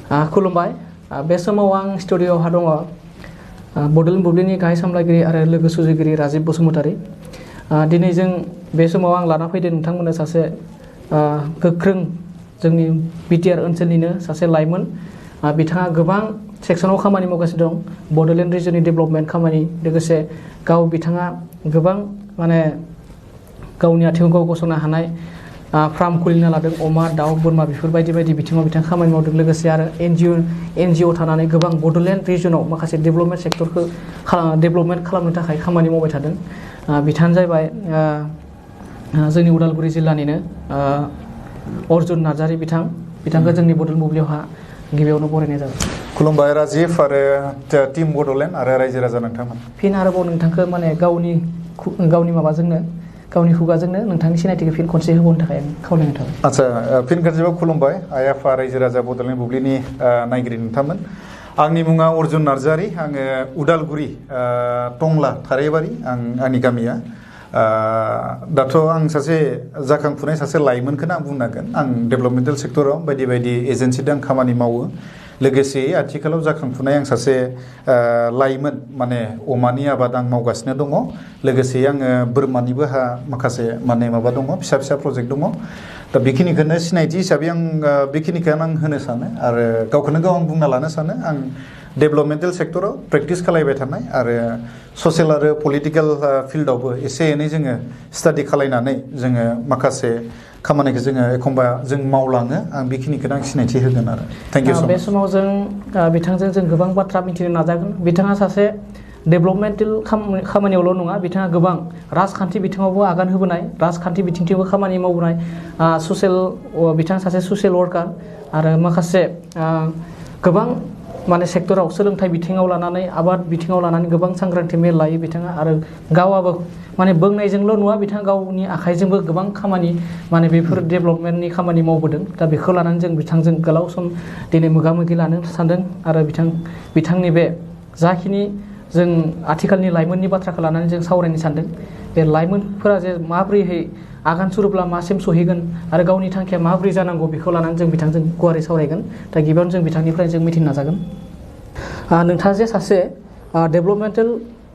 खुलुमबाय बे समाव आं स्टुडिअ'आवहा दङ बड'लेण्ड बुब्लिनि गाहाय सामलायगिरि आरो लोगो सुजुगिरि राजिब बसुमतारी दिनै जों बे समाव आं लाना फैदों नोंथांमोननो सासे गोख्रों जोंनि BTR ओनसोलनिनो सासे लाइमोन बिथाङा गोबां सेक्सनाव खामानि मावगासिनो दं बड'लेण्ड रिजननि डेभेलपमेन्ट खामानि लोगोसे बिथाङा गोबां माने गावनि आथिङाव गाव गसंनो हानाय फार्म खुलिना लादों अमा दाउ बोरमा बेफोरबायदि बिथिङाव बिथाङा खामानि मावदों लोगोसे आरो NGO थानानै गोबां बड'लेण्ड रिजनाव माखासे डेभेलपमेन्ट सेक्टरखौ डेभेलपमेन्ट खालामनो थाखाय खामानि मावबाय थादों बिथाङानो जाहैबाय जोंनि उदालगुरि जिल्लानिनो अर्जुन नार्जारी बिथांखौ जोंनि बड'लेण्ड बुब्लियावहा गिबियावनो बरायनाय जाबाय खुलुमबाय राजिब आरो टीम बड'लेण्ड आरो रायजो राजा नोंथांमोन फिन आरोबाव नोंथांखौ माने गावनि माबाजोंनो गावनि खुगाजोंनो नोंथांनि सिनायथिखौ फिन खनसे होबावनो थाखाय आं खावलायनाय थाबाय आच्छा फिन खेबसेबाव खुलुमबाय आइ आफा रायजो राजा बड'लेण्ड बुब्लिनि नायगिरि नोंथांमोन आंनि मुङा अर्जुन नार्जारी आङो उदालगुरि टंला थाराइबारि आंनि गामिया दाथ' आं सासे जाखांफुनाय सासे लाइमोनखौनो आं बुंनांगोन आं डेभेलपमेन्टेल सेक्टराव बायदि एजेन्सिजों आं खामानि मावो लोगोसे आथिखालाव जाखांफुनाय आं सासे लाइमोन माने अमानि आबाद आं मावगासिनो दङ लोगोसे आङो बोरमानिबो माखासे माने माबा दङ फिसा प्रजेक्ट दङ दा बेखिनिखौनो सिनायथि हिसाबै आं बेखिनिखौनो आं होनो सानो आरो गावखौनो गाव आं बुंना लानो सानो आं डेभेलपमेन्टेल सेक्टराव प्रेक्टिस खालायबाय थानाय आरो ससियेल आरो पलिटिकेल फिल्डआवबो एसे एनै जोङो स्टाडि खालायनानै जोङो माखासे खामानिखौ जोङो एखमबा जों मावलाङो आं बेखिनिखौनो आं सिनायथि होगोन आरो थेंक इउ बे समाव जों बिथांजों जों गोबां बाथ्रा मिथिनो नाजागोन बिथाङा सासे डेभेलपमेन्टेल खामानियावल' नङा बिथाङा गोबां राजखान्थि बिथिङावबो आगान होबोनाय राजखान्थि बिथिंथिंबो खामानि मावबोनाय बिथाङा सासे ससियेल वार्कार आरो माखासे गोबां माने सेक्टराव सोलोंथाइ बिथिङाव लानानै आबाद बिथिङाव लानानै गोबां सांग्रांथि मेल लायो बिथाङा आरो गावाबो माने बुंनायजोंल' नुवा बिथाङा गावनि आखाइजोंबो गोबां खामानि माने बेफोर डेभेलपमेन्टनि खामानि मावबोदों दा बेखौ लानानै जों बिथांजों गोलाव सम दिनै मोगा मोगि लानो सानदों आरो बिथांनि बे जाखिनि जों आथिखालनि लाइमोननि बाथ्राखौ लानानै जों सावरायनो सानदों बे लाइमोनफोरा जे माब्रैहाय आगान सुरोब्ला मासिम सहैगोन आरो गावनि थांखिया माब्रै जानांगौ बेखौ लानानै जों बिथांजों गुवारै सावरायगोन दा गिबियावनो जों बिथांनिफ्राय जों मिथिनो नाजागोन नोंथाङा जे सासे डेभेलपमेन्टेल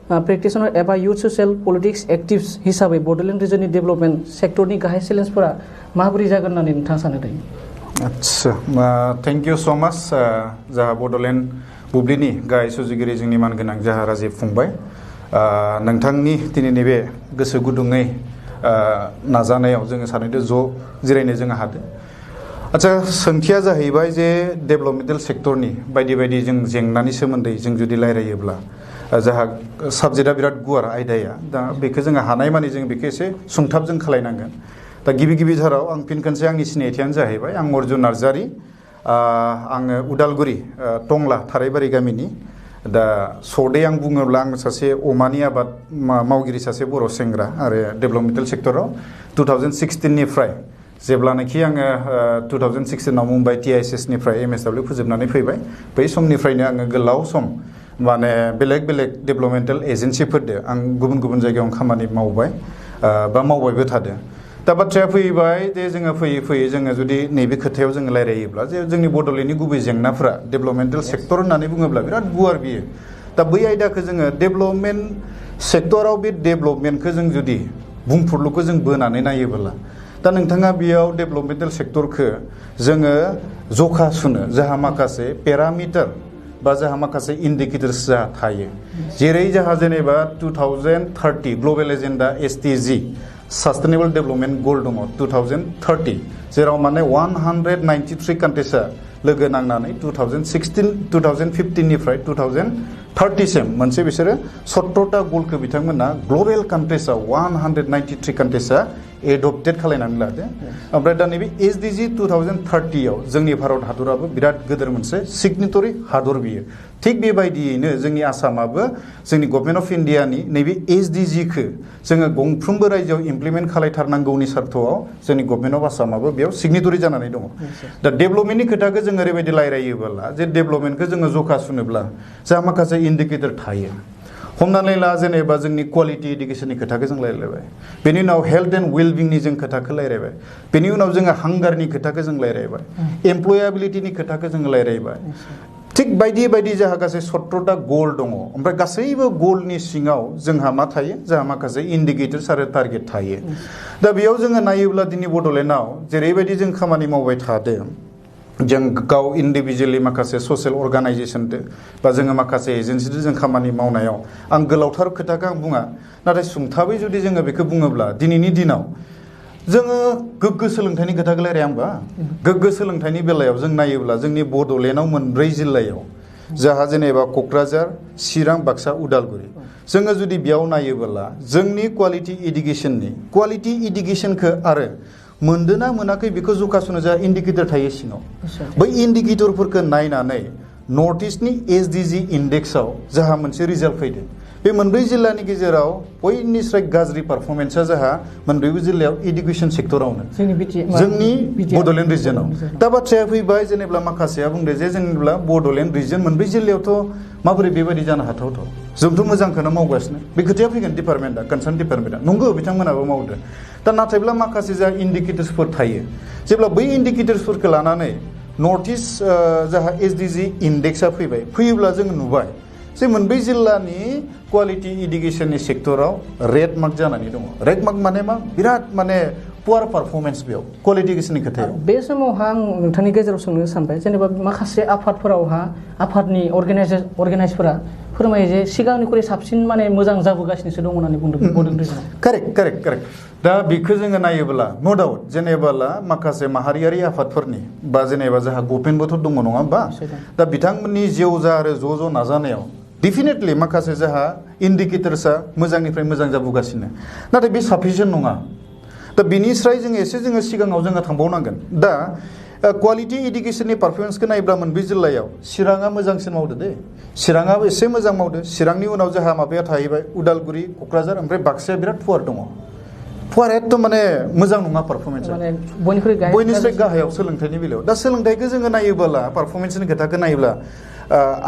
प्रेक्टिशनार एबा इउथ ससियेल पलिटिक्स एक्टिभ्स हिसाबै बड'लेण्ड रिजननि डेभेलपमेन्ट सेक्टरनि गाहाय चेलेन्जफोरा माबोरै जागोन होननानै नोंथाङा सानो दायो आच्छा थेंक इउ स' माच जाहा बड'लेण्ड बुब्लिनि गाहाय सुजुगिरि जोंनि मानगोनां जाहा राजिब फंबाय नोंथांनि दिनैनि बे गोसो गुदुङै नाजानायाव जोङो सानैदो ज' जिरायनो जोङो हादों आच्छा सोंथिया जाहैबाय जे डेभेलपमेन्टेल सेक्टरनि बायदि जों जेंनानि सोमोन्दै जों जुदि रायलायोब्ला जाहा साबजेक्टआ बिराद गुवार आयदाया दा बेखौ जोङो हानायमानि जों बेखौ एसे सुंथाब जों खालायनांगोन दा गिबिथाराव आं फिन खनसे आंनि सिनायथियानो जाहैबाय आं अर्जुन नार्जारी आङो उदालगुरि टंला थाराइबारि गामिनि दा सदै आं बुङोब्ला आं सासे अमानि आबाद मावगिरि सासे बर' सेंग्रा आरो डेभेलपमेन्टेल सेक्टराव 2016 निफ्राय जेब्लानाखि आङो 2016 आव मुम्बाइ TISS निफ्राय MSW फोजोबनानै फैबाय बै समनिफ्रायनो आङो गोलाव सम माने बेलेग डेभेलपमेन्टेल एजेन्सिफोरदो आं गुबुन जायगायाव खामानि मावबाय बा मावबायबो थादों दा बाथ्राया फैबाय जे जोङो फैयै जोङो जुदि नैबे खोथायाव जोङो रायलायोब्ला जे जोंनि बड'लेण्डनि गुबै जेंनाफोरा डेभेलपमेन्टेल सेक्टर होननानै बुङोब्ला बिराद गुवार बियो दा बै आयदाखौ जोङो डेभेलपमेन्ट सेक्टराव बे डेभेलपमेन्टखौ जों जुदि बुंफुरलुखौ जों बोनानै नायोब्ला दा नोंथाङा बेयाव डेभेलपमेन्टेल सेक्टरखौ जोङो जखा सुनो जाहा माखासे पेरामिटार बा जाहा माखासे इन्डिकेटर्स जाहा थायो जेरै जाहा जेनेबा 2030 ग्लबेल एजेन्डा SDG सास्टेनेबल डेभेलपमेन्ट गल दङ 2030 जेराव माने 193 कान्ट्रिसा लोगो नांनानै 2015 निफ्राय 2030 सिम मोनसे बिसोरो 17टा गलखौ बिथांमोना ग्लबेल कान्ट्रिसाव 193 कान्ट्रिसा एडप्टेड खालायनानै लादो ओमफ्राय दा नैबे SDG 2030 आव जोंनि भारत हादराबो बिराद गिदिर मोनसे सिगनेटरि हादर बियो थिग बेबायदियैनो जोंनि आसामाबो जोंनि गभर्नमेन्ट अफ इन्डियानि नैबे SDG-खौ जोङो गंफ्रोमबो रायजोआव इमप्लिमेन्ट खालायथारनांगौनि सार्थआव जोंनि गभर्नमेन्ट अफ आसामाबो बेयाव सिगनेटरि जानानै दङ दा डेभेलपमेन्टनि खोथाखौ जोङो ओरैबायदि रायलायोब्ला जे डेभेलपमेन्टखौ जोङो जखा सुनोब्ला जा माखासे इन्डिकेटर थायो हमनानै ला जेनेबा जोंनि क्वालिटी इडुकेशननि खोथाखौ जों रायलायबाय बेनि उनाव हेल्थ एन्ड वेलबिंनि जों खोथाखौ रायलायबाय बेनि उनाव जोङो हांगारनि खोथाखौ जों रायलायबाय एमप्लयाबिलिटिनि खोथाखौ जों रायलायबाय थिग बायदि बायदि जोंहा गासै 17टा गोल दङ ओमफ्राय गासैबो गोलनि सिङाव जोंहा मा थायो जोंहा माखासे इन्डिकेटर्स आरो टारगेट थायो दा बेयाव जोङो नायोब्ला दिनै बड'लेण्डआव जेरैबायदि जों खामानि मावबाय थादों जों गाव इन्डिभिजुवेलि माखासे ससियेल अर्गानाइजेशनदो बा जोङो माखासे एजेन्सिजों जों खामानि मावनायाव आं गोलावथार खोथाखौ आं बुङा नाथाय सुंथाबै जुदि जोङो बेखौ बुङोब्ला दिनैनि दिनाव जोङो गोग्गो सोलोंथाइनि खोथाखौ रायलाया होमबा गोग्गो सोलोंथाइनि बेलायाव जों नायोब्ला जोंनि बड'लेण्डआव 4 जिल्लायाव जाहा जेनेबा क'क्राझार चिरां बाक्सा उदालगुरि जोङो जुदि बेयाव नायोब्ला जोंनि क्वालिटी इडुकेशनखौ आरो मोनदोना मोनाखै बेखौ जखा सुनो जा इन्डिकेटर थायो सिङाव बै इन्डिकेटरफोरखौ नायनानै नर्थ इस्टनि एसडिजि इन्डेक्सआव जोंहा मोनसे रिजाल्ट फैदों बे 4 जिल्लानि गेजेराव बयनिस्राय गाज्रि पारफरमेन्सआ जोंहा 4 जिल्लायाव इडुकेशन सेक्टरावनो जोंनि बड'लेण्ड रिजनाव दा बाथ्राया फैबाय जेनेबा माखासेया बुंदो जे जेनेबा बड'लेण्ड रिजन 4 जिल्लायावथ' माबोरै बेबायदि जानो हाथावथाव जोंथ' मोजांखौनो मावगासिनो बे खोथाया फैगोन डिपार्टमेन्टआ कनसार्न डिपार्टमेन्टआ नंगौ बिथांमोनाबो मावदों दा नाथायब्ला माखासे जा इन्डिकेटर्सफोर थायो जेब्ला बै इन्डिकेटर्सफोरखौ लानानै नर्थ इस्ट जाहा एसडिजि इन्डेक्सआ फैयोब्ला जों नुबाय जे 4 जिल्लानि क्वालिटी इडुकेशननि सेक्टराव रेड मार्क जानानै दङ रेड मार्क माने मा बिराद माने पुआर पारफरमेन्स बेयाव क्वालिटी इडुकेशननि खोथायाव बे समावहा आं नोंथांनि गेजेराव सोंनो सानबाय जेनेबा माखासे आफादफोरावहा आफादनि अर्गेनाइजफोरा फोरमायो जे सिगांनिख्रुइ साबसिन माने मोजां जाबोगासिनोसो दङ होननानै बुंदों बड'लेण्ड रिजनाव कारेक्ट दा बेखौ जोङो नायोब्ला नो डाउट जेनेबा माखासे माहारियारि आफादफोरनि बा जेनेबा जोंहा गभर्नमेन्टबोथ' दङ नङा होमबा दा बिथांमोननि जेवजा आरो ज' नाजानायाव डेफिनेटलि माखासे जोंहा इन्डिकेटर्सआ मोजांनिफ्राय मोजां जाबोगासिनो नाथाय बे साफिसियेन्ट नङा दा बिनिस्राय जोङो सिगाङाव जोङो थांबावनांगोन दा क्वालिटी इडुकेशननि पारफरमेन्सखौ नायोब्ला 4 जिल्लायाव चिराङा मोजांसिन मावदो दे चिराङाबो एसे मोजां मावदो चिरांनि उनाव जोंहा माबाया थाहैबाय उदालगुरि क'क्राझार ओमफ्राय बाक्साया बिराद पुवार दङ पुवार एकदम माने मोजां नङा पारफरमेन्सआ बयनिख्रुइ गाहायाव सोलोंथाइनि बेलायाव दा सोलोंथाइखौ जोङो नायोब्ला पारफरमेन्सनि खोथाखौ नायोब्ला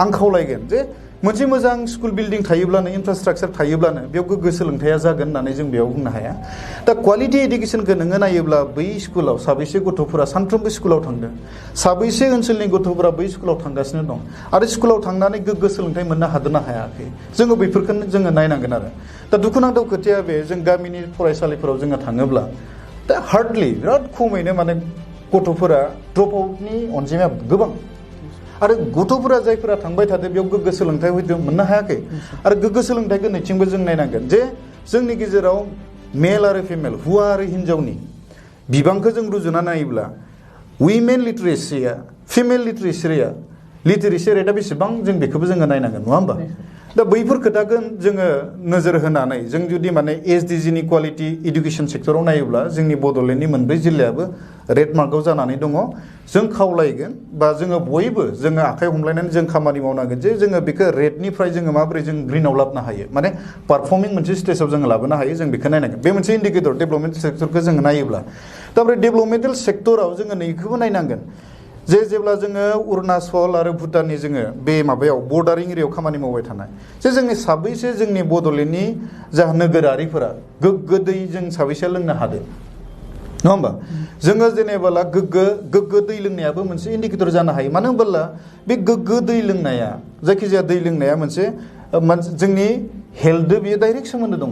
आं खावलायगोन जे मोनसे मोजां स्कुल बिल्डिं थायोब्लानो इनफ्रास्ट्राक्चार थायोब्लानो बेयाव गोग्गो सोलोंथाइया जागोन होननानै जों बेयाव बुंनो हाया दा क्वालिटी इडुकेशनखौ नोङो नायोब्ला बै स्कुलाव साबैसे गथ'फोरा सानफ्रोमबो स्कुलाव थांदों साबैसे ओनसोलनि गथ'फोरा बै स्कुलाव थांगासिनो दं आरो स्कुलाव थांनानै गोग्गो सोलोंथाइ मोननो हादोंना हायाखै जोङो बेफोरखौनो जोङो नायनांगोन आरो दा दुखुनांथाव खोथाया बे जों गामिनि फरायसालिफोराव जोङो थाङोब्ला दा हार्डलि बिराद खमैनो माने गथ'फोरा ड्रप आउटनि अनजिमाया गोबां आरो गथ'फोरा जायफोरा थांबाय थादों बेयाव गोग्गो सोलोंथाइ मोननो हायाखै आरो गोग्गो सोलोंथाइखौ नैथिंबो जों नायनांगोन जे जोंनि गेजेराव मेल आरो फिमेल हौवा आरो हिन्जावनि बिबांखौ जों रुजुना नायोब्ला उइमेन लिटारेसिया फिमेल लिटारेसि रेटआ बेसेबां जों बेखौबो जोङो नायनांगोन नङा होमबा दा बैफोर खोथाखौ जोङो नोजोर होनानै जों जुदि माने एसडिजिनि क्वालिटी इडुकेशन सेक्टराव नायोब्ला जोंनि बड'लेण्डनि 4 जिल्लायाबो रेड मार्कआव जानानै दङ जों खावलायगोन बा जोङो बयबो जोङो आखाइ हमलायनानै जों खामानि मावनांगोन जे जोङो बेखौ रेडनिफ्राय जोङो माबोरै जों ग्रिनाव लाबोनो हायो माने पारफर्मिं मोनसे स्टेजाव जोङो लाबोनो हायो जों बेखौ नायनांगोन बे मोनसे इन्डिकेटर डेभेलपमेन्ट सेक्टरखौ जोङो नायोब्ला दा ओमफ्राय डेभेलपमेन्टेल सेक्टराव जोङो नैखौबो नायनांगोन जे जेब्ला जोङो अरुणाचल आरो भुटाननि जोङो बे माबायाव बर्डारिं एरियायाव खामानि मावबाय थानाय जे जोंनि साबैसे जोंनि बड'लेण्डनि जा नोगोरारिफोरा गोग्गो दै जों साबैसे लोंनो हादों नङा होमबा जोङो जेनेबा गोग्गो दै लोंनायाबो मोनसे इन्डिकेटर जानो हायो मानो होनोब्ला बे गोग्गो दै लोंनाया जायखिजाया दै लोंनाया मोनसे जोंनि हेल्थजों बेयो डाइरेक्ट सोमोन्दो दङ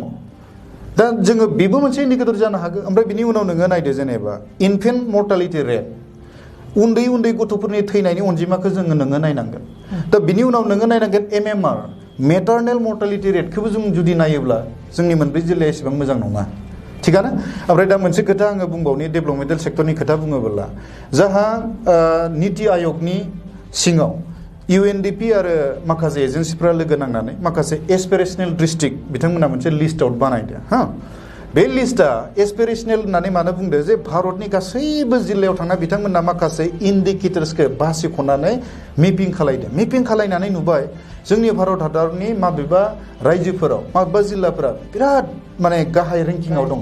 दा जोङो बेबो मोनसे इन्डिकेटर जानो हागौ ओमफ्राय बिनि उनाव नोङो नायदो जेनेबा इनफेन्ट मर्टालिटि रेट उन्दै गथ'फोरनि थैनायनि अनजिमाखौ जोङो नोङो नायनांगोन दा बिनि उनाव नोङो नायनांगोन एमएमआर मेटारनेल मर्टालिटि रेटखौबो जों जुदि नायोब्ला जोंनि 4 जिल्लाया एसेबां मोजां नङा थिगानो ओमफ्राय दा मोनसे खोथा आङो बुंबावनि डेभेलपमेन्टेल सेक्टरनि खोथा बुङोब्ला जाहा नीति आयगनि सिङाव इउएनडिपि आरो माखासे एजेन्सिफोरा लोगो नांनानै माखासे एसपिरेसनेल डिस्ट्रिक्ट बिथांमोना मोनसे लिस्ट आउट बानायदो बे लिस्टआ एसपिरेसनेल होननानै मानो बुंदो जे भारतनि गासैबो जिल्लायाव थांना बिथांमोना माखासे इन्डिकेटर्सखौ बासिख'नानै मेपिं खालायदों मेपिं खालायनानै नुबाय जोंनि भारत हादरनि माबेबा रायजोफोराव माबेबा जिल्लाफोरा बिराद माने गाहाय रेंकिंआव दङ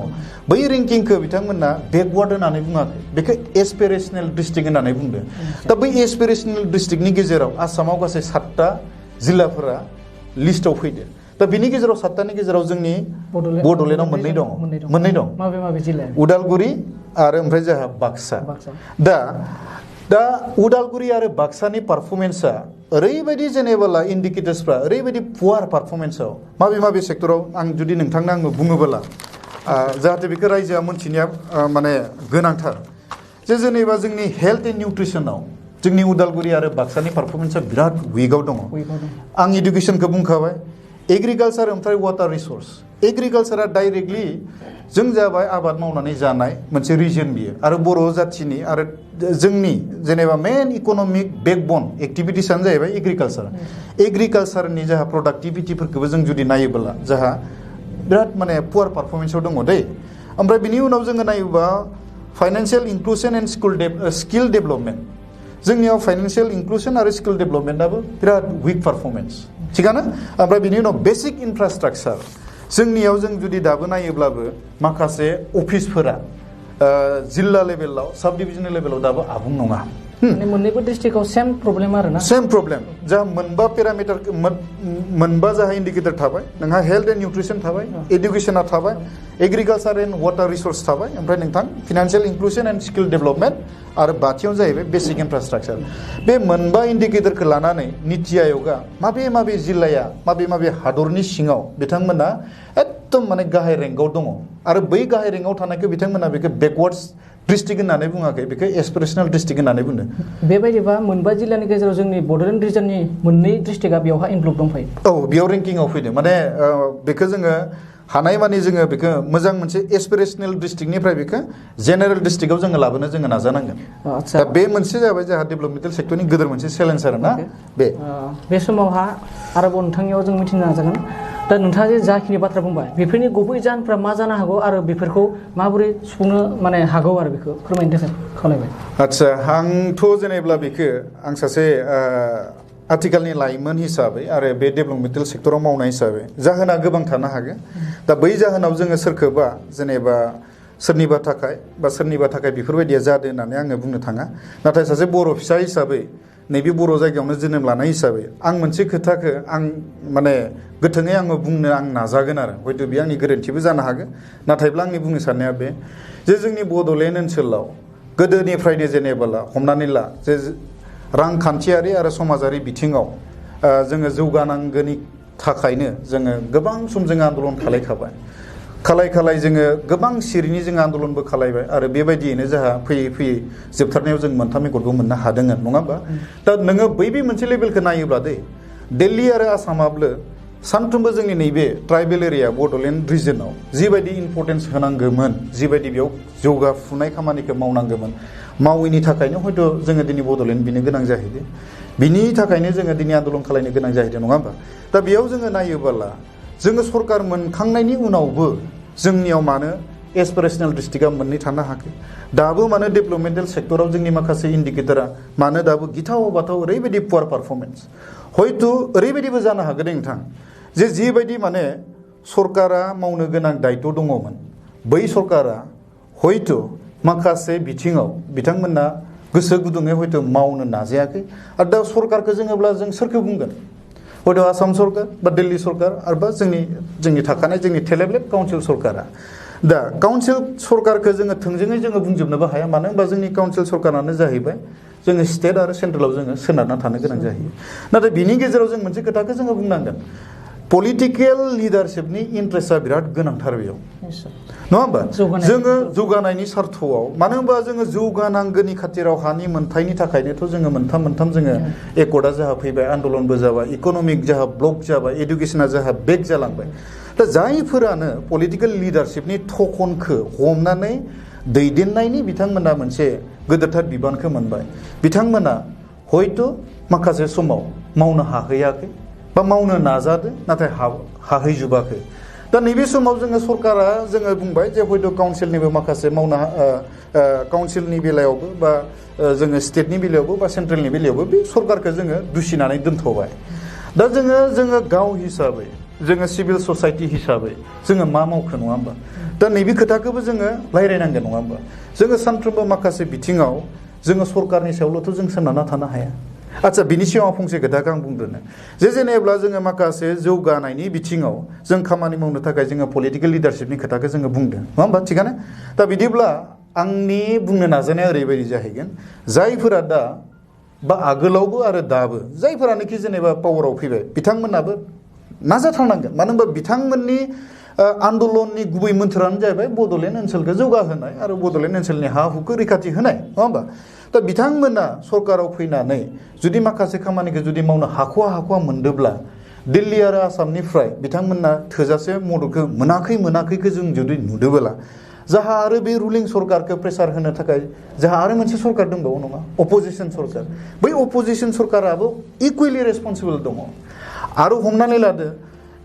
बै रेंकिंखौ बिथांमोना बेकवार्ड होननानै बुङाखै बेखौ एसपिरेसनेल डिस्ट्रिक्ट होननानै बुंदों दा बै एसपिरेसनेल डिस्ट्रिक्टनि गेजेराव आसामाव गासै 7टा जिल्लाफोरा लिस्टआव फैदों दा बिनि गेजेराव 7टानि गेजेराव जोंनि बड'लेण्डआव मोननै दं माबे जिल्ला उदालगुरि आरो ओमफ्राय जोंहा बाक्सा दा उदालगुरि आरो बाक्सानि पारफरमेन्सआ ओरैबायदि जेनेबोला इन्डिकेटर्सफ्रा ओरैबायदि पुवार पारफरमेन्सआव माबे सेक्टराव आं जुदि नोंथांनो आङो बुङोबोला जाहाथे बेखौ रायजोआ मोनथिनाया माने गोनांथार जे जेनेबा जोंनि हेल्थ एन्ड निउट्रिसनाव जोंनि उदालगुरि आरो बाक्सानि पारफरमेन्सआ बिराद उइकआव दङ आं इडुकेसनखौ बुंखाबाय एग्रिकालचार ओमफ्राय वाटार रिसोर्स एग्रिकालचारा डाइरेक्टलि जों जाबाय आबाद मावनानै जानाय मोनसे रिजन बियो आरो बर' जाथिनि आरो जोंनि जेनेबा मेन इक'नमिक बेकबन एक्टिभिटिसआनो जाहैबाय एग्रिकालचारनि जाहा प्रडाक्टिभिटिफोरखौबो जों जुदि नायोब्ला जाहा बिराद माने पुवार पारफरमेन्सआव दङ दै ओमफ्राय बिनि उनाव जोङो नायोबा financial inclusion and skill development जोंनियाव फाइनान्सियेल इनक्लुसन आरो स्किल डेभेलपमेन्टआबो बिराद उइक पारफरमेन्स थिगानो ओमफ्राय बिनि उनाव बेसिक इनफ्रास्ट्राक्चार जोंनियाव जों जुदि दाबो नायोब्लाबो माखासे अफिसफोरा जिल्ला लेभेलाव साब डिभिजनेल लेभेलाव दाबो आबुं नङा मोननैबो डिस्ट्रिक्टआव सेम प्रब्लेम आरो ना सेम प्रब्लेम जा मोनबा पेरामिटार मोनबा जाहा इन्डिकेटर थाबाय नोंहा हेल्थ एन्ड निउट्रिसन थाबाय एडुकेसना थाबाय एग्रिकालचार एन्ड वाटार रिसोर्स थाबाय ओमफ्राय नोंथां फिनान्सियेल इनक्लुसन एन्ड स्किल डेभेलपमेन्ट आरो बाथियाव जाहैबाय बेसिक इनफ्रास्ट्राक्चार बे मोनबा इन्डिकेटरखौ लानानै निति आय'गा माबे जिल्लाया माबे हादरनि सिङाव बिथांमोना एकदम माने गाहाय रेंकआव दङ आरो बै गाहाय रेंकआव थानायखौ बिथांमोना बेखौ बेकवार्डस डिस्ट्रिक्ट होननानै बुङाखै बेखौ एसपिरेसनेल डिस्ट्रिक्ट होननानै बुंदों बेबायदिबा मोनबा जिल्लानि गेजेराव जोंनि बड'लेण्ड रिजननि मोननै डिस्ट्रिक्टआ बेवहाय इनक्लुड दंफायो औ बेयाव रेंकिंआव फैदों माने बेखौ जोङो हानायमानि जोङो बेखौ मोजां मोनसे एसपिरेसनेल डिस्ट्रिक्टनिफ्राय बेखौ जेनेरेल डिस्ट्रिक्टआव जोङो लाबोनो जोङो नाजानांगोन दा बे मोनसे जाबाय जोंहा डेभेलपमेन्टेल सेक्टरनि गिदिर मोनसे चेलेन्ज आरो ना बे समावहा आरोबाव नोंथांनियाव जों मिथिनो नाजागोन दा नोंथाङा जे जाखिनि बाथ्रा बुंबाय बेफोरनि गुबै जाहोनफ्रा मा जानो हागौ आरो बेफोरखौ माबोरै सुफुंनो माने हागौ आरो बेखौ फोरमायनो थाखाय खावलायबाय आदसा आंथ' जेनेब्ला बेखौ आं सासे आथिखालनि लाइमोन हिसाबै आरो बे डेभेलपमेन्टेल सेक्टराव मावनाय हिसाबै जाहोना गोबां थानो हागौ दा बै जाहोनाव जोङो सोरखौबा जेनेबा सोरनिबा थाखाय बेफोरबायदिया जादों होननानै आङो बुंनो थाङा नाथाय सासे बर' फिसा हिसाबै नैबे बर' जायगायावनो जोनोम लानाय हिसाबै आं मोनसे खोथाखौ आं माने गोथोङै आङो बुंनो आं नाजागोन आरो हयथ' बे आंनि गोरोन्थिबो जानो हागौ नाथायब्ला आंनि बुंनो साननाया बे जे जोंनि बड'लेण्ड ओनसोलाव गोदोनिफ्रायनो जेनेबोला हमनानै ला जे रांखान्थियारि आरो समाजारि बिथिङाव जोङो जौगानांगौनि थाखायनो जोङो गोबां सम जोङो आन्दलन खालाय जोङो गोबां सिरिनि जोङो आन्दलनबो खालायबाय आरो बेबायदियैनो जोंहा फैयै जोबथारनायाव जों मोनथाम मेगनबो मोननो हादोंमोन नङा होमबा दा नोङो बै मोनसे लेभेलखौ नायोब्ला दिल्ली आरो आसामाबो सानफ्रोमबो जोंनि नैबे ट्राइबेल एरिया बड'लेण्ड रिजनाव जिबायदि इम्परटेन्स होनांगौमोन जिबायदि बेयाव जौगाफुनाय खामानिखौ मावनांगौमोन मावैनि थाखायनो हयथ' जोङो दिनै बड'लेण्ड बिनो गोनां जाहैदों बिनि थाखायनो जोङो दिनै आन्दलन खालायनो गोनां जाहैदों नङा होमबा दा बेयाव जोङो नायोबोला जोङो सरकार मोनखांनायनि उनावबो जोंनियाव मानो एसपिरेसनेल डिस्ट्रिक्टआ मोननै थानो हाखो दाबो मानो डेभेलपमेन्टेल सेक्टराव जोंनि माखासे इन्डिकेटरा मानो दाबो गिथाव बाथाव ओरैबायदि पुवार पारफरमेन्स हयथ' ओरैबायदिबो जानो हागौ नोंथां जे जिबायदि माने सरकारा मावनो गोनां दायित्व दङमोन बै सरकारा हयथ' माखासे बिथिङाव बिथांमोना गोसो गुदुङै हयथ' मावनो नाजायाखै आरो दा सरकारखौ जोङोब्ला जों सोरखौ बुंगोन हयथ' आसाम सरकार बा दिल्ली सरकार आरोबा जोंनि थाखानाय जोंनि टेलेबलेट काउन्सिल सरकारा दा काउन्सिल सरकारखौ जोङो थोंजोङै जोङो बुंजोबनोबो हाया मानो होनबा जोंनि काउन्सिल सरकारानो जाहैबाय जोङो स्टेट आरो सेन्ट्रेलाव जोङो सोनारना थानो गोनां जाहैयो नाथाय बिनि गेजेराव जों मोनसे खोथाखौ जोङो बुंनांगोन पलिटिकेल लिडारशिपनि इन्ट्रेस्टआ बिराद गोनांथार बेयाव नङा होमबा जोङो जौगानायनि सार्थआव मानो होनबा जोङो जौगानांगौनि खाथिराव हानि मोनथायनि थाखायनोथ' जोङो मोनथाम जोङो एकर्डआ जाहा फैबाय आन्दलनबो जाबाय इक'नमिक जाहा ब्लक जाबाय एडुकेसना जाहा बेक जालांबाय दा जायफोरानो पलिटिकेल लिडारशिपनि थखनखौ हमनानै दैदेननायनि बिथांमोना मोनसे गोदोरथार बिबानखौ मोनबाय बिथांमोना हयथ' माखासे समाव मावनो हाहैयाखै बा मावनो नाजादों नाथाय हाहैजोबाखै दा नैबे समाव जोङो सरकारा जोङो बुंबाय जे हयथ' काउन्सिलनिबो माखासे काउन्सिलनि बेलायावबो बा जोङो स्टेटनि बेलायावबो बा सेन्ट्रेलनि बेलायावबो बे सरकारखौ जोङो दुसिनानै दोनथ'बाय दा जोङो गाव हिसाबै जोङो सिभिल ससाइटि हिसाबै जोङो मा मावखो नङा होमबा दा नैबे खोथाखौबो जोङो रायज्लायनांगोन नङा होमबा जोङो सानफ्रोमबो माखासे बिथिङाव जोङो सरकारनि सायावल'थ' जों सोनारना थानो हाया आच्छा बिनि सिगाङाव फंसे खोथाखौ आं बुंग्रोनो जे जेनेब्ला जोङो माखासे जौगानायनि बिथिङाव जों खामानि मावनो थाखाय जोङो पलिटिकेल लिडारशिपनि खोथाखौ जोङो बुंदों नङा होमबा थिगानो दा बिदिब्ला आंनि बुंनो नाजानाया ओरैबायदि जाहैगोन जायफोरा दा बा आगोलावबो आरो दाबो जायफोरानोखि जेनेबा पावाराव फैबाय बिथांमोनाबो नाजाथारनांगोन मानो होनबा बिथांमोननि आन्दलननि गुबै मोन्थोरानो जाहैबाय बड'लेण्ड ओनसोलखौ जौगाहोनाय आरो बड'लेण्ड ओनसोलनि हा हुखौ रैखाथि होनाय नङा होमबा दा बिथांमोना सरकाराव फैनानै जुदि माखासे खामानिखौ जुदि मावनो हाख'वा मोनदोंब्ला दिल्ली आरो आसामनिफ्राय बिथांमोना थोजासे मददखौ मोनाखैखौ जों जुदि नुदोंब्ला जाहा आरो बे रुलिं सरकारखौ प्रेसार होनो थाखाय जाहा आरो मोनसे सरकार दंबावो नङा अपोजिशन सरकार बै अपोजिशन सरकाराबो इकुवेलि रेसपन्सिबल दङ आरो हमनानै लादो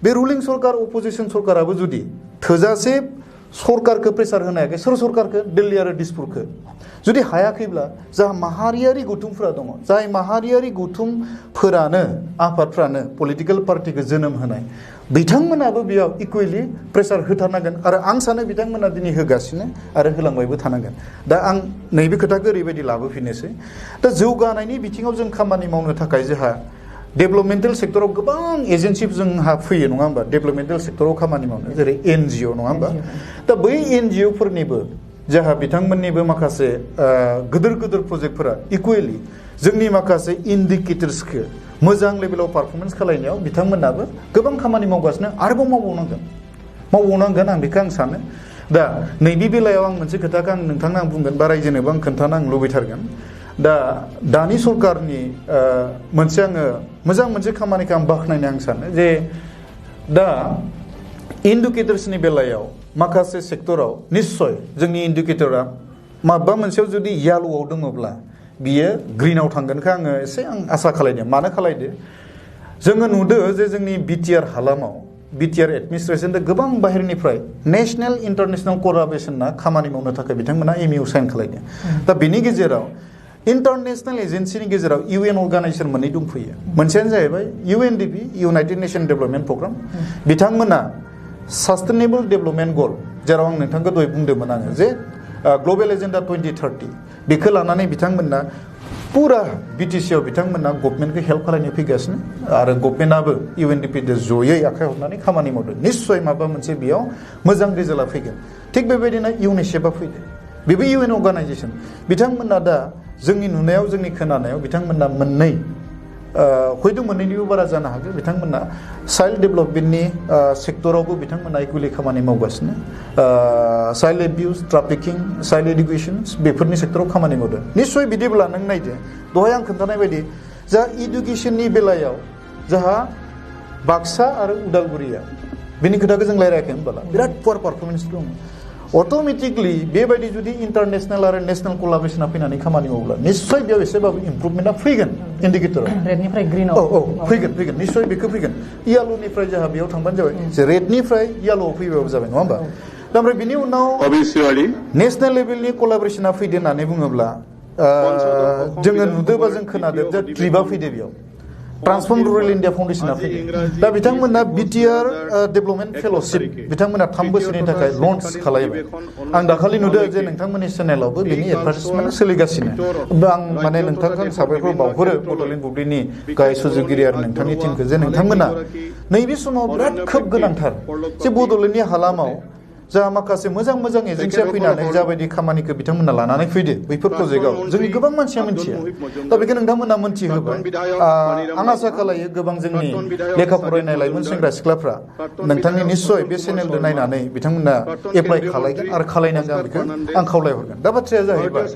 बे रुलिं सरकार अपोजिशन सरकाराबो जुदि थोजासे सरकारखौ प्रेसार होनो हायाखै सोर सरकारखौ दिल्ली आरो दिसपुरखौ जुदि हायाखैब्ला जाहा माहारियारि गौथुमफोरा दङ जाय माहारियारि गौथुमफोरानो आफादफ्रानो पलिटिकेल पार्टिखौ जोनोम होनाय बिथांमोनाबो बेयाव इकुवेलि प्रेसार होथारनांगोन आरो आं सानो बिथांमोना दिनै होगासिनो आरो होलांबायबो थानांगोन दा आं नैबे खोथाखौ ओरैबायदि लाबोफिननोसै दा जौगानायनि बिथिङाव जों खामानि मावनो थाखाय जोंहा डेभेलपमेन्टेल सेक्टराव गोबां एजेन्सि जोंहा फैयो नङा होमबा डेभेलपमेन्टेल सेक्टराव खामानि मावनो जेरै एनजिअ नङा होमबा दा बै एनजिअ फोरनिबो जाहा बिथांमोननिबो माखासे गिदिर प्रजेक्टफोरा इकुवेलि जोंनि माखासे इन्डिकेटर्सखौ मोजां लेभेलाव पारफरमेन्स खालायनायाव बिथांमोनाबो गोबां खामानि मावगासिनो आरोबाव मावबावनांगोन आं बेखौ आं सानो दा नैबे बेलायाव आं मोनसे खोथाखौ आं नोंथांनो आं बुंगोन बा रायजोनोबो आं खोन्थानो आं लुबैथारगोन दा दानि सरकारनि मोनसे आङो मोजां मोनसे खामानिखौ आं बाख्नायनो आं सानो जे दा इन्डिकेटर्सनि बेलायाव माखासे सेक्टराव निस्सय जोंनि इन्डिकेटरा माबा मोनसेयाव जुदि येल'आव दङब्ला बियो ग्रिनाव थांगोनखौ आङो एसे आं आसा खालायदों मानो खालायदो जोङो नुदों जे जोंनि बिटिआर हालामाव बिटिआर एडमिनिस्ट्रेसनजों गोबां बाहेरनिफ्राय नेशनेल इन्टारनेशनेल कलाबरेसनना खामानि मावनो थाखाय बिथांमोना एमइउ साइन खालायदों दा बेनि गेजेराव इन्टारनेशनेल एजेन्सिनि गेजेराव इउएन अर्गानाइजेसन मोननै दंफैयो मोनसेयानो जाहैबाय इउएनडिपि इउनाइटेड नेशन डेभेलपमेन्ट प्रग्राम बिथांमोना सास्टेनेबल डेभेलपमेन्ट गल जेराव आं नोंथांखौ दहाय बुंदोंमोन आङो जे ग्लबेल एजेन्डा 2030 बेखौ लानानै बिथांमोना पुरा बिटिसिआव बिथांमोना गभर्नमेन्टखौ हेल्प खालामनो फैगासिनो आरो गभर्नमेन्टआबो इउएनडिपिजों जयै आखाइ हरनानै खामानि मावदों निस्सय माबा मोनसे बेयाव मोजां रिजाल्टआ फैगोन थिग बेबायदिनो इउनिसेफआ फैदों बेबो इउएन अर्गानाइजेसन बिथांमोना दा जोंनि नुनायाव जोंनि खोनानायाव बिथांमोना मोननै हयथ' मोननैनिबो बारा जानो हागौ बिथांमोना चाइल्ड डेभेलपमेन्टनि सेक्टरावबो बिथांमोना इकुवेलि खामानि मावगासिनो child abuse trafficking child education बेफोरनि सेक्टराव खामानि मावदों निस्सय बिदिब्ला नों नायदो दहाय आं खोन्थानाय बायदि जा इडुकेसननि बेलायाव जोंहा बाक्सा आरो उदालगुरिया बेनि खोथाखौ जों रायलायाखै होनबाला बिराद पुवार पारफरमेन्स दं अट'मेटिकलि बेबायदि जुदि इन्टारनेशनेल आरो नेशनेल कलाबरेसना फैनानै खामानि मावोब्ला निस्सय बेयाव एसेबाबो इम्प्रुभमेन्टआ फैगोन इन्डिकेटराव रेडनिफ्राय ग्रिनाव फैगोन निस्सय बेखौ फैगोन येल'निफ्राय जोंहा बेयाव थांबानो जाबाय जे रेडनिफ्राय येल'आव फैबाबो जाबाय नङा होमबा दा ओमफ्राय बिनि उनाव नेशनेल लेभेलनि कलाबरेसना फैदो होननानै बुङोब्ला जोङो नुदोंबा जों खोनादों जे ट्रिपआ फैदो बेयाव ट्रान्सफर्म रुरेल इन्डिया फाउन्डेसना फैदों दा बिथांमोना बिटिआर डेभेलपमेन्ट फेल'शिप बिथांमोना 3 बोसोरनि थाखाय लन्च खालामबाय आं दाखालि नुदों जे नोंथांमोननि चेनेलावबो बेनि एडभार्टाइजमेन्ट सोलिगासिनो आं माने नोंथांखौ साबायखर बावहरो बड'लेण्ड बुब्लिनि गाहाय सुजुगिरि आरो नोंथांनि टिमखौ जे नोंथांमोना नैबे समाव बिराद खोब गोनांथार जे बड'लेण्डनि हालामाव जा माखासे मोजां एजेन्सिया फैनानै जाबायदि खामानिखौ बिथांमोना लानानै फैदो बैफोर प्रजेक्टआव जोंनि गोबां मानसिया मिथिया दा बेखौ नोंथांमोना मिथिहोबाय आं आसा खालायो गोबां जोंनि लेखा फरायनाय लाइमोन सेंग्रा सिख्लाफ्रा नोंथांनि निस्सय बे चेनेलजों नायनानै बिथांमोना एप्लाइ खालायगोन आरो खालायनांगोन बेखौ आं खावलायहरगोन दा बाथ्राया जाहैबाय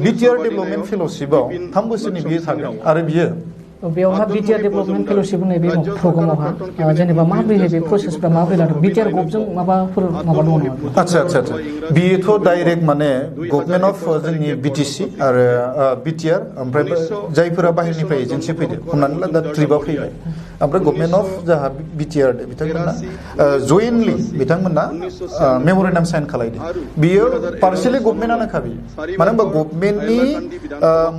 बिटिआर डेभेलपमेन्ट फेल'शिपआव 3 बोसोरनि बियो थागोन आरो बियो बेयावहा बिटिआर डेभेलपमेन्ट फेल'शिप होननाय बे प्रग्रामावहा जेनेबा माबोरैहाय बे प्रसेसफ्रा माबोरै लादों बिटिआर गभजों माबाफोर माबा दङ नामा आच्छा बियोथ' डाइरेक्ट माने गभर्नमेन्ट अफ जोंनि बिटिसि आरो बिटिआर ओमफ्राय जायफोरा बाहेरनिफ्राय एजेन्सि फैदों हमनानै ला दा ट्रिपआ फैबाय ओमफ्राय गभर्नमेन्ट अफ जाहा बिटिआर बिथांमोना जयेन्टलि बिथांमोना मेम'रेन्डाम साइन खालायदों बियो पार्सियेलि गभर्नमेन्टआनो खाबियो मानो होनबा गभर्नमेन्टनि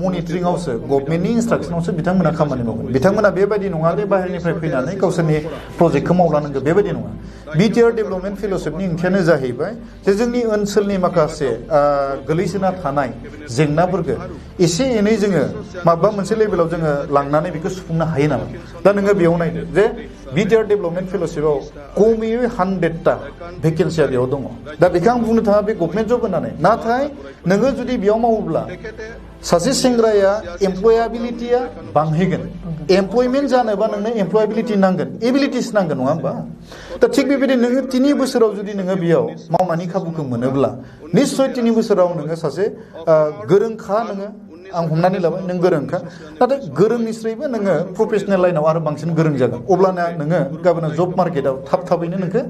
मनिटरिंआवसो गभर्नमेन्टनि इन्सट्राक्सनावसो बिथांमोना खामानि मावगोन बिथांमोना बेबायदि नङा जे बाहेरनिफ्राय फैनानै गावसोरनि प्रजेक्टखौ मावलानांगौ बेबायदि नङा BTR डेभेलपमेन्ट फेल'शिपनि ओंथियानो जाहैबाय जे जोंनि ओनसोलनि माखासे गोलैसोना थानाय जेंनाफोरखौ एसे एनै जोङो माबा मोनसे लेभेलाव जोङो लांनानै बेखौ सुफुंनो हायो नामा दा नोङो बेयाव नायदो जे BTR डेभेलपमेन्ट फेल'शिपआव खमैबो 100टा भेकेन्सिया बेयाव दङ दा बेखौ आं बुंनो थाङा बे गभर्नमेन्ट जब होननानै नाथाय नोङो जुदि बेयाव मावोब्ला सासे सेंग्राया एमप्लयाबिलिटिया बांहैगोन एमप्लयमेन्ट जानोबा नोंनो एमप्लयाबिलिटि नांगोन एबिलिटिस नांगोन नङा होमबा दा थिग बेबायदि नोङो 3 बोसोराव जुदि नोङो बेयाव मावनानै खाबुखौ मोनोब्ला निश्चय 3 बोसोराव नोङो सासे गोरोंखा नोङो आं हमनानै लाबाय नों गोरोंखा नाथाय गोरोंनिस्रायबो नोङो प्रफेसनेल लाइनाव आरो बांसिन गोरों जागोन अब्लाना नोङो गाबोन जब मार्केटआव थाबैनो नोंखो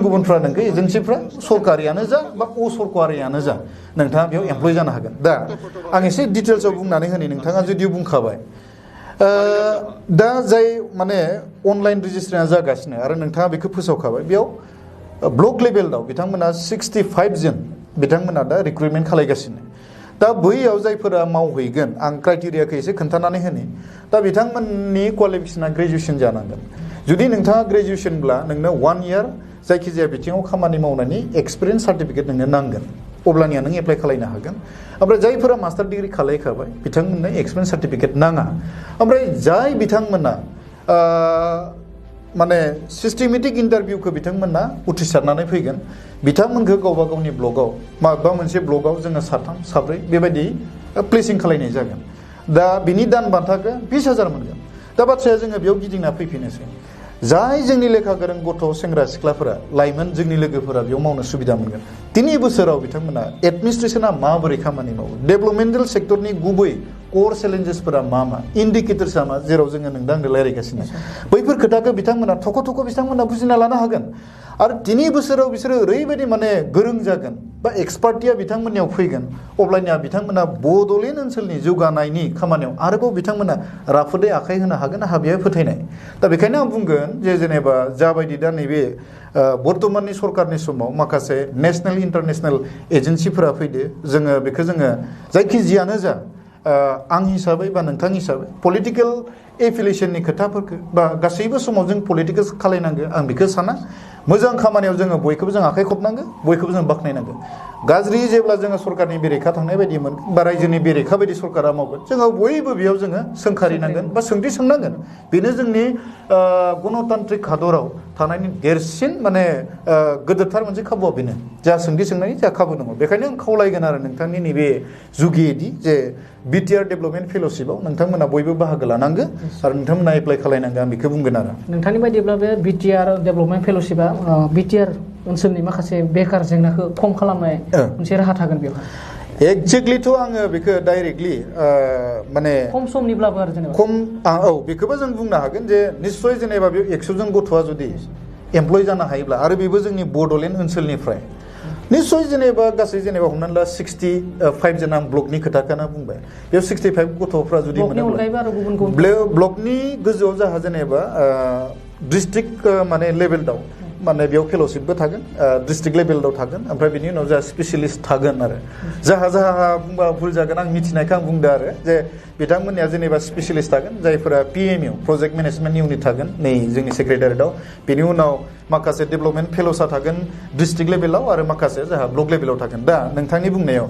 गुबुनफ्रा नोंखो एजेन्सिफ्रा सरकारियानो जा बा असरकारियानो जा नोंथाङा बेयाव एमप्लय जानो हागोन दा आं एसे डिटेल्सआव बुंनानै होनि नोंथाङा जुदि बुंखाबाय दा जाय माने अनलाइन रेजिस्ट्रेसना जागासिनो आरो नोंथाङा बेखौ फोसावखाबाय बेयाव ब्लक लेभेलाव बिथांमोना 65 जन बिथांमोना दा रिक्रुटमेन्ट खालामगासिनो दा बैयाव जायफोरा मावहैगोन आं क्राइटेरियाखौ एसे खोन्थानानै होनि दा बिथांमोननि क्वालिफिकेसना ग्रेजुएसन जानांगोन जुदि नोंथाङा ग्रेजुएसनब्ला नोंनो 1 इयार जायखिजाया बिथिङाव खामानि मावनायनि एक्सपिरियेन्स सार्टिफिकेट नोंनो नांगोन अब्लानिया नों एप्लाइ खालामनो हागोन ओमफ्राय जायफोरा मास्टार डिग्री खालामखाबाय बिथांमोननो एक्सपिरियेन्स सार्टिफिकेट नाङा ओमफ्राय जाय बिथांमोना माने सिस्टेमेटिक इन्टारभिउखौ बिथांमोना उथ्रिसारनानै फैगोन बिथांमोनखौ गावबा गावनि ब्लगाव माबा मोनसे ब्लगाव जोङो 3 4 बेबायदि प्लेसिं खालामनाय जागोन दा बिनि दान बान्थाखौ 20,000 मोनगोन दा बाथ्राया जोङो बेयाव गिदिंना फैफिनोसै जाय जोंनि लेखा गोरों गथ' सेंग्रा सिख्लाफोरा लाइमोन जोंनि लोगोफोरा बेयाव मावनो सुबिदा मोनगोन 3 बोसोराव बिथांमोना एडमिनिस्ट्रेसना माबोरै खामानि मावो डेभेलपमेन्टेल सेक्टरनि गुबै कोर चेलेन्जेसफोरा मा इन्डिकेटर्सआ मा जेराव जोङो नोंदांनो रायज्लायगासिनो बैफोर खोथाखौ बिथांमोना थख' बिथांमोना बुजिना लानो हागोन आरो 3 बोसोराव बिसोरो ओरैबायदि माने गोरों जागोन बा एक्सपार्टिया बिथांमोननियाव फैगोन अब्लानिया बिथांमोना बड'लेण्ड ओनसोलनि जौगानायनि खामानियाव आरोबाव बिथांमोना राफोदै आखाइ होनो हागोन आंहा बेहाय फोथायनाय दा बेखायनो आं बुंगोन जे जेनेबा जाबायदि दा नैबे बर्तमाननि सरकारनि समाव माखासे नेशनेल इन्टारनेशनेल एजेन्सिफोरा फैदो जोङो बेखौ जोङो जायखिजायानो जा आं हिसाबै बा नोंथां हिसाबै पलिटिकेल एफिलिएशननि खोथाफोरखौ बा गासैबो समाव जों पलिटिक्स खालायनांगौ आं बेखौ साना मोजां खामानियाव जोङो बयखौबो जों आखाइ खबनांगौ बयखौबो जों बाख्नायनांगौ गाज्रि जेब्ला जोङो सरकारनि बेरेखा थांनाय बायदि मोनगोन बा रायजोनि बेरेखा बायदि सरकारा मावगोन जोङो बयबो बेयाव जोङो सोंखारिनांगोन बा सोंथि सोंनांगोन बेनो जोंनि गणतान्त्रिक हादराव थानायनि देरसिन माने गोदोरथार मोनसे खाबुआ बेनो जा सोंथि सोंनायनि जा खाबु दङ बेखायनो आं खावलायगोन आरो नोंथांनि नैबे जुगियेदि जे BTR डेभेलपमेन्ट फेल'शिपआव नोंथांमोना बयबो बाहागो लानांगो आरो नोंथांमोना एप्लाइ खालायनांगो आं बेखौ बुंगोन आरो नोंथांनि बायदिब्ला बे BTR डेभेलपमेन्ट फेल'शिपआ BTR ओनसोलनि माखासे बेकार जेंनाखौ खम खालामनाय मोनसे राहा थागोन बेवहाय एक्जेक्टलिथ' आङो बेखौ डाइरेक्टलि माने खम समनिब्लाबो आरो जेनेबा खम औ बेखौबो जों बुंनो हागोन जे निश्चय जेनेबा बे 100 जन गथ'आ जुदि एमप्लय जानो हायोब्ला आरो बेबो जोंनि बड'लेण्ड ओनसोलनिफ्राय निश्चय जेनेबा गासै जेनेबा हमनानै ला 65 जन आं ब्लकनि खोथाखौनो बुंबाय बेयाव 65 गथ'फ्रा जुदि ब्लकनि गोजौआव जाहा जेनेबा डिस्ट्रिक्ट माने लेभेलाव माने बेयाव फेल'शिपबो थागोन डिस्ट्रिक्ट लेभेलाव थागोन ओमफ्राय बिनि उनाव जा स्पेसियलिस्ट थागोन आरो जाहा बुंबा भुल जागोन आं मिथिनायखौ आं बुंदों आरो जे बिथांमोननिया जेनेबा स्पेसियलिस्ट थागोन जायफोरा PMU प्रजेक्ट मेनेजमेन्ट इउनिट थागोन नै जोंनि सेक्रेटारियेटआव बेनि उनाव माखासे डेभेलपमेन्ट फेल'सा थागोन डिस्ट्रिक्ट लेभेलाव आरो माखासे जाहा ब्लक लेभेलाव थागोन दा नोंथांनि बुंनायाव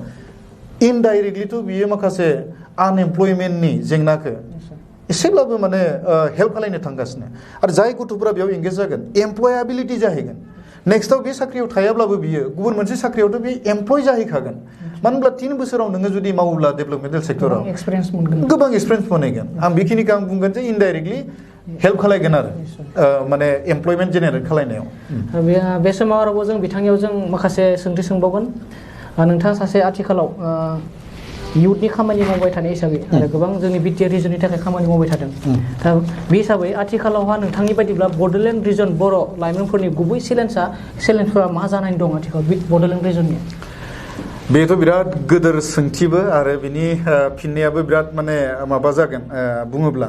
इनडाइरेक्टलिथ' बियो माखासे आनएमप्लयमेन्टनि जेंनाखौ एसेब्लाबो माने हेल्प खालामनो थांगासिनो आरो जाय गथ'फोरा बेयाव एंगेज जागोन एमप्लयाबिलिटि जाहैगोन नेक्स्टआव बे साख्रियाव थायाब्लाबो बियो गुबुन मोनसे साख्रियावथ' बे एमप्लय जाहैखागोन मानो होनब्ला 3 बोसोराव नोङो जुदि मावोब्ला डेभेलपमेन्टेल सेक्टराव गोबां एक्सपिरियेन्स मोनहैगोन आं बेखिनिखौ आं बुंगोन जे इनडाइरेक्टलि हेल्प खालायगोन आरो माने एमप्लयमेन्ट जेनेरेट खालायनायाव बे समाव आरोबाव जों बिथांनियाव जों माखासे सोंथि सोंबावगोन नोंथाङा सासे आथिखालाव इयुथनि खामानि मावबाय थानाय हिसाबै आरो गोबां जोंनि BTR रिजननि थाखाय खामानि मावबाय थादों दा बे हिसाबै आथिखालावहा नोंथांनि बायदिब्ला बड'लेण्ड रिजन बर' लाइमोनफोरनि गुबै चेलेन्जफोरा मा जानानै दं आथिखालाव बड'लेण्ड रिजननि बेथ' बिराद गोदोर सोंथिबो आरो बिनि फिननायाबो बिराद माने माबा जागोन बुङोब्ला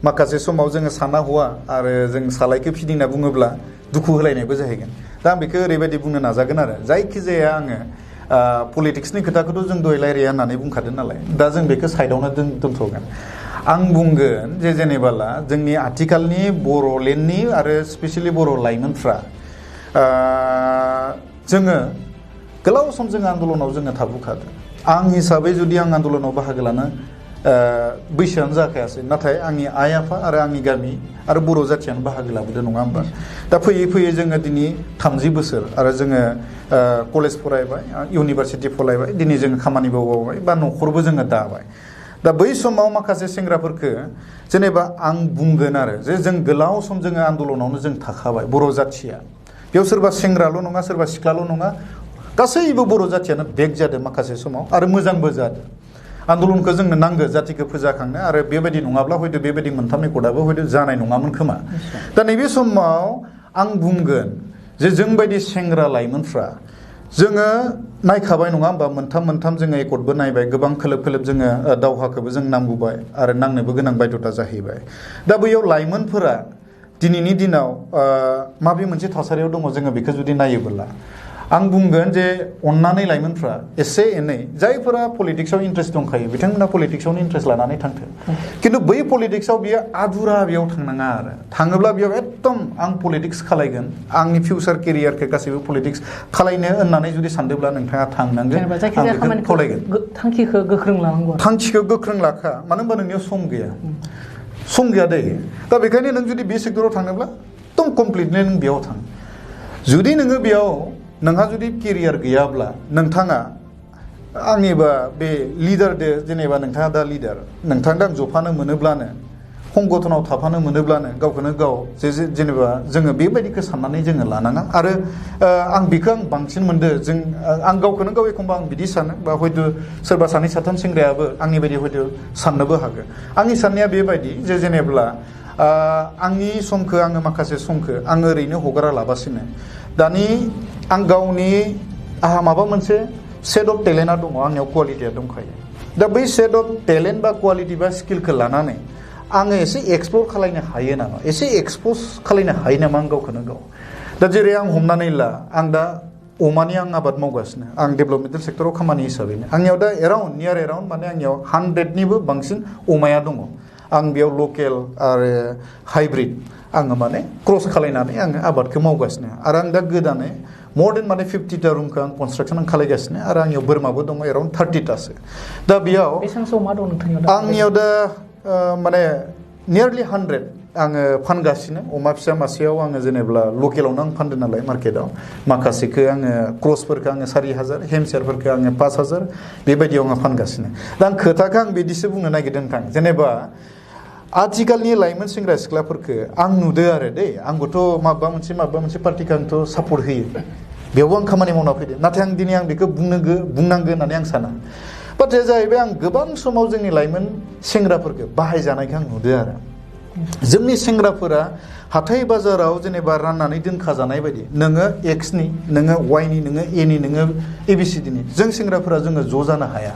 माखासे समाव जोङो साना हवा आरो जों सालायखौ फिदिंना बुङोब्ला दुखु होलायनायबो जाहैगोन दा आं बेखौ ओरैबायदि बुंनो नाजागोन आरो जायखिजाया आङो पलिटिक्सनि खोथाखौथ' जों दहाय रायलाया होननानै बुंखादों नालाय दा जों बेखौ साइडआवनो दोनथ'गोन आं बुंगोन जे जेनेबाला जोंनि आथिखालनि बड'लेण्डनि आरो स्पेसियेलि बर' लाइमोनफ्रा जोङो गोलाव सम जोङो आन्दलनाव जोङो थाबोखादों आं हिसाबै जुदि आं आन्दलनाव बाहागो लानो बैसोआनो जाखायासै नाथाय आंनि आइ आफा आरो आंनि गामि आरो बर' जाथियानो बाहागो लाबोदों नङा होमबा दा फैयै फैयै जोङो दिनै 30 बोसोर आरो जोङो कलेज फरायबाय इउनिभारसिटि फरायबाय दिनै जोङो खामानि मावबाय बा न'खरबो जोङो दाबाय दा बै समाव माखासे सेंग्राफोरखो जेनेबा आं बुंगोन आरो जे जों गोलाव सम जोङो आन्दलनावनो जों थाखाबाय बर' जाथिया बेयाव सोरबा सेंग्राल' नङा सोरबा सिख्लाल' नङा गासैबो बर' जाथियानो बेक जादों माखासे समाव आरो मोजांबो जादों आन्दलनखौ जोंनो नांगौ जातिखौ फोजाखांनो आरो बेबायदि नङाब्ला हयथ' बेबायदि मोनथाम एकर्डआबो हयथ' जानाय नङामोन खोमा दा नैबे समाव आं बुंगोन जे जोंबायदि सेंग्रा लाइमोनफ्रा जोङो नायखाबाय नङा होमबा मोनथाम जोङो एकर्डबो नायबाय गोबां खोलोब खोलोब जोङो दावहाखौबो जों नांबोबाय आरो नांनोबो गोनां बायध'था जाहैबाय दा बैयाव लाइमोनफोरा दिनैनि दिनाव माबे मोनसे थासारियाव दङ जोङो बेखौ जुदि नायोब्ला आं बुंगोन जे अन्नानै लाइमोनफ्रा एसे एनै जायफोरा पलिटिक्सआव इन्ट्रेस्ट दंखायो बिथांमोना पलिटिक्सआवनो इन्ट्रेस्ट लानानै थांथों खिन्थु बै पलिटिक्सआव बियो आधुरा बेयाव थांनाङा आरो थाङोब्ला बेयाव एकदम आं पलिटिक्स खालायगोन आंनि फिउचार केरियारखौ गासैबो पलिटिक्स खालायनो होननानै जुदि सानदोंब्ला नोंथाङा थांनांगोन आं बेखौ खावलायगोन थांखिखौ गोख्रों लानांगौ थांखिखौ गोख्रों लाखा मानो होनबा नोंनियाव सम गैया दै दा बेखायनो नों जुदि बे सेक्टराव थांनोब्ला एकदम कमप्लिटलि नों बेयाव थां जुदि नोङो बेयाव नोंहा जुदि केरियार गैयाब्ला नोंथाङा आंनिबा बे लिडारदो जेनेबा नोंथाङा दा लिडार नोंथांदो आं जफानो मोनोब्लानो संगठनाव थाफानो मोनोब्लानो गावखौनो गाव जेनेबा जोङो बेबायदिखौ साननानै जोङो लानाङा आरो आं बेखौ आं बांसिन मोनदों जों आं गावखौनो गाव एखमबा आं बिदि सानो बा हयथ' सोरबा सानै साथाम सेंग्रायाबो आंनि बायदि हयथ' साननोबो हागौ आंनि साननाया बेबायदि जे जेनेब्ला आंनि समखौ आङो माखासे समखौ आं ओरैनो हगारा लाबासिनो दानि आं गावनि आहा माबा मोनसे सेट अफ टेलेन्टआ दङ आंनियाव क्वालिटिया दंखायो दा बै सेट अफ टेलेन्ट बा क्वालिटि बा स्किलखौ लानानै आङो एसे एक्सप्लर खालायनो हायो नामा एसे एक्सप'ज खालायनो हायो नामा आं गावखौनो गाव दा जेरै आं हमनानै ला आं दा अमानि आं आबाद मावगासिनो आं डेभेलपमेन्टेल सेक्टराव खामानि हिसाबैनो आंनियाव दा नियार एराउन्ड माने आंनियाव 100निबो बांसिन अमाया दङ आं बेयाव लकेल आरो हाइब्रिद आङो माने क्रस खालायनानै आङो आबादखौ मावगासिनो आरो आं दा गोदानै more than माने 50टा रुमखौ आं कनस्ट्राक्सन आं खालायगासिनो आरो आंनियाव बोरमाबो दङ एराउन्ड 30टासो दा बेयाव बेसेबांसो अमा दं नोंथांनियाव आंनियाव दा माने नियारलि 100 आङो फानगासिनो अमा फिसा मासेयाव आङो जेनेबा लकेलावनो आं फानदों नालाय मार्केटाव माखासेखौ आङो क्रसफोरखौ आङो 4000 हेमसियारफोरखौ आङो 5000 बेबायदियाव आङो फानगासिनो दा आं खोथाखौ आं बिदिसो बुंनो नागिरदों नोंथां जेनेबा आथिखालनि लाइमोन सेंग्रा सिख्लाफोरखौ आं नुदों आरो दै आंबोथ' माबा मोनसे पार्टिखौ आंथ' सापर्ट होयो बेयावबो आं खामानि मावना फैदों नाथाय आं दिनै आं बेखौ बुंनांगोन होननानै आं साना बाथ्राया जाहैबाय आं गोबां समाव जोंनि लाइमोन सेंग्राफोरखौ बाहायजानायखौ आं नुदों आरो जोंनि सेंग्राफोरा हाथाय बाजाराव जेनेबा राननानै दोनखाजानाय बायदि नोङो एक्सनि नोङो वाइनि नोङो एनि नोङो एबिसिडिनि जों सेंग्राफोरा जोङो ज' जानो हाया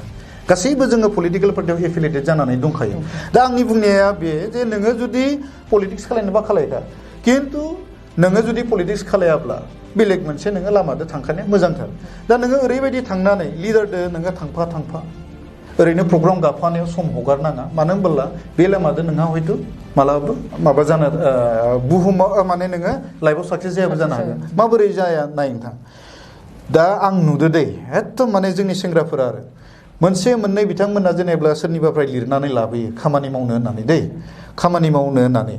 गासैबो जोङो पलिटिकेल पार्टियाव एफिलिएटेड जानानै दंखायो दा आंनि बुंनाया बे जे नोङो जुदि पलिटिक्स खालायनोबा खालायखा खिन्थु नोङो जुदि पलिटिक्स खालायाब्ला बेलेग मोनसे नोङो लामाजों थांखानाया मोजांथार दा नोङो ओरैबायदि थांनानै लिडारदो नोङो थांफा ओरैनो प्रग्राम गाफानायाव सम हगारनाङा मानो होनब्ला बे लामाजों नोंहा हयथ' मालाबा माबा जानो बुहुमाव माने नोङो लाइफआव साक्सेस जायाबो जानो हागोन माबोरै जाया नाय नोंथां दा आं नुदो दै एकदम माने जोंनि सेंग्राफोरा आरो मोनसे मोननै बिथांमोना जेनेबा सोरनिबाफ्राय लिरनानै लाबोयो खामानि मावनो होननानै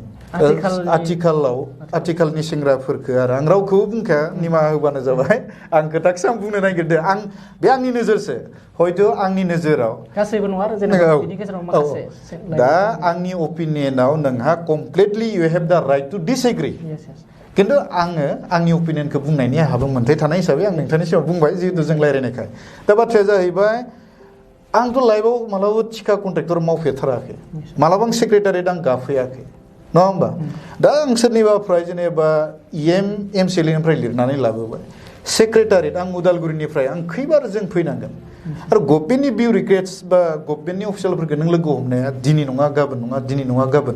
आथिखालनि सेंग्राफोरखौ आरो आं रावखौबो बुंखाया निमाहा होबानो जाबाय आं खोथाखौसो आं बुंनो नागिरदों आं बे आंनि नोजोरसो हयथ' आंनि नोजोराव गासैबो नङा आरो जेनेबा बिनि गेजेराव माखासे दा आंनि अपिनियनाव नोंहा कमप्लिटलि इउ हेभ द राइट टु डिसएग्री खिन्थु आङो आंनि अपिनियनखौ बुंनायनि आंहाबो मोन्थाय थानाय हिसाबै आं नोंथांनि सिगाङाव बुंबाय जिहेतु जों रायज्लायनायखाय दा बाथ्राया जाहैबाय आंथ' लाइफआव मालाबा थिखा कन्ट्रेक्टर मावफेरथाराखै मालाबा आं सेक्रेटारियेट आं गाफैयाखै नङा होमबा दा आं सोरनिबाफ्राय जेनेबा एमसिएलएनिफ्राय लिरनानै लाबोबाय सेक्रेटारियेट आं उदालगुरिनिफ्राय आं खैबार जों फैनांगोन आरो गभर्नमेन्टनि बिउरिक्रेट्स बा गभर्नमेन्टनि अफिसियेलफोरखौ नों लोगो हमनाया दिनै नङा गाबोन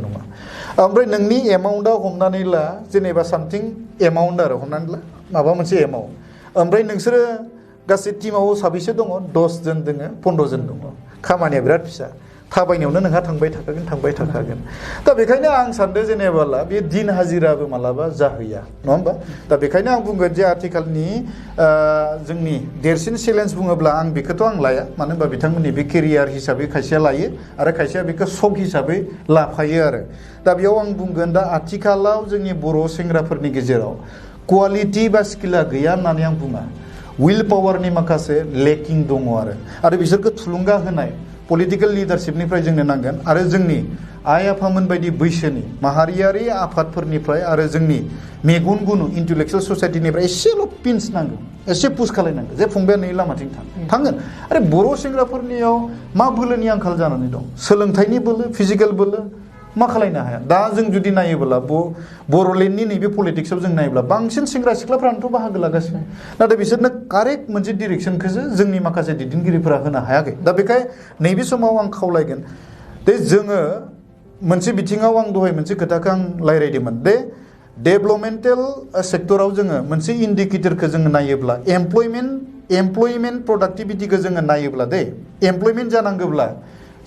नङा ओमफ्राय नोंनि एमाउन्टआ हमनानै ला जेनेबा सामथिं एमाउन्ट आरो हमनानै ला माबा मोनसे एमाउन्ट ओमफ्राय नोंसोरो गासै टिमाव साबैसे दङ 10 जन दङ 15 जन दङ खामानिया बिराद फिसा थाबायनायावनो नोंहा थांबाय थाखागोन दा बेखायनो आं सानदों जेनेबाला बे दिन हाजिराबो मालाबा जाहैया नङा होमबा दा बेखायनो आं बुंगोन जे आथिखालनि जोंनि देरसिन चेलेन्ज बुङोब्ला आं बेखौथ' आं लाया मानो होनबा बिथांमोननि बे केरियार हिसाबै खायसेया लायो आरो खायसेया बेखौ सक हिसाबै लाफायो आरो दा बेयाव आं बुंगोन दा आथिखालाव जोंनि बर' सेंग्राफोरनि गेजेराव क्वालिटि बा स्किला गैया होननानै आं बुङा विल पावारनि माखासे लेकिं दङ आरो बिसोरखौ थुलुंगा होनाय पलिटिकेल लिडारशिपनिफ्राय जोंनो नांगोन आरो जोंनि आइ आफामोन बायदि बैसोनि माहारियारि आफादफोरनिफ्राय आरो जोंनि मेगन गुनु इन्टेलेक्सुवेल ससाइटिनिफ्राय एसेल' पिन्स नांगौ एसे पुश खालायनांगौ जे फंबाया नै लामाथिं थांगोन आरो बर' सेंग्राफोरनियाव मा बोलोनि आंखाल जानानै दं सोलोंथाइनि बोलो फिजिकेल बोलो मा खालायनो हाया दा जों जुदि नायोब्ला बर'लेण्डनि नैबे पलिटिक्सआव जों नायोब्ला बांसिन सेंग्रा सिख्लाफ्रानोथ' बाहागो लागासिनो नाथाय बिसोरनो कारेक्ट मोनसे डिरेक्सनखौसो जोंनि माखासे दैदेनगिरिफोरा होनो हायाखै दा बेखाय नैबे समाव आं खावलायगोन दे जोङो मोनसे बिथिङाव आं दहाय मोनसे खोथाखौ आं रायज्लायदोंमोन दे डेभेलपमेन्टेल सेक्टराव जोङो मोनसे इन्डिकेटरखौ जोङो नायोब्ला एमप्लयमेन्ट प्रडाक्टिभिटिखौ जोङो नायोब्ला दे एमप्लयमेन्ट जानांगौब्ला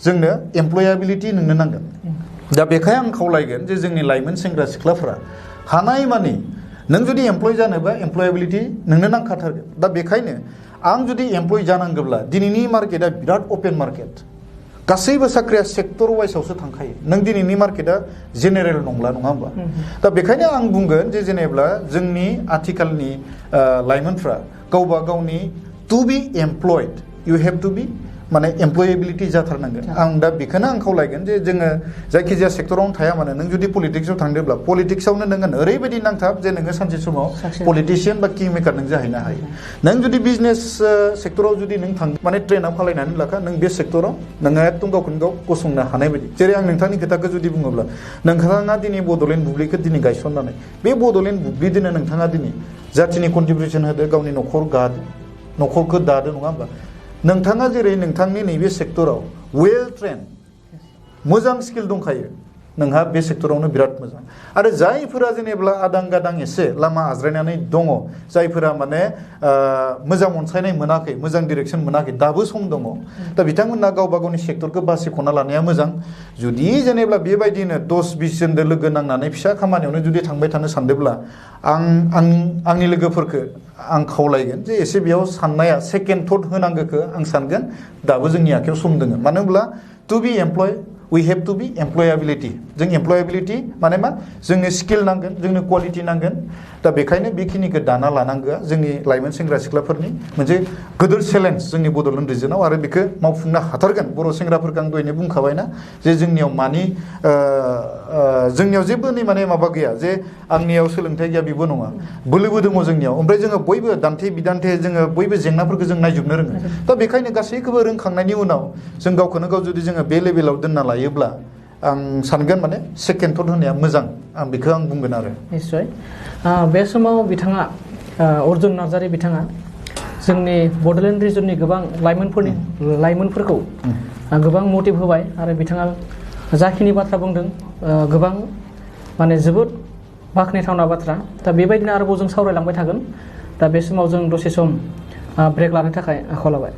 जोंनो एमप्लयाबिलिटि नोंनो नांगोन दा बेखाय आं खावलायगोन जे जोंनि लाइमोन सेंग्रा सिख्लाफोरा हानाय मानि नों जुदि एमप्लय जानोबा एमप्लयाबिलिटि नोंनो नांखाथारगोन दा बेखायनो आं जुदि एमप्लय जानांगौब्ला दिनैनि मार्केटआ बिराद अपेन मार्केट गासैबो साख्रिया सेक्टर वाइसआवसो थांखायो नों दिनैनि मार्केटआ जेनेरेल नंला नङा होमबा दा बेखायनो आं बुंगोन जे जेनेब्ला जोंनि आथिखालनि लाइमोनफ्रा गावबा गावनि to be employed you have to be माने एमप्लयेबिलिटि जाथारनांगोन आं दा बेखौनो आं खावलायगोन जे जोङो जायखिजाया सेक्टरावनो थाया मानो नों जुदि पलिटिक्सआव थांदोंब्ला पलिटिक्सआवनो नोङो ओरैबायदि नांथाब जे नोङो सानसे समाव पलिटिशियान बा किं मेकार नों जाहैनो हायो नों जुदि बिजनेस सेक्टराव जुदि नों थां माने ट्रेनाव खालायनानै लाखा नों बे सेक्टराव नोङो एकदम गावखौनो गाव गसंनो हानाय बायदि जेरै आं नोंथांनि खोथाखौ जुदि बुङोब्ला नोंथाङा दिनै बड'लेण्ड बुब्लिखौ दिनै गायसननानै बे बड'लेण्ड बुब्लिजोंनो नोंथाङा दिनै जाथिनि कन्ट्रिबिउसन होदो गावनि न'खरखौ दादो नङा होमबा नोंथाङा जेरै नोंथांनि नैबे सेक्टराव वेल ट्रेन मोजां स्किल दंखायो नोंहा बे सेक्टरावनो बिराद मोजां आरो जायफोरा जेनेब्ला आदां गादां एसे लामा आज्रायनानै दङ जायफोरा माने मोजां अनसायनाय मोनाखै मोजां डिरेक्सन मोनाखै दाबो सम दङ दा बिथांमोना गावबा गावनि सेक्टरखौ बासिख'ना लानाया मोजां जुदि जेनेब्ला बेबायदिनो 10-20 जनजों लोगो नांनानै फिसा खामानियावनो जुदि थांबाय थानो सानदोंब्ला आंनि लोगोफोरखो आं खावलायगोन जे एसे बेयाव साननाया सेकेन्ड थट होनांगौखौ आं सानगोन दाबो जोंनि आखायाव सम दङ मानो होनब्ला to be employ we have to be employability जों employability माने मा जोंनो स्किल नांगोन जोंनो क्वालिटि नांगोन दा बेखायनो बेखिनिखौ दाना लानांगौआ जोंनि लाइमोन सेंग्रा सिख्लाफोरनि मोनसे गोदोर चेलेन्ज जोंनि बड'लेण्ड रिजनाव आरो बेखौ मावफुंनो हाथारगोन बर' सेंग्राफोरखौ आं दहायनो बुंखाबायना जे जोंनियाव जोंनियाव जेबो माने माबा गैया जे आंनियाव सोलोंथाइ गैया बेबो नङा बोलोबो दङ जोंनियाव ओमफ्राय जोङो बयबो दान्थे बिदान्थे जोङो बयबो जेंनाफोरखौ जों नायजोबनो रोङो दा बेखायनो गासैखौबो रोंखांनायनि उनाव जों गावखौनो गाव जुदि जोङो बे लेभेलाव दोनना लायोब्ला आं सानगोन माने सेकेन्ड थट होनाया मोजां आं बेखौ आं बुंगोन आरो निश्चय बे समाव बिथाङा अर्जुन नार्जारी बिथाङा जोंनि बड'लेण्ड रिजननि गोबां लाइमोनफोरखौ गोबां मटिभ होबाय आरो बिथाङा जाखिनि बाथ्रा बुंदों गोबां माने जोबोद बाख्नायथावना बाथ्रा दा बेबायदिनो आरोबाव जों सावरायलांबाय थागोन दा बे समाव जों दसे सम ब्रेक लानो थाखाय आखायाव लाबाय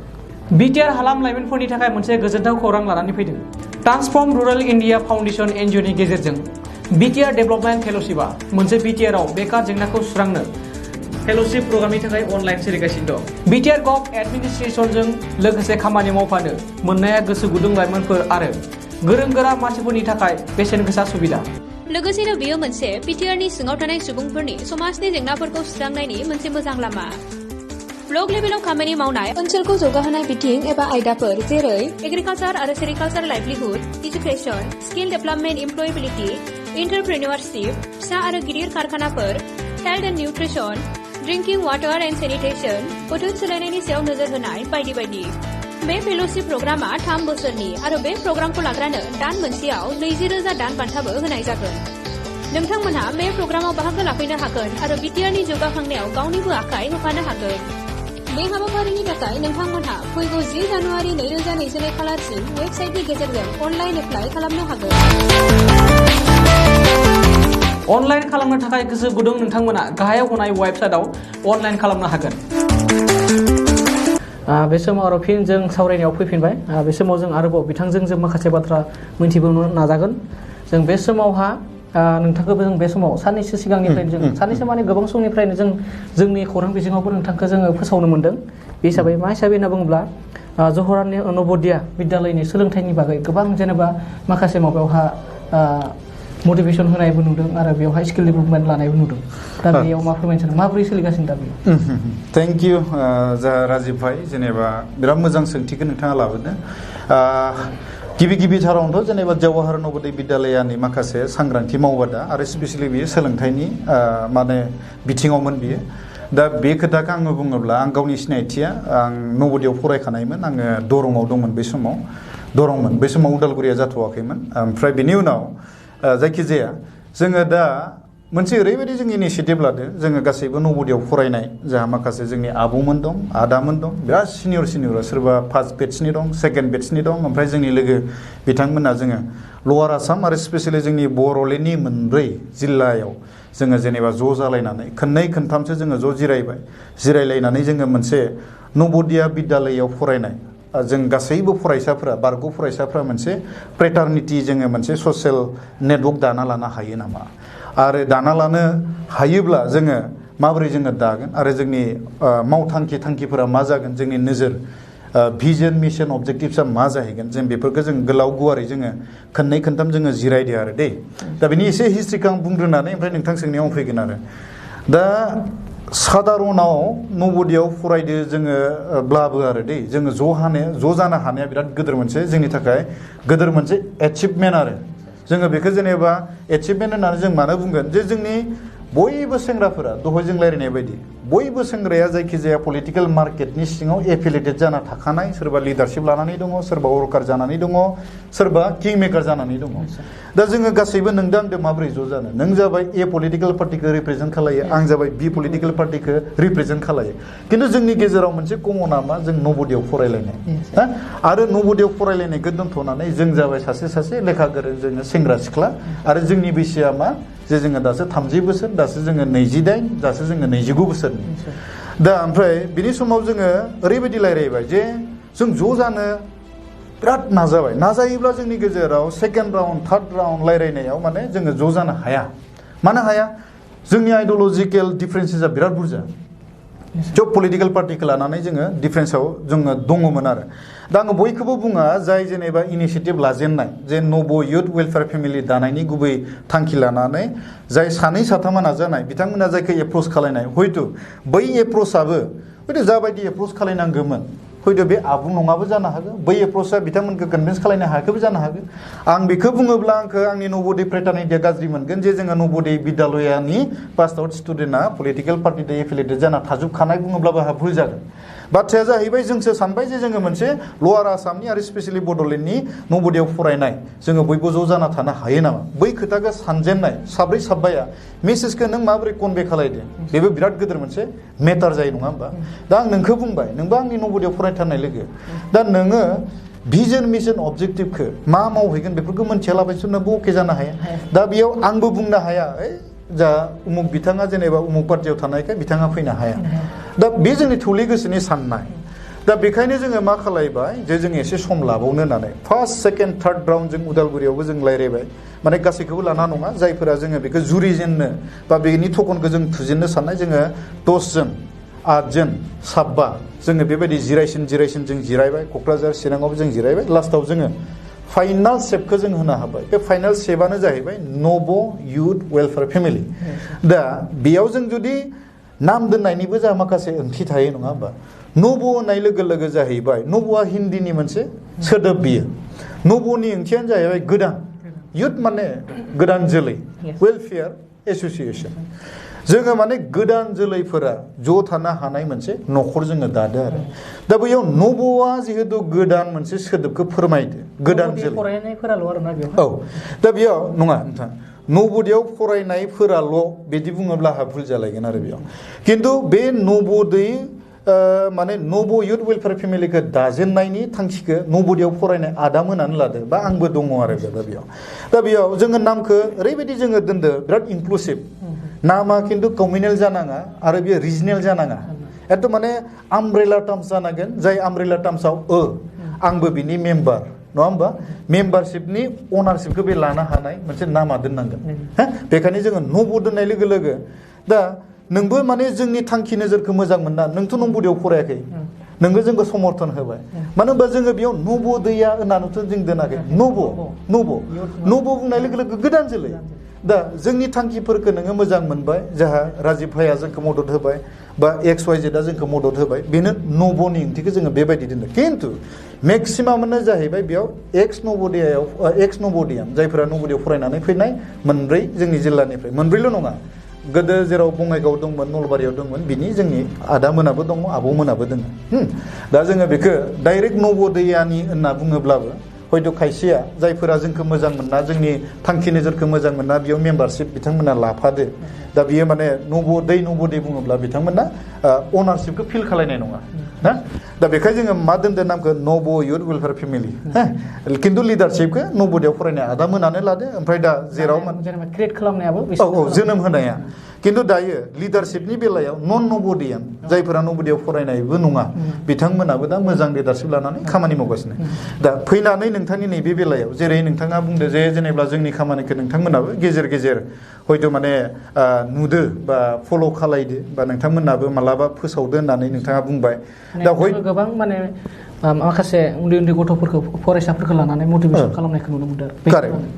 BTR हालाम लाइमोनफोरनि थाखाय मोनसे गोजोनथाव खौरां लानानै फैदों ट्रान्सफर्म रुरेल इन्डिया फाउन्डेसन एनजिअनि गेजेरजों BTR डेभेलपमेन्ट फेल'शिपआ मोनसे BTRआव बेकार जेंनाखौ सुस्रांनो फेल'शिप प्रग्रामनि थाखाय अनलाइन सोलिगासिनो दं BTR गभ एडमिनिस्ट्रेसनजों लोगोसे खामानि मावफानो मोननाया गोसो गुदुं लाइमोनफोर आरो गोरों गोरा मानसिफोरनि थाखाय बेसेन गोसा सुबिदा लोगोसेनो बेयो मोनसे BTRनि सिङाव थानाय सुबुंफोरनि समाजनि जेंनाफोरखौ सुस्रांनायनि मोनसे मोजां लामा ब्लक लेभेलाव खामानि मावनाय ओनसोलखौ जौगाहोनाय बिथिं एबा आयदाफोर जेरै एग्रिकालचार आरो sericulture livelihood education skill development employability entrepreneurship फिसा आरो गिदिर कारखानाफोर health and nutrition drinking water and sanitation बोथोर सोलायनायनि सायाव नोजोर होनाय बायदि बायदि बे फेल'शिप प्रग्रामा 3 बोसोरनि आरो बे प्रग्रामखौ लाग्रानो दान मोनसेयाव 20,000 दान बान्थाबो होनाय जागोन नोंथांमोनहा बे प्रग्रामाव बाहागो लाफैनो हागोन आरो BTRनि जौगाखांनायाव गावनिबो आखाइ होफानो हागोन बे हाबाफारिनि थाखाय नोंथांमोनहा फैगौ 10 जानुवारि 2022 खालारसिम वेबसाइटनि गेजेरजों अनलाइन एप्लाइ खालामनो हागोन अनलाइन खालामनो थाखाय गोसो गुदुं नोंथांमोना गाहायाव होनाय वेबसाइटआव अनलाइन खालामनो हागोन बे समाव आरो फिन जों सावरायनायाव फैफिनबाय बे समाव जों आरोबाव बिथांजों जों माखासे बाथ्रा मिन्थिबावनो नाजागोन जों बे समावहा नोंथांखौबो जों बे समाव साननैसो सिगांनिफ्रायनो जों साननैसो माने गोबां समनिफ्रायनो जों जोंनि खौरां बिजोङावबो नोंथांखौ जोङो फोसावनो मोन्दों बे हिसाबै मा हिसाबै होनना बुङोब्ला जवाहरलाल नवोदया बिद्यालयनि सोलोंथाइनि बागै गोबां जेनेबा माखासे माबायावहा मटिभेसन होनायबो नुदों आरो बेवहाय स्किल डेभेलपमेन्ट लानायबो नुदों दा बेयाव मा फोरमायनो सानो माबोरै सोलिगासिनो दा बेयो थेंक इउ जा राजिब भाई जेनेबा बिराद मोजां सोंथिखौ नोंथाङा लाबोदो गिबिथारावनोथ' जेनेबा जवाहर नवोदय बिद्यालयानि माखासे सांग्रांथि मावबादा आरो स्पेसियेलि बियो सोलोंथाइनि माने बिथिङावमोन बियो दा बे खोथाखौ आङो बुङोब्ला आं गावनि सिनायथिया आं नवोदयाव फरायखानायमोन आङो दरंआव दंमोन बे समाव दरंमोन बे समाव उदालगुरिया जाथ'वाखैमोन ओमफ्राय बेनि उनाव जायखिजाया जोङो दा मोनसे ओरैबायदि जों इनिसियेटिभ लादों जोङो गासैबो नवोदयाव फरायनाय जोंहा माखासे जोंनि आब'मोन दं आदामोन दं बिराद सिनियर सोरबा फार्स्ट बेट्सनि दं सेकेन्ड बेट्सनि दं ओमफ्राय जोंनि लोगो बिथांमोना जोङो लवार आसाम आरो स्पेसियेलि जोंनि बर'लेण्डनि मोनब्रै जिल्लायाव जोङो जेनेबा ज' जालायनानै खननै खनथामसो जोङो ज' जिरायलायनानै जोङो मोनसे नवोदया बिद्यालयाव फरायनाय जों गासैबो फरायसाफोरा बारग' फरायसाफोरा मोनसे फ्रेटारनिटि जोङो मोनसे ससियेल नेटवर्क दाना लानो हायो नामा आरो दाना लानो हायोब्ला जोङो माबोरै जोङो दागोन आरो जोंनि थांखिफोरा मा जागोन जोंनि नोजोर भिजन मिशन अबजेक्टिभसा मा जाहैगोन जों बेफोरखौ जों गोलाव गुवारै जोङो खननै खनथाम जोङो जिरायदो आरो दे दा बेनि एसे हिस्ट्रिखौ आं बुंग्रोनानै ओमफ्राय नोंथां सोंनायाव फैगोन आरो दा सादारनाव नवोदयाव फरायदो जोङो ब्लाबो आरो दे जोङो ज' जानो हानाया बिराद गिदिर मोनसे जोंनि थाखाय गिदिर मोनसे एचिभमेन्ट आरो जोङो बेखौ जेनेबा एचिभमेन्ट होननानै जों मानो बुंगोन जे जोंनि बयबो सेंग्राफोरा दहाय जों रायलायनाय बायदि बयबो सेंग्राया जायखिजाया पलिटिकेल मार्केटनि सिङाव एफिलिएटेड जाना थाखानाय सोरबा लिडारशिप लानानै दङ सोरबा वर्कार जानानै दङ सोरबा किं मेकार जानानै दङ दा जोङो गासैबो नोंदो आंदो माबोरै ज' जानो नों जाबाय ए पलिटिकेल पार्टिखौ रिप्रेजेन्ट खालायो आं जाबाय बि पलिटिकेल पार्टिखौ रिप्रेजेन्ट खालायो खिन्थु जोंनि गेजेराव मोनसे कमना मा जों नवोदयाव फरायलायनाय आरो नवोदयाव फरायलायनायखौ दोनथ'नानै जों जाबाय सासे लेखा गोरों जोङो सेंग्रा सिख्ला आरो जोंनि बैसोआ मा जे जोङो दासो 30 बोसोर दासो जोङो 28 दासो जोङो 29 बोसोरनि दा ओमफ्राय बिनि समाव जोङो ओरैबायदि रायलायबाय जे जों ज' जानो बिराद नाजायोब्ला जोंनि गेजेराव सेकेन्ड राउन्ड थार्ड राउन्ड रायलायनायाव माने जोङो ज' जानो हाया मानो हाया जोंनि आइडिअलजिकेल डिफारेन्सेसा बिराद बुरजा जब पलिटिकेल पार्टिखौ लानानै जोङो डिफारेन्सआव जोङो दङमोन आरो दा आङो बयखौबो बुङा जाय जेनेबा इनिसियेटिभ लाजेननाय जे नव युथ वेलफेयार फेमिलि दानायनि गुबै थांखि लानानै जाय सानै साथामा नाजानाय बिथांमोना जायखौ एप्रोच खालायनाय हयथ' बै एप्रोचआबो हयथ' जाबायदि एप्रोच खालायनांगौमोन हयथ' बे आबुं नङाबो जानो हागौ बै एप्रोचआ बिथांमोनखौ कनभिन्स खालायनो हायाखैबो जानो हागौ आं बेखौ बुङोब्ला आंनि नवोदय फ्रेटारनिटिया गाज्रि मोनगोन जे जोङो नवोदय बिद्यालयानि पास आउट स्टुडेन्टआ पलिटिकेल पार्टिजों एफिलिएटेड जाना थाजोबखानाय बुङोब्लाबो आंहा भुल जागोन बाथ्राया जाहैबाय जोंसो सानबाय जे जोङो मोनसे लवार आसामनि आरो स्पेसियेलि बड'लेण्डनि नवोदयाव फरायनाय जोङो बयबो ज' जाना थानो हायो नामा बै खोथाखौ सानजेननाय साब्रै साब्बाया मेसेजखौ नों माबोरै कनभे खालायदों बेबो बिराद गिदिर मोनसे मेटार जायो नङा होमबा दा आं नोंखौ बुंबाय नोंबो आंनि नवोदयाव फरायथारनाय लोगो दा नोङो भिजन मिशन अबजेक्टिभखौ मा मावहैगोन बेफोरखौ मोनथियालाबायसो नोंबो अके जानो हाया दा बेयाव आंबो बुंनो हाया जा उमुक बिथाङा जेनेबा उमुक पार्टियाव थानायखाय बिथाङा फैनो हाया दा बे जोंनि थौले गोसोनि साननाय दा बेखायनो जोङो मा खालायबाय जे जों एसे सम लाबावनो होननानै फार्स्ट सेकेन्ड थार्ड राउन्ड जों उदालगुरियावबो जों रायलायबाय माने गासैखौबो लाना नङा जायफोरा जोङो बेखौ जुरिजेननो बा बेनि थखनखौ जों थुजेननो साननाय जोङो 10 जन 8 जन 7 जोङो बेबायदि जिरायसिन जों जिरायबाय क'क्राझार चिराङावबो जों जिरायबाय लास्टाव जोङो फाइनाल सेपखौ जों होनो हाबाय बे फाइनाल सेपआनो जाहैबाय नव युथ वेलफेयार फेमिलि दा बेयाव जों जुदि नाम दोननायनिबो जोंहा माखासे ओंथि थायो नङा होमबा नव होननाय लोगो लोगो जाहैबाय नवआ हिन्दीनि मोनसे सोदोब बियो नवनि ओंथियानो जाहैबाय गोदान युथ माने गोदान जोलै वेलफेयार एस'सिएसन जोङो माने गोदान जोलैफोरा ज' थानो हानाय मोनसे न'खर जोङो दादो आरो दा बैयाव नवआ जिहेतु गोदान मोनसे सोदोबखौ फोरमायदो गोदान जोलै फरायनायफोराल' आरोना बेयाव औ दा बेयाव नङा नोंथां नवोदयाव फरायनायफोराल' बिदि बुङोब्ला आंहा भुल जालायगोन आरो बेयाव खिन्थु बे नवोदय माने नव युथ वेलफेयार फेमिलिखौ दाजेननायनि थांखिखौ नवोदयाव फरायनाय आदाम होनानै लादो बा आंबो दङ आरो दा बेयाव जोङो नामखौ ओरैबायदि जोङो दोनदो बिराद इनक्लुसिभ नामा खिन्थु कमिउनेल जानाङा आरो बेयो रिजनेल जानाङा एकदम माने आमब्रेला टार्म्स जानांगोन जाय आमब्रेला टार्म्सआव आंबो बिनि मेम्बार नङा होमबा मेम्बारशिपनि अनारशिपखौ बे लानो हानाय मोनसे नामा दोननांगोन हा बेखायनो जोङो नब' दोननाय लोगो लोगो दा नोंबो माने जोंनि थांखि नोजोरखौ मोजां मोनना नोंथ' नब'दयाव फरायाखै नोंबो जोंखौ समर्थन होबाय मानो होनबा जोङो बेयाव नब'दैया होननानैथ' जों दोनाखै नब' बुंनाय लोगो लोगो गोदान जोलै दा जोंनि थांखिफोरखौ नोङो मोजां मोनबाय जाहा राजिब भाइया जोंखौ मदद होबाय बा XYZ जोंखौ मदद होबाय बेनो नब'नि ओंथिखौ जोङो बेबायदि दोनदों खिन्थु मेक्सिमामानो जाहैबाय बेयाव एक्स नब'दियाम जायफोरा नब'दियाव फरायनानै फैनाय मोनब्रै जोंनि जिल्लानिफ्राय मोनब्रैल' नङा गोदो जेराव बङाइगाव दंमोन नलबारियाव दंमोन बिनि जोंनि आदामोनाबो दङ आब'मोनाबो दङ दा जोङो बेखौ डाइरेक्ट नब'दैयानि होनना बुङोब्लाबो हयथ' खायसेया जायफोरा जोंखौ मोजां मोनना जोंनि थांखि नोजोरखौ मोजां मोनना बेयाव मेम्बारशिप बिथांमोना लाफादो दा बियो माने नब'दै बुङोब्ला बिथांमोना अनारशिपखौ फिल खालायनाय नङा ना दा बेखायनो जोङो मा दोनदों नामखौ नब' युथ वेलफेयार फेमिलि खिन्थु लिडारशिपखौ नब'दियाव फरायनाय आदामोनानो लादो ओमफ्राय दा जेराव जेनेबा क्रिएट खालामनायाबो जोनोम होनाया खिन्थु दायो लिडारशिपनि बेलायाव नन नब'दियान जायफोरा नब'दियाव फरायनायबो नङा बिथांमोनाबो दा मोजां लिडारशिप लानानै खामानि मावगासिनो दा फैनानै नोंथांनि नैबे बेलायाव जेरै नोंथाङा बुंदो जे जेनेबा जोंनि खामानिखौ नोंथांमोनाबो गेजेर गेजेर हयथ' माने नुदो बा फल' खालायदो बा नोंथांमोनाबो मालाबा फोसावदो होननानै नोंथाङा बुंबाय दा गोबां माने माखासे उन्दै उन्दै गथ'फोरखौ फरायसाफोरखौ लानानै मटिभेसन खालामनायखौ नुनो मोनदों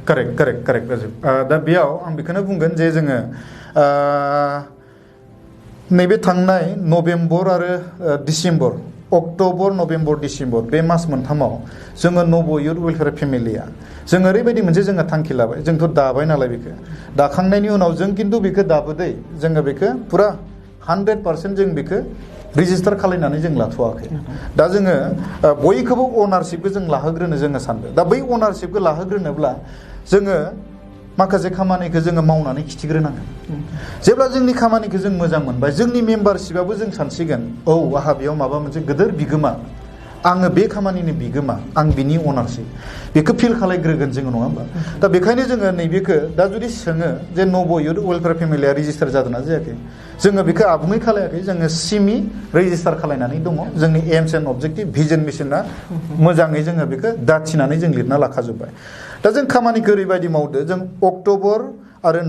कारेक्ट राजिब दा बेयाव आं बेखौनो बुंगोन जे जोङो नैबे थांनाय नभेम्बर आरो डिसेम्बर अक्ट'बर नभेम्बर डिसेम्बर बे मास मोनथामाव जोङो नब' युथ वेलफेयार फेमिलिया जों ओरैबायदि मोनसे जोङो थांखि लाबाय जोंथ' दाबाय नालाय बेखौ दाखांनायनि उनाव जों खिन्थु बेखौ दाबोदै जोङो बेखौ फुरा 100% जों बेखौ रेजिस्टार खालायनानै जों लाथ'वाखै दा जोङो बयखौबो अनारशिपखौ जों लाहोग्रोनो जोङो सानदों दा बै अनारशिपखौ लाहोग्रोनोब्ला जोङो माखासे खामानिखौ जोङो मावनानै खिथिग्रोनांगोन जेब्ला जोंनि खामानिखौ जों मोजां मोनबाय जोंनि मेम्बारशिपआबो जों सानसिगोन आहा बेयाव माबा मोनसे गिदिर बिगोमा आङो बे खामानिनि बिगोमा आं बिनि अनारशिप बेखौ फिल खालायग्रोगोन जोङो नङा होमबा दा बेखायनो जोङो नैबेखौ दा जुदि सोङो जे नब' युथ वेलफेयार फेमिलिया रेजिस्टार जादोंना जायाखै जोङो बेखौ आबुङै खालायाखै जोङो सिमि रेजिस्टार खालायनानै दङ जोंनि एम्स एन्ड अबजेक्टिभ भिजन मिसना मोजाङै जोङो बेखौ दाथिनानै जों लिरना लाखाजोब्बाय दा जों खामानिखौ ओरैबायदि मावदो जों अक्ट'बर आरो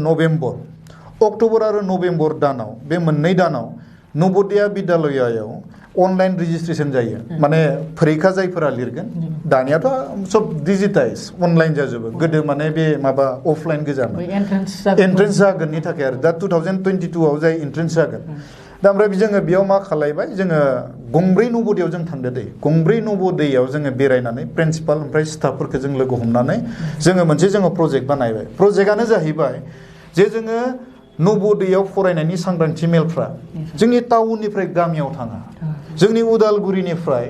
नभेम्बर दानाव बे मोननै दानाव नब'दिया बिद्यालयाव अनलाइन रेजिस्ट्रेसन जायो माने फरिखा जायफोरा लिरगोन दानियाथ' सब डिजिटाइज अनलाइन जाजोबो गोदो माने बे माबा अफलाइन गोजामोन एन्ट्रेन्स जागोननि थाखाय आरो दा 2022 आव जाय एन्ट्रेन्स जागोन दा ओमफ्राय जोङो बेयाव मा खालायबाय जोङो गंब्रै नब'दियाव जों थांदो दै गंब्रै नब'दियाव जोङो बेरायनानै प्रिन्सिपाल ओमफ्राय स्टाफफोरखौ जों लोगो हमनानै जोङो मोनसे प्रजेक्ट बानायबाय प्रजेक्टआनो जाहैबाय जे जोङो नब'दियाव फरायनायनि सांग्रांथि मेलफ्रा जोंनि टाउननिफ्राय गामियाव थाङा जोंनि उदालगुरिनिफ्राय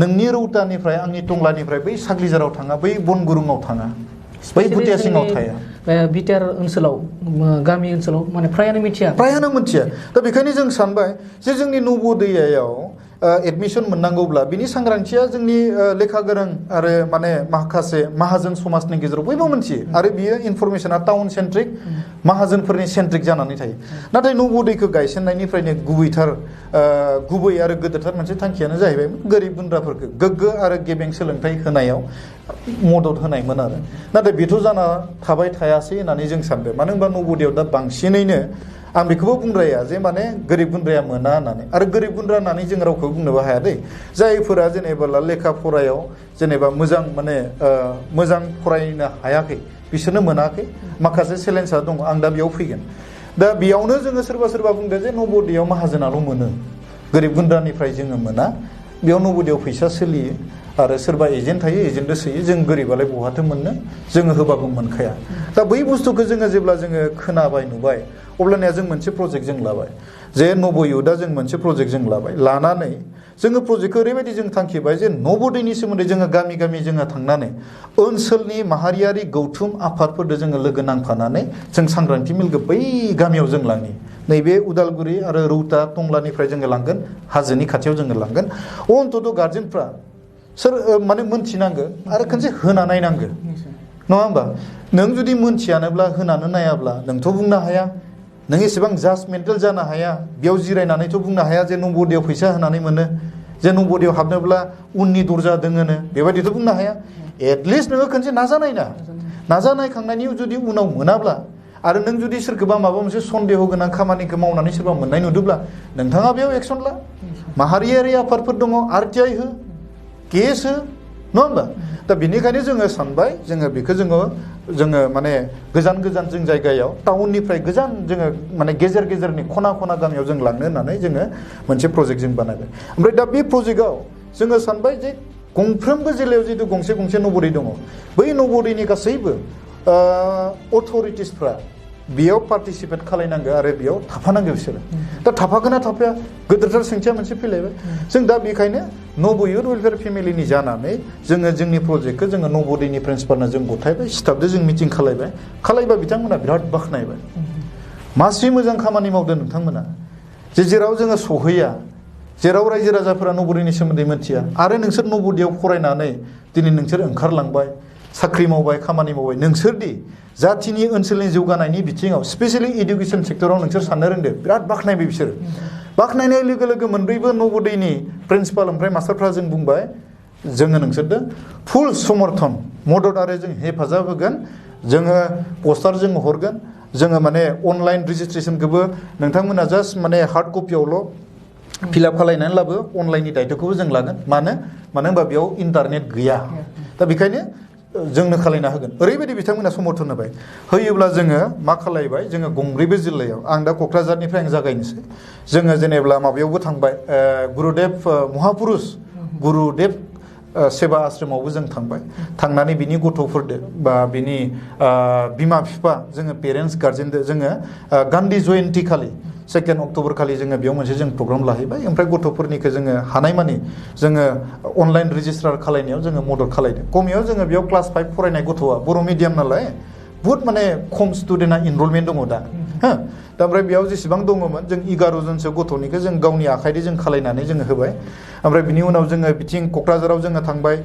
नोंनि रौतानिफ्राय आंनि टंलानिफ्राय बै साग्लिजाराव थाङा बै बनगुरुङाव थाङा बै भुटिया सिङाव थाया बिटिआर ओनसोलाव गामि ओनसोलाव माने फ्रायानो मिथिया दा बेखायनो जों सानबाय जे जोंनि नब'दियायाव एडमिसन मोननांगौब्ला बिनि सांग्रांथिया जोंनि लेखा गोरों आरो माने माखासे माहाजोन समाजनि गेजेराव बयबो मोनथियो आरो बियो इनफरमेसना टाउन सेन्ट्रिक माहाजोनफोरनि सेन्ट्रिक जानानै थायो नाथाय नब'दियाखौ गायसननायनिफ्रायनो गुबै आरो गोदोरथार मोनसे थांखियानो जाहैबाय गोरिब गुन्द्राफोरखौ गोग्गो आरो गेबें सोलोंथाइ होनायाव मदद होनायमोन आरो नाथाय बेथ' जाना थाबाय थायासै होननानै जों सानदों मानो होनबा नब'दियाव दा बांसिनैनो आं बेखौबो बुंद्राया जे माने गोरिब गुन्द्राया मोना होननानै आरो गोरिब गुन्द्रा होननानै जों रावखौबो बुंनोबो हाया दै जायफोरा जेनेबा लेखा फरायाव जेनेबा मोजां फरायनो हायाखै बिसोरनो मोनाखै माखासे चेलेन्जआ दङ आं दा बेयाव फैगोन दा बेयावनो जोङो सोरबा बुंदों जे नब'दियाव माहाजोनाल' मोनो गोरिब गुन्द्रानिफ्राय जोङो मोना बेयाव नब'दियाव फैसा सोलियो आरो सोरबा एजेन्ट थायो एजेन्टजों सोयो जों गोरिबालाय बहाथो मोननो जोङो होबाबो मोनखाया दा बै बुस्थुखौ जेब्ला जोङो खोनाबाय नुबाय अब्लानिया जों मोनसे प्रजेक्ट जों लाबाय जे नब' युथआ जों मोनसे प्रजेक्ट जों लाबाय लानानै जोङो प्रजेक्टखौ ओरैबायदि जों थांखिबाय जे नब'दियानि सोमोन्दै जोङो गामि जोङो थांनानै ओनसोलनि माहारियारि गौथुम आफादफोरजों जोङो लोगो नांफानानै जों सांग्रांथि मेलखौ बै गामियाव जों लांनि नैबे उदालगुरि आरो रौता टंलानिफ्राय जोङो लांगोन हाजोनि खाथियाव जोङो लांगोन अन्तत' गार्जेनफ्रा सोर माने मोनथिनांगौ आरो खनसे होना नायनांगौ नङा होमबा नों जुदि मोनथियानोब्ला होनानै नायाब्ला नोंथ' बुंनो हाया नों एसेबां जाजमेन्टेल जानो हाया बेयाव जिरायनानैथ' बुंनो हाया जे नबोदयाव फैसा होनानै मोनो जे नबोदयाव हाबनोब्ला उननि दरजा दोङोनो बेबायदिथ' बुंनो हाया एटलिस्ट नोङो खनसे नाजानायखांनायनि जुदि उनाव मोनाब्ला आरो नों जुदि सोरखौबा माबा मोनसे सन्देह गोनां खामानिखौ मावनानै सोरबा मोननाय नुदोंब्ला नोंथाङा बेयाव एक्सन ला माहारियारि आफादफोर दङ RTI हो केस हो नङा होमबा दा बेनिखायनो जोङो सानबाय जोङो बेखौ जोङो माने गोजान जों जायगायाव टाउननिफ्राय गोजान जोङो माने गेजेरनि खना गामियाव जों लांनो होननानै जोङो मोनसे प्रजेक्ट जों बानायबाय ओमफ्राय दा बे प्रजेक्टआव जोङो सानबाय जे गंफ्रोमबो जिल्लायाव जितु गंसे नबोदय दङ बै नबोदयनि गासैबो अथ'रिटिसफ्रा बेयाव पार्टिसिपेट खालायनांगौ आरो बेयाव थाफानांगौ बिसोरो दा थाफागोन ना थाफाया गोदोरथार सोंथिया मोनसे फैलायबाय जों दा बेखायनो नब इयुथ वेलफेयार फेमिलिनि जानानै जोङो जोंनि प्रजेक्टखौ जोङो नबोदयनि प्रिन्सिपालनो जों गथायबाय स्टाफजों जों मिटिं खालायबा बिथांमोना बिराद बाख्नायबाय मासि मोजां खामानि मावदों नोंथांमोना जेराव जोङो सहैया जेराव रायजो राजाफोरा नबोदयनि सोमोन्दै मिथिया आरो नोंसोर नबोदयाव फरायनानै दिनै नोंसोर ओंखारलांबाय साख्रि मावबाय खामानि मावबाय नोंसोरदि जाथिनि ओनसोलनि जौगानायनि बिथिङाव स्पेशेलि एडुकेसन सेक्टराव नोंसोर साननो रोंदों बिराद बाख्नायबाय बिसोरो बाख्नायनाय लोगो मोनब्रैबो नबोदयनि प्रिन्सिपाल ओमफ्राय मास्टारफ्रा जों बुंबाय जोङो नोंसोरदो फुल समर्थन मदद आरो जों हेफाजाब होगोन जोङो पस्टार जों हरगोन जोङो माने अनलाइन रेजिस्ट्रेसनखौबो नोंथांमोना जास्ट माने हार्ड कपियावल' फिलआप खालायनानै लाबो अनलाइननि दायित्वखौबो जों लागोन मानो होनबा बेयाव इन्टारनेट गैया दा बेखायनो जोंनो खालायना होगोन ओरैबायदि बिथांमोना समर्थन होयोब्ला जोङो मा खालायबाय जोङो गंब्रैबो जिल्लायाव आं दा क'क्राझारनिफ्राय आं जागायनोसै जोङो जेनेब्ला माबायावबो थांबाय गुरुदेब महापुरुष गुरुदेब सेबा आश्रमावबो जों थांनानै बिनि गथ'फोरदो बा बिनि बिमा बिफा जोङो पेरेन्टस गार्जेनदो जोङो गान्धी जयन्ती खालि 2 अक्ट'बर खालि जोङो बेयाव मोनसे जों प्रग्राम लाहैबाय ओमफ्राय गथ'फोरनिखौ जोङो हानायमानि जोङो अनलाइन रेजिस्टार खालायनायाव जोङो मदद खालायदों कमियाव जोङो बेयाव क्लास 5 फरायनाय गथ'आ बर' मिडियाम नालाय बुहुत माने खम स्टुडेन्टआ इनरलमेन्ट दङ दा दा ओमफ्राय बेयाव जेसेबां दङमोन जों 11 जनसो गथ'निखौ जों गावनि आखाइजों जों खालायनानै जोङो होबाय ओमफ्राय बिनि उनाव जोङो बिथिं क'क्राझाराव जोङो थांबाय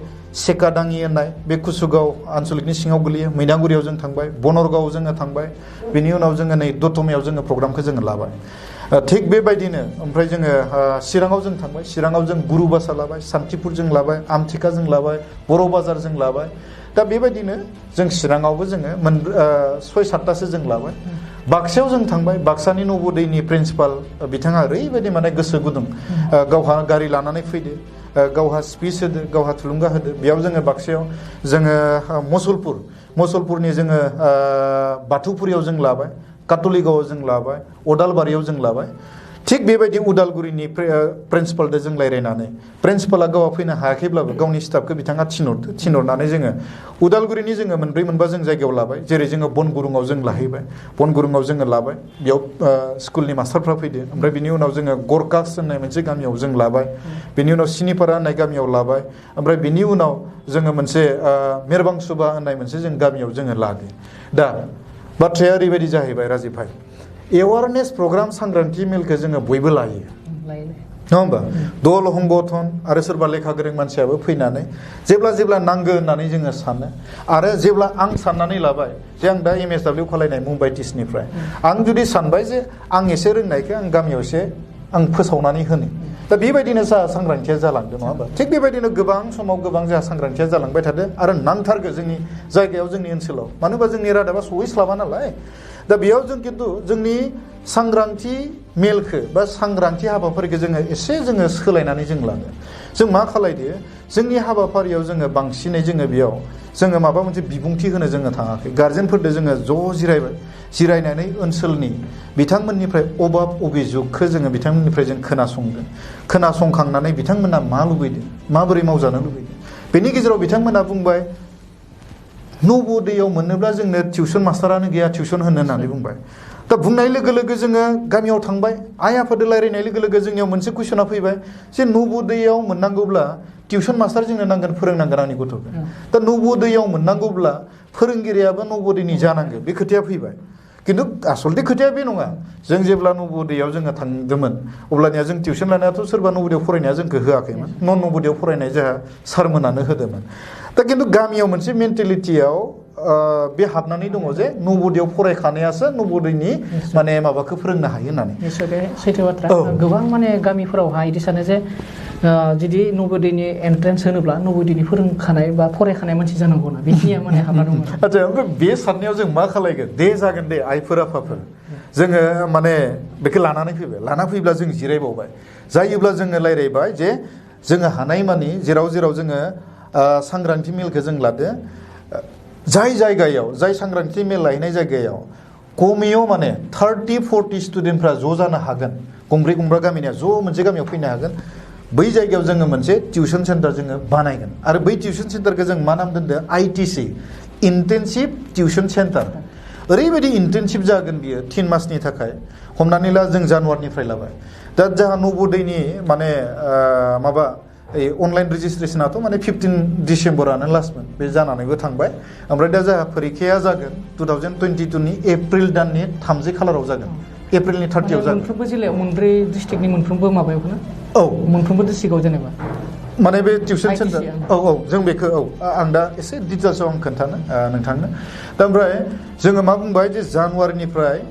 सेकादाङि होननाय बे कुसुगाव आनसलिकनि सिङाव गोलैयो मैनागुरियाव जों थांबाय बनरगावआव जोङो थांबाय बिनि उनाव जोङो नै दतमायाव जोङो प्रग्रामखौ जोङो लाबाय थिग बेबायदिनो ओमफ्राय जोङो चिराङाव जों थांबाय चिराङाव जों गुरुबासा लाबाय सान्तिपुर जों लाबाय आमथिका जों लाबाय बर' बाजार जों लाबाय दा बेबायदिनो जों चिराङावबो जोङो 6-7टासो जों लाबाय बाक्सायाव जों थांबाय बाक्सानि नबोदयनि प्रिन्सिपाल बिथाङा ओरैबायदि माने गोसो गुदुं गावहा गारि लानानै फैदो गावहा स्पिच होदो गावहा थुलुंगा होदो बेयाव जोङो बाक्सायाव जोङो मुसलपुरनि जोङो बाथौफुरियाव जों लाबाय काटलिगावआव जों लाबाय अदालबारियाव जों लाबाय थिग बेबायदि उदालगुरिनि प्रिन्सिपालजों जों रायज्लायनानै प्रिन्सिपाला गावहा फैनो हायाखैब्लाबो गावनि स्टाफखौ बिथाङा थिनहरनानै जोङो उदालगुरिनि जोङो 4-5 जों जायगायाव लाबाय जेरै जोङो बनगुरुङाव जों लाहैबाय बनगुरुङाव जोङो लाबाय बेयाव स्कुलनि मास्टारफ्रा फैदो ओमफ्राय बिनि उनाव जोङो गरकास होननाय मोनसे गामियाव जों लाबाय बिनि उनाव सिनिपारा होननाय गामियाव लाबाय ओमफ्राय बिनि उनाव जोङो मोनसे मेरबांसुबा होननाय मोनसे जों गामियाव जोङो लादो दा बाथ्राया ओरैबायदि जाहैबाय राजीब भाई एवारनेस प्रग्राम सांग्रांथि मेलखौ जोङो बयबो लायो नङा होमबा दल हंगथन आरो सोरबा लेखा गोरों मानसियाबो फैनानै जेब्ला नांगौ होननानै जोङो सानो आरो जेब्ला आं साननानै लाबाय जे आं दा MSW खालायनाय मुम्बाइ टिसनिफ्राय आं जुदि सानबाय जे आं एसे रोंनायखौ आं गामियाव एसे आं फोसावनानै होनो दा बेबायदिनो जोंहा सांग्रांथिया जालांदों नङा होमबा थिग बेबायदिनो गोबां समाव गोबां जोंहा सांग्रांथिया जालांबाय थादों आरो नांथारगौ जोंनि जायगायाव जोंनि ओनसोलाव मानो होनबा जोंनि रादाबा सहैस्लाबा नालाय दा बेयाव जों खिन्थु जोंनि सांग्रांथि मेलखौ बा सांग्रांथि हाबाफारिखौ जोङो एसे जोङो सोलायनानै जों लादो जों मा खालायदो जोंनि हाबाफारियाव जोङो बांसिनै जोङो बेयाव जोङो माबा मोनसे बिबुंथि होनो जोङो थाङाखै गार्जेनफोरजों जोङो जिरायबाय जिरायनानै ओनसोलनि बिथांमोननिफ्राय अभाब अभिजुगखौ जोङो बिथांमोननिफ्राय जों खोनासंखांनानै बिथांमोना मा लुबैदों माबोरै मावजानो लुबैदों बेनि गेजेराव बिथांमोना बुंबाय नबोदयाव मोनोब्ला जोंनो टिउसन मास्टारानो गैया टिउसन होनो होननानै बुंबाय दा बुंनाय लोगो लोगो जोङो गामियाव थांबाय आइ आफादों रायज्लायनाय लोगो लोगो जोंनियाव मोनसे कुइसना फैबाय जे नबोदयाव मोननांगौब्ला टिउसन मास्टार जोंनो नांगोन फोरोंनांगोन आंनि गथ'खौ दा नबोदयाव मोननांगौब्ला फोरोंगिरियाबो नबोदयनि जानांगोन बे खोथाया फैबाय खिन्थु आसलथे खोथाया बे नङा जों जेब्ला नबोदयाव जोङो थांदोंमोन अब्लानिया जों टिउसन लानायाथ' सोरबा नबोदयाव फरायनाया जोंखौ होआखैमोन नबोदयाव फरायनाय जोंहा सारमोनानो होदोंमोन दा खिन्थु गामियाव मोनसे मेन्टेलिटियाव बे हाबनानै दङ जे नबोदयाव फरायखानायासो नबोदयनि माने माबाखौ फोरोंनो हायो होननानै निश्चय बे सैथो बाथ्रा औ। गोबां माने गामिफोरावहाय इदि सानो जे जुदि नबोदयनि एन्ट्रेन्स होनोब्ला नबोदयनि फोरोंखानाय बा फरायखानाय मानसि जानांगौ ना बेखिनिया माने हाबना दङ आচ্ছা ओमफ्राय बे साननायाव जों मा खालायगोन दे जागोन दे आइफोर आफाफोर जोङो माने बेखौ लानानै फैबाय लाना फैब्ला जों जिरायबावबाय जायोब्ला जोङो रायज्लायबाय जे जोङो हानायमानि जेराव जेराव जोङो सांग्रांथि मेलखौ जों लादो जाय जायगायाव जाय सांग्रांथि मेल लाहैनाय जायगायाव कमियाव माने 30-40 स्टुडेन्टफ्रा ज' जानो हागोन गंब्रै गंबा गामिनिया ज' मोनसे गामियाव फैनो हागोन बै जायगायाव जोङो मोनसे टिउसन सेन्टार जोङो बानायगोन आरो बै टिउसन सेन्टारखौ जों मा नाम दोनदों ITC इन्टेनसिभ टिउसन सेन्टार ओरैबायदि इन्टेनसिभ जागोन बियो 3 मासनि थाखाय हमनानै ला जों जानुवारिनिफ्राय लाबाय दा जाहा नबोदयनि माने माबा अनलाइन रेजिस्ट्रेसनाथ' माने 15 डिसेम्बरानो लास्टमोन बे जानानैबो थांबाय ओमफ्राय दा जाहा फरिखाया जागोन 2022 नि एप्रिल दाननि 30 खालाराव जागोन एप्रिलनि 30 आव जागोन मोनफ्रोमबो जिल्लायाव मोनब्रै डिस्ट्रिक्टनि मोनफ्रोमबो माबायावनो औ मोनफ्रोमबो डिस्ट्रिक्टआव जेनेबा माने बे टिउसन ITC सेन्टार औ जों बेखौ आं दा एसे डिटेल्सआव आं खोन्थानो नोंथांनो दा ओमफ्राय जोङो मा बुंबाय जे जानुवारिनिफ्राय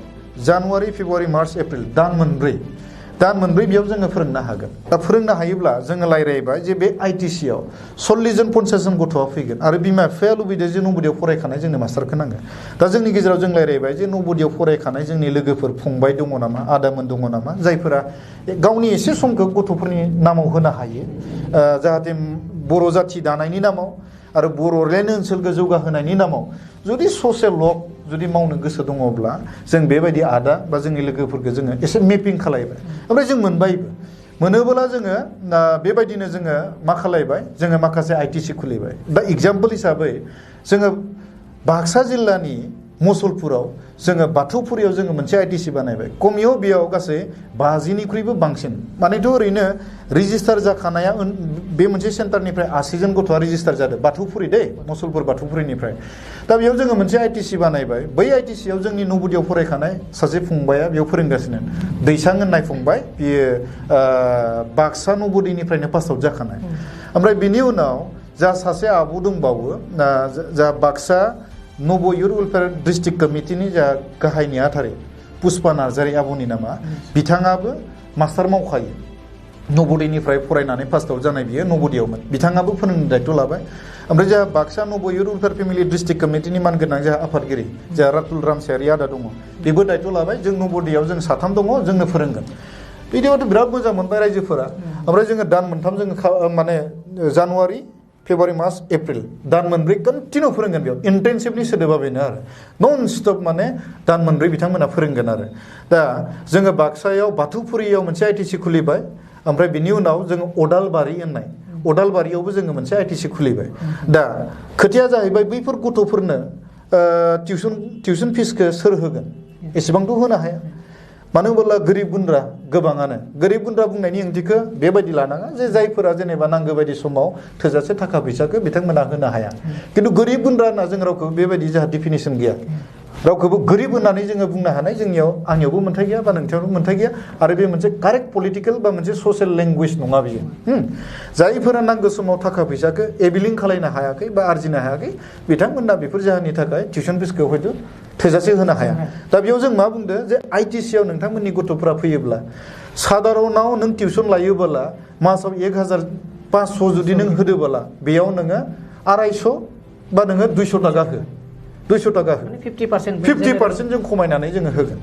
जानुवारि फेब्रुवारि मार्च एप्रिल दान मोनब्रै बेयाव जोङो फोरोंनो हागोन दा फोरोंनो हायोब्ला जोङो रायज्लायबाय जे बे ITC आव 40 जन 50 जन गथ'आ फैगोन आरो बिमा बिफाया लुबैदों जे नबोदयाव फरायखानाय जोंनो मास्टारखौ नांगोन दा जोंनि गेजेराव जों रायज्लायबाय जे नबोदयाव फरायखानाय जोंनि लोगोफोर फंबाय दङ नामा आदामोन दङ नामा जायफोरा गावनि एसे समखौ गथ'फोरनि नामाव होनो हायो जाहाथे बर' जाथि दानायनि नामाव आरो बर'लेण्ड ओनसोलखौ जौगाहोनायनि नामाव जुदि ससियेल वर्क जुदि मावनो गोसो दङब्ला जों बेबायदि आदा बा जोंनि लोगोफोरखौ जोङो एसे मेपिं खालायबाय ओमफ्राय जों मोनबायबो मोनोबोला जोङो बेबायदिनो जोङो मा खालायबाय जोङो माखासे ITC खुलिबाय दा एग्जाम्पल हिसाबै जोङो बाक्सा जिल्लानि मुसलपुराव जोङो बाथौफुरियाव जोङो मोनसे ITC बानायबाय कमियाव बेयाव गासै 50निख्रुइबो बांसिन मानेथ' ओरैनो रेजिस्टार जाखानाया बे मोनसे सेन्टारनिफ्राय 80 जन गथ'आ रेजिस्टार जादों बाथौफुरि दै मुसलपुर बाथौफुरिनिफ्राय दा बेयाव जोङो मोनसे ITC बानायबाय बै ITC आव जोंनि नबोदयाव फरायखानाय सासे फंबाया बेयाव फोरोंगासिनो दैसां होननाय फंबाय बियो बाक्सा नबोदयनिफ्रायनो पास आउट जाखानाय ओमफ्राय बिनि उनाव जा सासे आब' दंबावो जा बाक्सा नब इयुथ वेलफेयार डिस्ट्रिक्ट कमिटिनि जा गाहाय नेहाथारि पुष्पा नार्जारी आब'नि नामा बिथाङाबो मास्टार मावखायो नबोदयनिफ्राय फरायनानै पास आउट जानाय बियो नबोदयावमोन बिथाङाबो फोरोंनो दायित्व लाबाय ओमफ्राय जोंहा बाक्सा नब इयुथ वेलफेयार फेमिलि डिस्ट्रिक्ट कमिटिनि मानगोनां जोंहा आफादगिरि जोंहा रातुल रामसियारि आदा दङ बेबो दायित्व लाबाय जों नबोदयाव जों 3 दङ जोंनो फोरोंगोन बिदियावथ' बिराद मोजां मोनबाय रायजोफोरा ओमफ्राय जोङो दान मोनथाम जोङो माने जानुवारि फेब्रुवारि मार्च एप्रिल दान मोनब्रै कन्टिनिउ फोरोंगोन बेयाव इन्टेनसिभलि सोदोबा बेनो आरो नन स्टप माने दान मोनब्रै बिथांमोना फोरोंगोन आरो दा जोङो बाक्सायाव बाथौफुरियाव मोनसे ITC खुलिबाय ओमफ्राय बिनि उनाव जोङो अदालबारि होननाय अदालबारियावबो जोङो मोनसे ITC खुलिबाय दा खोथाया जाहैबाय बैफोर गथ'फोरनो टिउसन फिसखौ सोर होगोन एसेबांथ' होनो हाया मानो होनोब्ला गोरिब गुन्द्रा गोबाङानो गोरिब गुन्द्रा बुंनायनि ओंथिखौ बेबायदि लानाङा जे जायफोरा जेनेबा नांगौ बायदि समाव थोजासे थाखा फैसाखौ बिथांमोना होनो हाया खिन्थु गोरिब गुन्द्रा होनना जों रावखौबो बेबायदि जोंहा डिफिनिसन गैया रावखौबो गोरिब होननानै जोङो बुंनो हानाय जोंनियाव आंनियावबो मोन्थाय गैया बा नोंथांनावबो मोन्थाय गैया आरो बे मोनसे कारेक्ट पलिटिकेल बा मोनसे ससियेल लेंगुवेज नङा बियो जायफोरा नांगौ समाव थाखा फैसाखौ एबिलिं खालायनो हायाखै बा आरजिनो हायाखै बिथांमोना बेफोर जाहोननि थाखाय टिउसन फिसखौ हयथ' थोजासे होनो हाया दा बेयाव जों मा बुंदों जे ITC आव नोंथांमोननि गथ'फोरा फैयोब्ला साधारनाव नों टिउसन लायोबोला मासाव 1500 जुदि नों होदोबोला बेयाव नोङो 250 बा नोङो 200 थाखा हो 200 थाखा हो 50% जों खमायनानै जोङो होगोन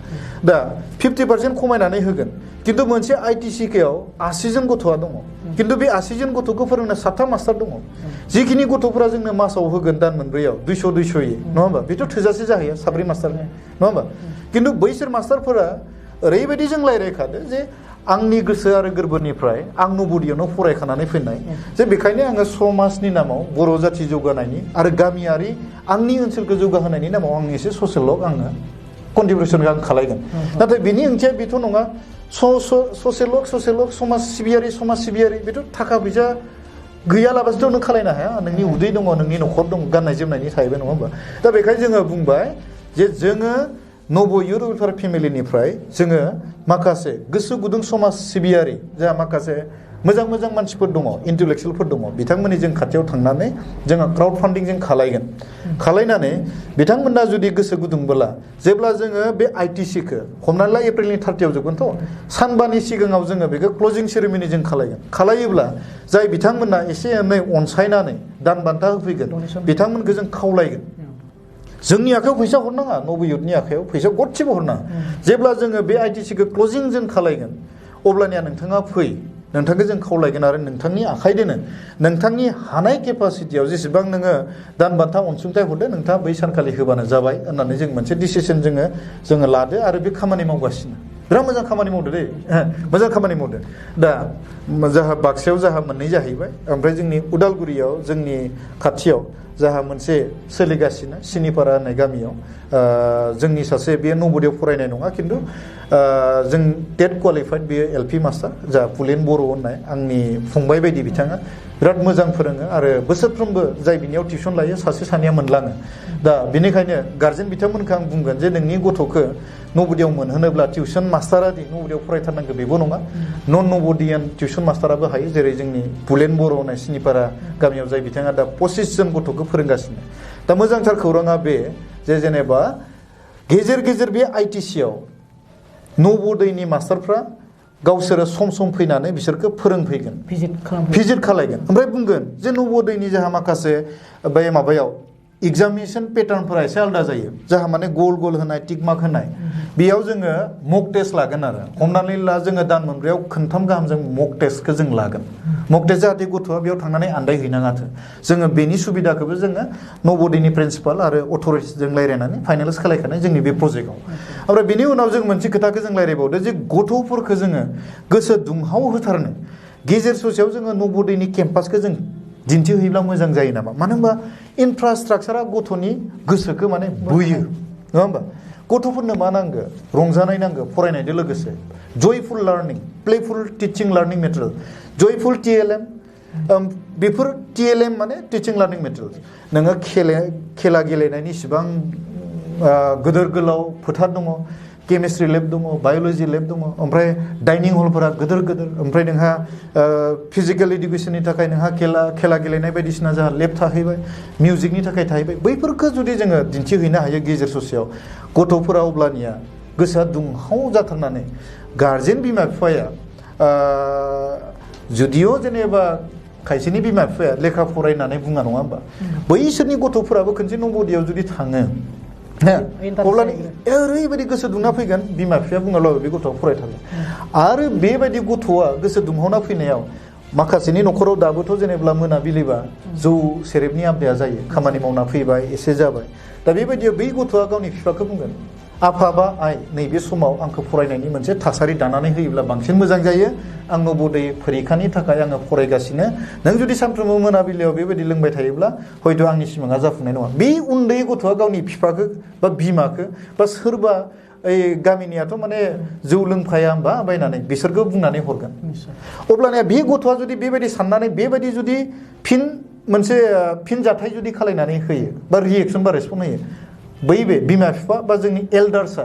दा 50% खमायनानै होगोन किन्तु मोनसे ITC आव 80 जन गथ'आ दङ किन्तु बे 80 जन गथ'खौ फोरोंनो 7 मास्टार दङ जिखिनि गथ'फोरा जोंनो मासाव होगोन दान मोनब्रैयाव 200 नङा होमबा बेथ' थोजासे जाहैया 7 मास्टार नङा होमबा किन्तु बैसोर मास्टारफोरा ओरैबायदि जों रायज्लायखादो जे आंनि गोसो आरो गोरबोनिफ्राय आं नबोदयावनो फरायखानानै फैनाय जे बेखायनो आङो समाजनि नामाव बर' जाथि जौगानायनि आरो गामियारि आंनि ओनसोलखौ जौगाहोनायनि नामाव आं एसे ससियेल आङो कन्ट्रिबिउसन आं खालायगोन नाथाय बेनि ओंथिया बेथ' नङा ससियेल समाज सिबियारि बेथ' थाखा फैसा गैयालाबासिथ' नों खालायनो हाया नोंनि उदै दङ नोंनि न'खर दङ गाननाय जोमनायनि थाहैबाय नङा होमबा दा बेखायनो जोङो बुंबाय जे जोङो नब इयुथ वेलफेयार फेमिलिनिफ्राय जोङो माखासे गोसो गुदुं समाज सिबियारि जोंहा माखासे मोजां मोजां मानसिफोर दङ इन्टेलेक्सुयेलफोर दङ बिथांमोननि जों खाथियाव थांनानै जोङो क्राउड फान्डिं जों खालायनानै बिथांमोना जुदि गोसो गुदुंबोला जेब्ला जोङो बे आइटिसिखौ हमनानै ला एप्रिलनि 30आव जोबगोनथ' सानबानि सिगाङाव जोङो बेखौ क्लजिं सेरेमनि जों खालायोब्ला जाय बिथांमोना एसे एनै अनसायनानै दान बान्था होफैगोन बिथांमोनखौ जों खावलायगोन जोंनि आखायाव फैसा हरनाङा नबयुथनि आखायाव फैसा गदसेबो हरनाङा जेब्ला जोङो बे आइटिसिखौ क्लजिं जों खालायगोन अब्लानिया नोंथाङा फै नोंथांखौ जों खावलायगोन आरो नोंथांनि आखाइजोंनो नोंथांनि हानाय केपासिटियाव जेसेबां नोङो दान बान्था अनसुंथाइ हरदो नोंथाङा बै सानखालि होबानो जाबाय होननानै जों मोनसे डिसिसन जोङो लादो आरो बे खामानि मावगासिनो बिराद मोजां खामानि मावदो दे मोजां खामानि मावदो दा जाहा बाक्सायाव जाहा मोननै जाहैबाय ओमफ्राय जोंनि उदालगुरियाव जोंनि खाथियाव जाहा मोनसे सोलिगासिनो सिनिपारा होननाय गामियाव जोंनि सासे बेयो नबोदयाव फरायनाय नङा खिन्थु जों टेट क्वालिफाइड बेयो एलपि मास्टार जा पुलेन बर' होननाय आंनि फंबाय बायदि बिथाङा बिराद मोजां फोरोङो आरो बोसोरफ्रोमबो जाय बिनियाव टिउसन लायो सासे सानैया मोनलाङो दा बेनिखायनो गार्जेन बिथांमोनखौ आं बुंगोन जे नोंनि गथ'खौ नबोदयाव मोनहोनोब्ला टिउसन मास्टारा दि नबोदयाव फरायथारनांगौ बेबो नङा नन नबोदियान टिउसन मास्टाराबो हायो जेरै जोंनि पुलेन बर' होननाय सिनिपारा गामियाव जाय बिथाङा दा 25 जन गथ'खौ फोरोंगासिनो दा मोजांथार खौराङा बे जे जेनेबा गेजेर गेजेर बे आइटिसियाव नबोदयनि मास्टारफ्रा गावसोरो सम फैनानै बिसोरखौ फोरोंफैगोन भिजिट खालायगोन ओमफ्राय बुंगोन जे नबोदयनि जाहा माखासे बे माबायाव एग्जामिनेशन पेटार्नफोरा एसे आलादा जायो जाहा माने गल गल होनाय टिक मार्क होनाय बेयाव जोङो मक टेस्ट लागोन आरो हमनानै ला जोङो दान मोनब्रैयाव खनथाम गाहाम जों मक टेस्टखौ जों लागोन मक टेस्ट जाहाथे गथ'आ बेयाव थांनानै आन्दायहैनाङाथो जोङो बेनि सुबिदाखौबो जोङो नबोदयनि प्रिन्सिपाल आरो अथ'रिटिजों रायज्लायनानै फाइनालाइज खालायखानाय जोंनि बे प्रजेक्टआव ओमफ्राय बेनि उनाव जों मोनसे खोथाखौ जों रायज्लायबावदो जे गथ'फोरखौ जोङो गोसो दुंहाव होथारनो गेजेर ससेयाव जोङो नबोदयनि केम्पासखौ जों दिन्थिहैब्ला मोजां जायो नामा मानो होनबा इनफ्रास्ट्राक्चारा गथ'नि गोसोखौ माने बोयो नङा होमबा गथ'फोरनो मा नांगौ रंजानाय नांगौ फरायनायजों लोगोसे joyful learning playful teaching learning material joyful TLM बेफोर टिएलएम माने टिचिं लार्निं मेटेरियेल नोङो खेला गेलेनायनि इसिबां गोदोर गोलाव फोथार दङ केमिस्ट्रि लेब दङ बाय'लजि लेब दङ ओमफ्राय डाइनिं हलफोरा गोदोर गोदोर ओमफ्राय नोंहा फिजिकेल इडुकेसननि थाखाय नोंहा खेला गेलेनाय बायदिसिना जोंहा लेब थाहैबाय मिउजिकनि थाखाय थाहैबाय बैफोरखौ जुदि जोङो दिन्थिहैनो हायो गेजेर ससेयाव गथ'फोरा अब्लानिया गोसोआ दुंहाव जाथारनानै गार्जेन बिमा बिफाया जुदिअ जेनेबा खायसेनि बिमा बिफाया लेखा फरायनानै बुङा नङा होमबा बैसोरनि गथ'फोराबो खनसे नबोदयाव जुदि थाङो अब्लानि ओरैबायदि गोसो दुंना फैगोन बिमा बिफाया बुङाब्लाबो बे गथ'आ फरायथारगोन आरो बेबायदि गथ'आ गोसो दुंहावना फैनायाव माखासेनि न'खराव दाबोथ' जेनेबा मोनाबिलिबा जौ सेरेबनि आबदाया जायो खामानि मावना फैबाय एसे जाबाय दा बेबायदियाव बै गथ'आ गावनि बिफाखौ बुंगोन आफा बा आइ नैबे समाव आंखौ फरायनायनि मोनसे थासारि दानानै होयोब्ला बांसिन मोजां जायो आं नबोदय फरिखानि थाखाय आङो फरायगासिनो नों जुदि सानफ्रोमबो मोनाबिलियाव बेबायदि लोंबाय थायोब्ला हयथ' आंनि सिमाङा जाफुंनाय नङा बे उन्दै गथ'आ गावनि बिफाखौ बा बिमाखौ बा सोरबा ओइ गामिनियाथ' माने जौ लोंफाया होमबा बायनानै बिसोरखौ बुंनानै हरगोन अब्लानिया बे गथ'आ जुदि बेबायदि साननानै बेबायदि जुदि मोनसे फिनजाथाय जुदि खालायनानै होयो बा रिएक्सन बा रेसपन्स होयो बै बे बिमा बिफा बा जोंनि एल्डार्सआ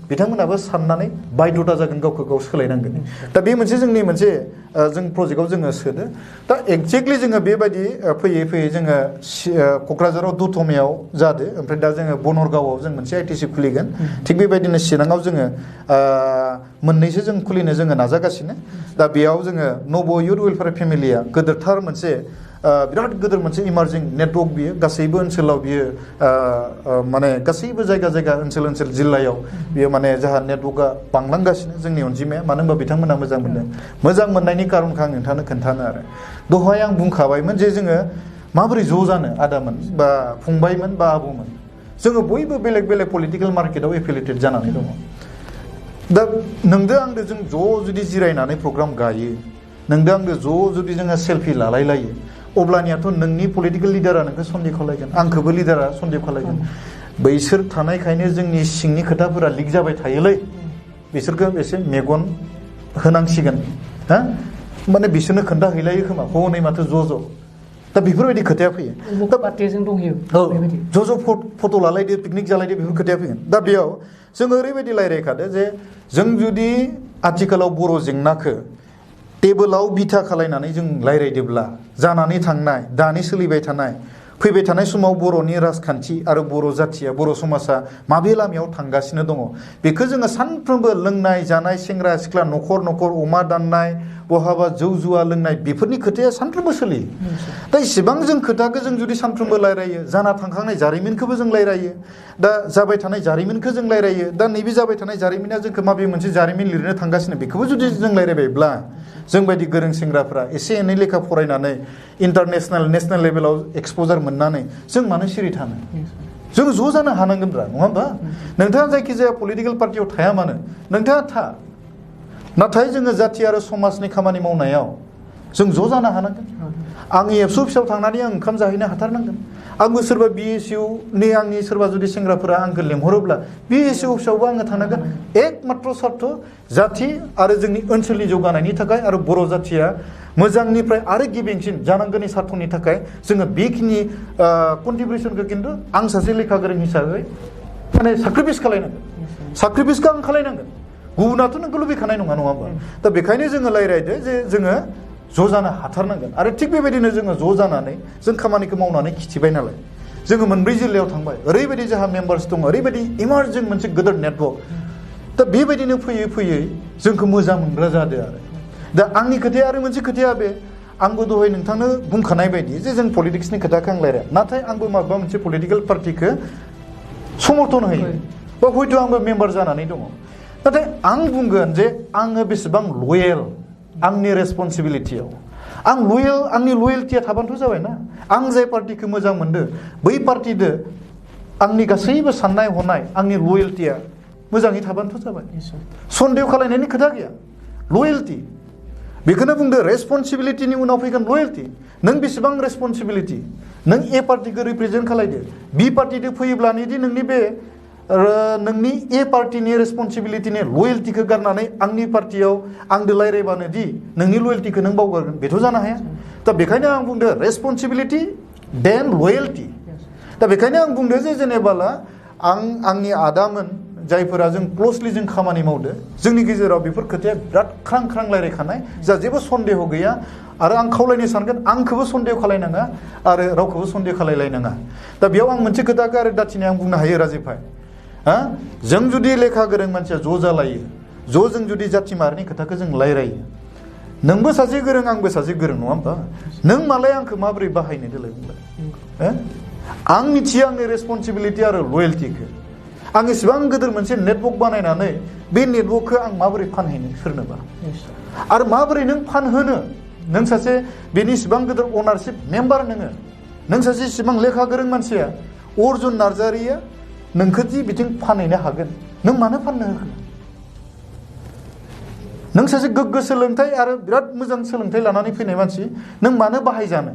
बिथांमोनाबो साननानै बायध'था जागोन गावखौ गाव सोलायनांगोन दा बे मोनसे जोंनि मोनसे जों प्रजेक्टआव जोङो सोदो दा एक्जेक्टलि जोङो बेबायदि फैयै फैयै जोङो क'क्राझाराव दतमायाव जादो ओमफ्राय दा जोङो बनरगावआव जों मोनसे आइटिसि खुलिगोन थिग बेबायदिनो चिराङाव जोङो मोननैसो जों खुलिनो जोङो नाजागासिनो दा बेयाव जोङो नब युथ वेलफेयार फेमिलिया गोदोरथार मोनसे बिराद गोदोर मोनसे इमार्जिं नेटवर्क बियो गासैबो ओनसोलाव बियो माने गासैबो जायगा ओनसोल जिल्लायाव बियो माने जाहा नेटवर्कआ बांलांगासिनो जोंनि अनजिमाया मानो होनबा बिथांमोना मोजां मोनदों मोजां मोननायनि खारनखौ आं नोंथांनो खोन्थानो आरो दहाय आं बुंखाबायमोन जे जोङो माबोरै ज' जानो आदामोन बा फंबायमोन बा आब'मोन जोङो बयबो बेलेग बेलेग पलिटिकेल मार्केटआव एफिलिएटेड जानानै दङ दा नोंदो आंदो जों ज' जुदि जिरायनानै प्रग्राम गायो नोंदो आंदो ज' जुदि जोङो सेल्फि लालायलायो अब्लानियाथ' नोंनि पलिटिकेल लिडारा नोंखौ सन्देह खालायगोन आंखौबो लिडारा सन्देह खालायगोन बैसोर थानायखायनो जोंनि सिंनि खोथाफोरा लिक जाबाय थायोलै बिसोरखौ एसे मेगन होनांसिगोन हा माने बिसोरनो खोन्थाहैलायो खोमा हनै माथो ज' दा बेफोरबायदि खोथाया फैयो पार्टिजों दंहैयो ज' फट' लालायदो पिकनिक जालायदो बेफोर खोथाया फैगोन दा बेयाव जोङो ओरैबायदि रायज्लायखादो जे जों जुदि आथिखालाव बर' जेंनाखौ टेबोलाव बिथा खालायनानै जों रायज्लायदोब्ला जानानै थांनाय दानि सोलिबाय थानाय फैबाय थानाय समाव बर'नि राजखान्थि आरो बर' जाथिया बर' समाजा माबे लामायाव थांगासिनो दङ बेखौ जोङो सानफ्रोमबो लोंनाय जानाय सेंग्रा सिख्ला न'खर न'खर अमा दाननाय बहाबा जौ जुवा लोंनाय बेफोरनि खोथाया सानफ्रोमबो सोलियो दा इसेबां जों खोथाखौ जों जुदि सानफ्रोमबो रायलायो जाना थांखांनाय जारिमिनखौबो जों रायलायो दा जाबाय थानाय जारिमिनखौ जों रायलायो दा नैबे जाबाय थानाय जारिमिना जोंखौ माबे मोनसे जारिमिन लिरनो थांगासिनो बेखौबो जुदि जों रायलायबायब्ला जों बायदि गोरों सेंग्राफ्रा एसे एनै लेखा फरायनानै इन्टारनेशनेल नेशनेल लेभेलाव एक्सप'जार मोननानै जों मानो सिरि थानो जों ज' जानो हानांगोनब्रा नङा होमबा नोंथाङा जायखिजाया पलिटिकेल पार्टियाव थाया मानो नोंथाङा था नाथाय जोङो जाथि आरो समाजनि खामानि मावनायाव जों ज' जानो हानांगोन आं एबसु अफिसाव थांनानै आं ओंखाम जाहैनो हाथारनांगोन आंबो सोरबा BSUनि आंनि सोरबा जुदि सेंग्राफोरा आंखौ लेंहरोब्ला BSU अफिसावबो आङो थांनांगोन एकमात्र सार्थ जाथि आरो जोंनि ओनसोलनि जौगानायनि थाखाय आरो बर' जाथिया मोजांनिफ्राय आरो गिबिंसिन जानांगौनि सार्थनि थाखाय जोङो बेखिनि कन्ट्रिबिउसनखौ खिन्थु आं सासे लेखा गोरों हिसाबै माने साक्रिफाइस खालायनांगोन साक्रिफाइसखौ आं खालायनांगोन गुबुनाथ' नोंखौ लुबैखानाय नङा होमबा दा बेखायनो जोङो रायज्लायदो जे जोङो ज' जानो हाथारनांगोन आरो थिग बेबायदिनो जोङो ज' जानानै जों खामानिखौ मावनानै खिथिबाय नालाय जोङो मोनब्रै जिल्लायाव थांबाय ओरैबायदि जोंहा मेम्बार्स दङ ओरैबायदि इमार्जिं मोनसे गोदोर नेटवर्क दा बेबायदिनो फैयै फैयै जोंखौ मोजां मोनग्रा जादों आरो दा आंनि खोथाया आरो मोनसे खोथाया बे आंबो दहाय नोंथांनो बुंखानाय बायदि जे जों पलिटिक्सनि खोथाखौ आं रायलाया नाथाय आंबो माबा मोनसे पलिटिकेल पार्टिखौ समर्थन होयो बा हयथ' आंबो मेम्बार जानानै दङ नाथाय आं बुंगोन जे आङो बेसेबां लयेल आंनि रेसपन्सिबिलिटियाव आं लयेल आंनि लयेलटिया थाबानोथ' जाबायना आं जाय पार्टिखौ मोजां मोनदों बै पार्टिदो आंनि गासैबो साननाय हनाय आंनि लयेलटिया मोजाङै थाबानोथ' जाबाय सन्देह खालायनायनि खोथा गैया लयेलटि बेखौनो बुंदो रेसपन्सिबिलिटिनि उनाव फैगोन लयेलटि नों बेसेबां रेसपन्सिबिलिटि नों ए पार्टिखौ रिप्रेजेन्ट खालायदो बि पार्टिजों फैयोब्लानोदि नोंनि बे नोंनि ए पार्टिनि रेसपन्सिबिलिटिनि लयेलटिखौ गारनानै आंनि पार्टियाव आंदो रायज्लायबानो दि नोंनि लयेलटिखौ नों बावगारगोन बेथ' जानो हाया दा बेखायनो आं बुंदो रेसपन्सिबिलिटि देन लयेलटि दा बेखायनो आं बुंदो जे जेनेबाला आंनि आदामोन जायफोरा जों क्ल'सलि जों खामानि मावदो जोंनि गेजेराव बेफोर खोथाया बिराद ख्रां ख्रां रायज्लायखानाय जा जेबो सन्देह गैया आरो आं खावलायनो सानगोन आंखौबो सन्देह खालायनाङा आरो रावखौबो सन्देह खालायलायनाङा दा बेयाव आं मोनसे खोथाखौ आरो दाथिनाय आं बुंनो हायो राजिब भाई जों जुदि लेखा गोरों मानसिया ज' जालायो ज' जों जुदि जाथि माहारिनि खोथाखौ जों रायलायो नोंबो सासे गोरों आंबो सासे गोरों नङा होमबा नों मालाय आंखौ माबोरै बाहायनो देलाय बुंलाय आं मिथियो आंनि रेसपन्सिबिलिटि आरो लयेलटिखौ आं इसेबां गिदिर मोनसे नेटवर्क बानायनानै बे नेटवर्कखौ आं माबोरै फानहैनो सोरनोबा आरो माबोरै नों फानहोनो नों सासे बेनि इसेबां गिदिर अनारशिप मेम्बार नों सासे इसेबां लेखा गोरों मानसिया अर्जुन नार्जारिया नोंखौ दि बिथिं फानहैनो हागोन नों मानो फाननो होगोन नों सासे गोग्गो सोलोंथाइ आरो बिराद मोजां सोलोंथाइ लानानै फैनाय मानसि नों मानो बाहायजानो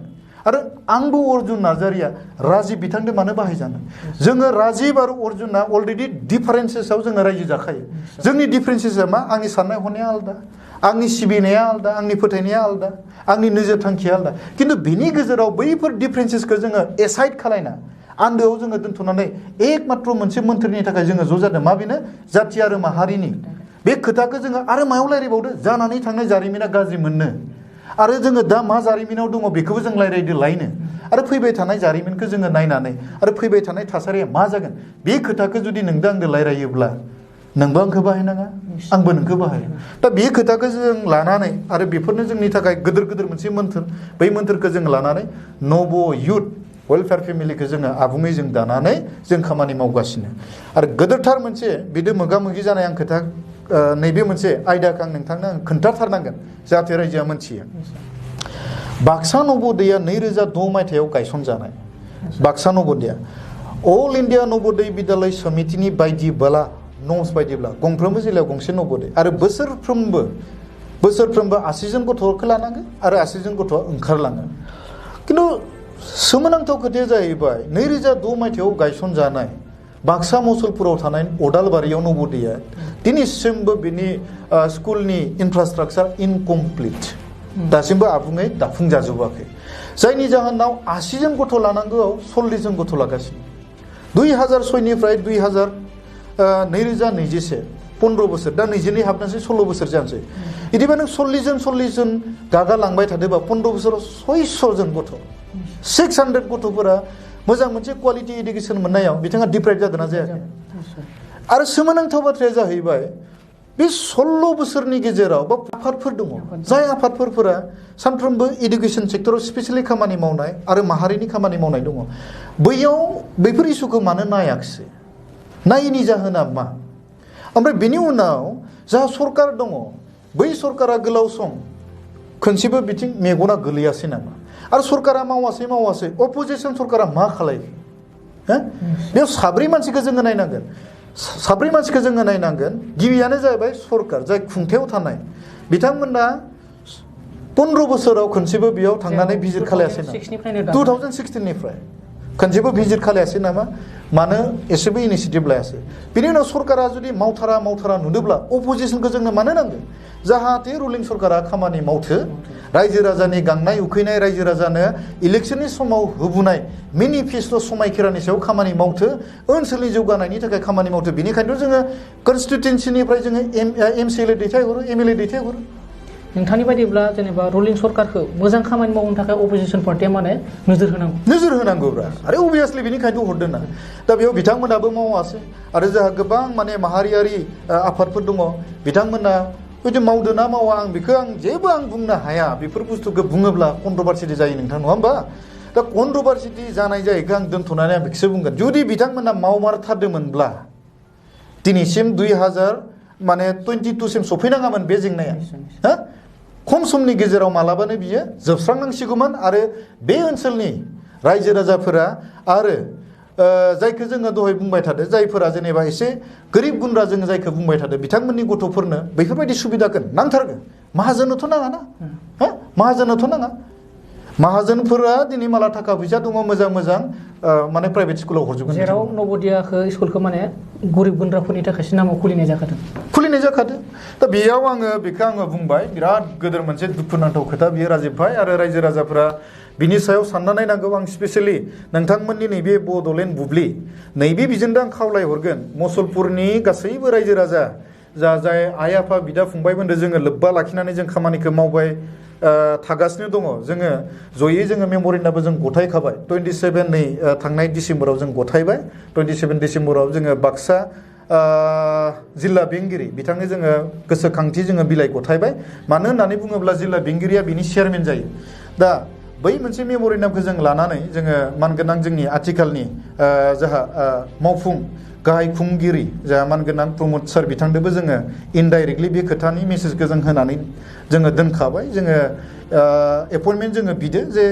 आरो आंबो अर्जुन नार्जारिया राजिब बिथांजों मानो बाहायजानो जोङो राजिब आरो अर्जुना अलरेडि डिफारेन्सेसआव जोङो रायजो जाखायो जोंनि डिफारेन्सेसआ मा आंनि साननाय हनाया आलादा आंनि सिबिनाया आलादा आंनि फोथायनाया आलादा आंनि नोजोर थांखिया आलादा खिन्थु बेनि गेजेराव बैफोर डिफारेन्सेसखौ जोङो एसाइड खालायना आन्दोआव जोङो दोनथ'नानै एकमात्र मोनसे मोन्थोरनि थाखाय जोङो ज' जादों मा बेनो जाथि आरो माहारिनि बे खोथाखौ जोङो आरो मायाव रायज्लायबावदो जानानै थांनाय जारिमिना गाज्रि मोननो आरो जोङो दा मा जारिमिनाव दङ बेखौबो जों रायज्लायदो लायनो आरो फैबाय थानाय जारिमिनखौ जोङो नायनानै आरो फैबाय थानाय थासारिया मा जागोन बे खोथाखौ जुदि नोंदो आंदो रायज्लायोब्ला नोंबो आंखौ बाहायनाङा आंबो नोंखौ बाहायो दा बे खोथाखौ जों लानानै आरो बेफोरनो जोंनि थाखाय गिदिर गिदिर मोनसे मोन्थोर बै मोन्थोरखौ जों लानानै नब युथ वेलफेयार फेमिलिखौ जोङो आबुङै जों दानानै जों खामानि मावगासिनो आरो गोदोरथार मोनसे बिदि मोगा मोगि जानाय आं खोथा नैबे मोनसे आयदाखौ आं नोंथांनो खोन्थाथारनांगोन जाहाथे रायजोआ मोनथियो बाक्सा नबोदया 2006 मायथाइयाव गायसनजानाय बाक्सा नबोदया अल इन्डिया नबोदय बिद्यालय समितिनि बायदिब्ला नम्स बायदिब्ला गंफ्रोमबो जिल्लायाव गंसे नबोदय आरो बोसोरफ्रोमबो 80 जन गथ'खौ लानांगो आरो 80 जन गथ'आ ओंखारलाङो खिन्थु सोमोनांथाव खोथाया जाहैबाय 2006 मायथाइयाव गायसनजानाय बाक्सा मसलपुराव थानाय अदालबारियाव नबोदया दिनैसिमबो बिनि स्कुलनि इनफ्रास्ट्राक्चार इनकमप्लिट दासिमबो आबुङै दाफुंजाजोबाखै जायनि जाहोनाव 80 जन गथ' लानांगौआव 40 जन गथ' लागासिनो 2006 निफ्राय 2021 15 बोसोर दा 22 हाबनोसै 16 बोसोर जानोसै इदिबा नों 40 जन गागा लांबाय थादोबा 15 बोसोराव 600 जन गथ' 600 गथ'फोरा मोजां मोनसे क्वालिटी एडुकेसन मोननायाव बिथाङा डिप्राइभ जादोंना जायाखै आरो सोमोनांथाव बाथ्राया जाहैबाय बे 16 बोसोरनि गेजेराव बा आफादफोर दङ जाय आफादफोरा सानफ्रोमबो एडुकेसन सेक्टराव स्पेसियेलि खामानि मावनाय आरो माहारिनि खामानि मावनाय दङ बैयाव बैफोर इस्युखौ मानो नायाखिसै नायिनि जाहोना मा ओमफ्राय बेनि उनाव जा सरकार दङ बै सरकारा गोलाव सम खनसेबो बिथिं मेगना गोलैयासै नामा आरो सरकारा मावासै अपोजिसन सरकारा मा खालायखो बेयाव साब्रै मानसिखौ जोङो नायनांगोन गिबियानो जाहैबाय सरकार जाय खुंथायाव थानाय बिथांमोना 15 बोसोराव खनसेबो बेयाव थांनानै भिजिट खालायासै नामा 2016 निफ्राय खनसेबो भिजिट खालायासै नामा मानो एसेबो इनिशिएटिभ लायासै बिनि उनाव सरकारा जुदि मावथारा नुदोंब्ला अपोजिसनखौ जोंनो मानो नांगोन जाहाथे रुलिं सरकारा खामानि मावथो रायजो राजानि गांनाय उखैनाय रायजो राजानो इलेक्शननि समाव होबोनाय मेनिफेस्ट' समायखेरानि सायाव खामानि मावथो ओनसोलनि जौगानायनि थाखाय खामानि मावथो बेनिखायनोथ' जोङो कनस्टिट्युएन्सिनिफ्राय जोङो एमसिएलए दैथायहरो एमएलए दैथायहरो नोंथांनि बायदिब्ला जेनेबा रुलिं सरकारखौ मोजां खामानि मावनो थाखाय अपोजिसन पार्टिया माने नोजोर होनांगौब्रा आरो अबियासलि बेनिखायनो हरदों ना दा बेयाव बिथांमोनाबो मावासै आरो जोंहा गोबां माने माहारियारि आफादफोर दङ बिथांमोना जुदि मावदो ना मावा आं बेखौ जेबो बुंनो हाया बेफोर बुस्थुखौ बुङोब्ला कन्ट्रभार्सिटि जायो नोंथां नङा होमबा दा कन्ट्रभार्सिटि जानाय जायैखौ आं दोनथ'नानै आं बेखौसो बुंगोन जुदि बिथांमोना मावमारथारदोंमोनब्ला दिनैसिम 2022 सिम सफैनाङामोन बे जेंनाया हा खम समनि गेजेराव मालाबानो बियो जोबस्रांनांसिगौमोन आरो बे ओनसोलनि रायजो राजाफोरा आरो जायखौ जोङो दहाय बुंबाय थादों जायफोरा जेनेबा एसे गोरिब गुन्द्रा जोङो जायखौ बुंबाय थादों बिथांमोननि गथ'फोरनो बेफोरबायदि सुबिदाखौ नांथारगोन माहाजोननोथ' नाङा ना माहाजोननोथ' नाङा माहाजोनफोरा दिनै माला थाखा फैसा दङ मोजां माने प्राइभेट स्कुलाव हरजोबगोन जेराव नवोदयाखौ स्कुलखौ माने गोरिब गुन्द्राफोरनि थाखायसो नामाव खुलिनाय जाखादों दा बेयाव बेखौ आङो बुंबाय बिराद गोदोर मोनसे दुखुनांथाव खोथा बियो राजीब भाई आरो रायजो राजाफोरा बिनि सायाव सानना नायनांगौ आं स्पेसियेलि नोंथांमोननि नैबे बड'लेण्ड बुब्लि नैबे बिजोंनो आं खावलायहरगोन मसलपुरनि गासैबो रायजो राजा जाय आइ आफा बिदा फंबायमोनजों जोङो लोब्बा लाखिनानै जों खामानिखौ मावबाय थागासिनो दङ जयै जोङो मेम'रेन्डामबो जों गथायखाबाय 27 नै थांनाय डिसेम्बराव जों गथायबाय 27 डिसेम्बराव जोङो बाक्सा जिल्ला बेंगिरि बिथांनो जोङो गोसोखांथि जोङो बिलाइ गथायबाय मानो होननानै बुङोब्ला जिल्ला बेंगिरिया बिनि चेयारमेन जायो दा बै मोनसे मेम'रेन्डामखौ जों लानानै जोङो मानगोनां जोंनि आथिखालनि जाहा मावफुं गाहाय खुंगिरि जाहा मानगोनां प्रमद सार बिथांनोबो जोङो इनडाइरेक्टलि बे खोथानि मेसेजखौ जों होनानै जोङो दोनखाबाय जोङो एपइन्टमेन्ट जोङो बिदो जे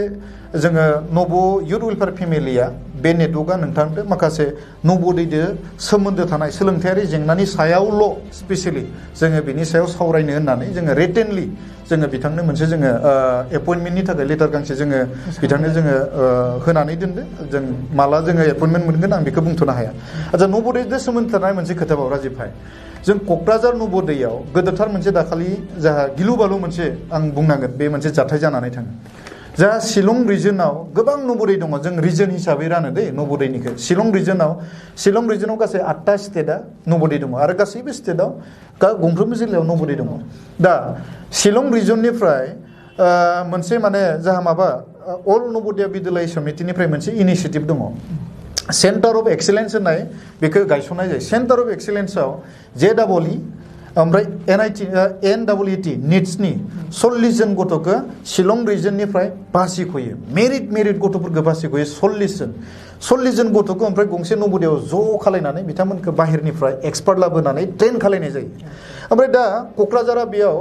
जोङो नब' इयुथ वेलफेयार फेमिलिया बे नेटवर्कआ नोंथांदो माखासे नब'दैदो सोमोन्दो थानाय सोलोंथायारि जेंनानि सायावल' स्पेसियेलि जोङो बिनि सायाव सावरायनो होननानै जोङो रिटेनलि जोङो बिथांनो मोनसे जोङो एपइन्टमेन्टनि थाखाय लेटार गांसे जोङो बिथांनो जोङो होनानै दोनदो जों माला जोङो एपइन्टमेन्ट मोनगोन आं बेखौ बुंथ'नो हाया आच्चा नब'दैजों सोमोन्दो थानाय मोनसे खोथाबाव राजीब भाई जों क'क्राझार नब'दैयाव गोदोरथार मोनसे दाखालि जाहा गिलु बालु मोनसे आं बुंनांगोन बे मोनसे जाथाय जानानै थाङो जा शिलं रिजनाव गोबां नब'दै दङ जों रिजन हिसाबै रानो दै नब'दैनिखौ शिलं रिजनाव गासै 8टा स्टेटआ नब'दै दङ आरो गासैबो स्टेटआव गंफ्रोमबो जिल्लायाव नब'दै दङ दा शिलं रिजननिफ्राय मोनसे माने जाहा माबा अल नब'दया बिद्यालय समितिनिफ्राय मोनसे इनिशिएटिभ दङ सेन्टार अफ एक्सेलेन्स होननाय बेखौ गायसननाय जायो सेन्टार अफ एक्सेलेन्सआव JEE ओमफ्राय NEET निट्सनि 40 जन गथ'खौ शिलं रिजननिफ्राय बासिख'यो मेरिट गथ'फोरखौ बासिख'यो 40 जन गथ'खौ ओमफ्राय गंसे नब'दयाव ज' खालायनानै बिथांमोनखौ बाहेरनिफ्राय एक्सपार्ट लाबोनानै ट्रेन खालायनाय जायो ओमफ्राय दा क'क्राझारा बेयाव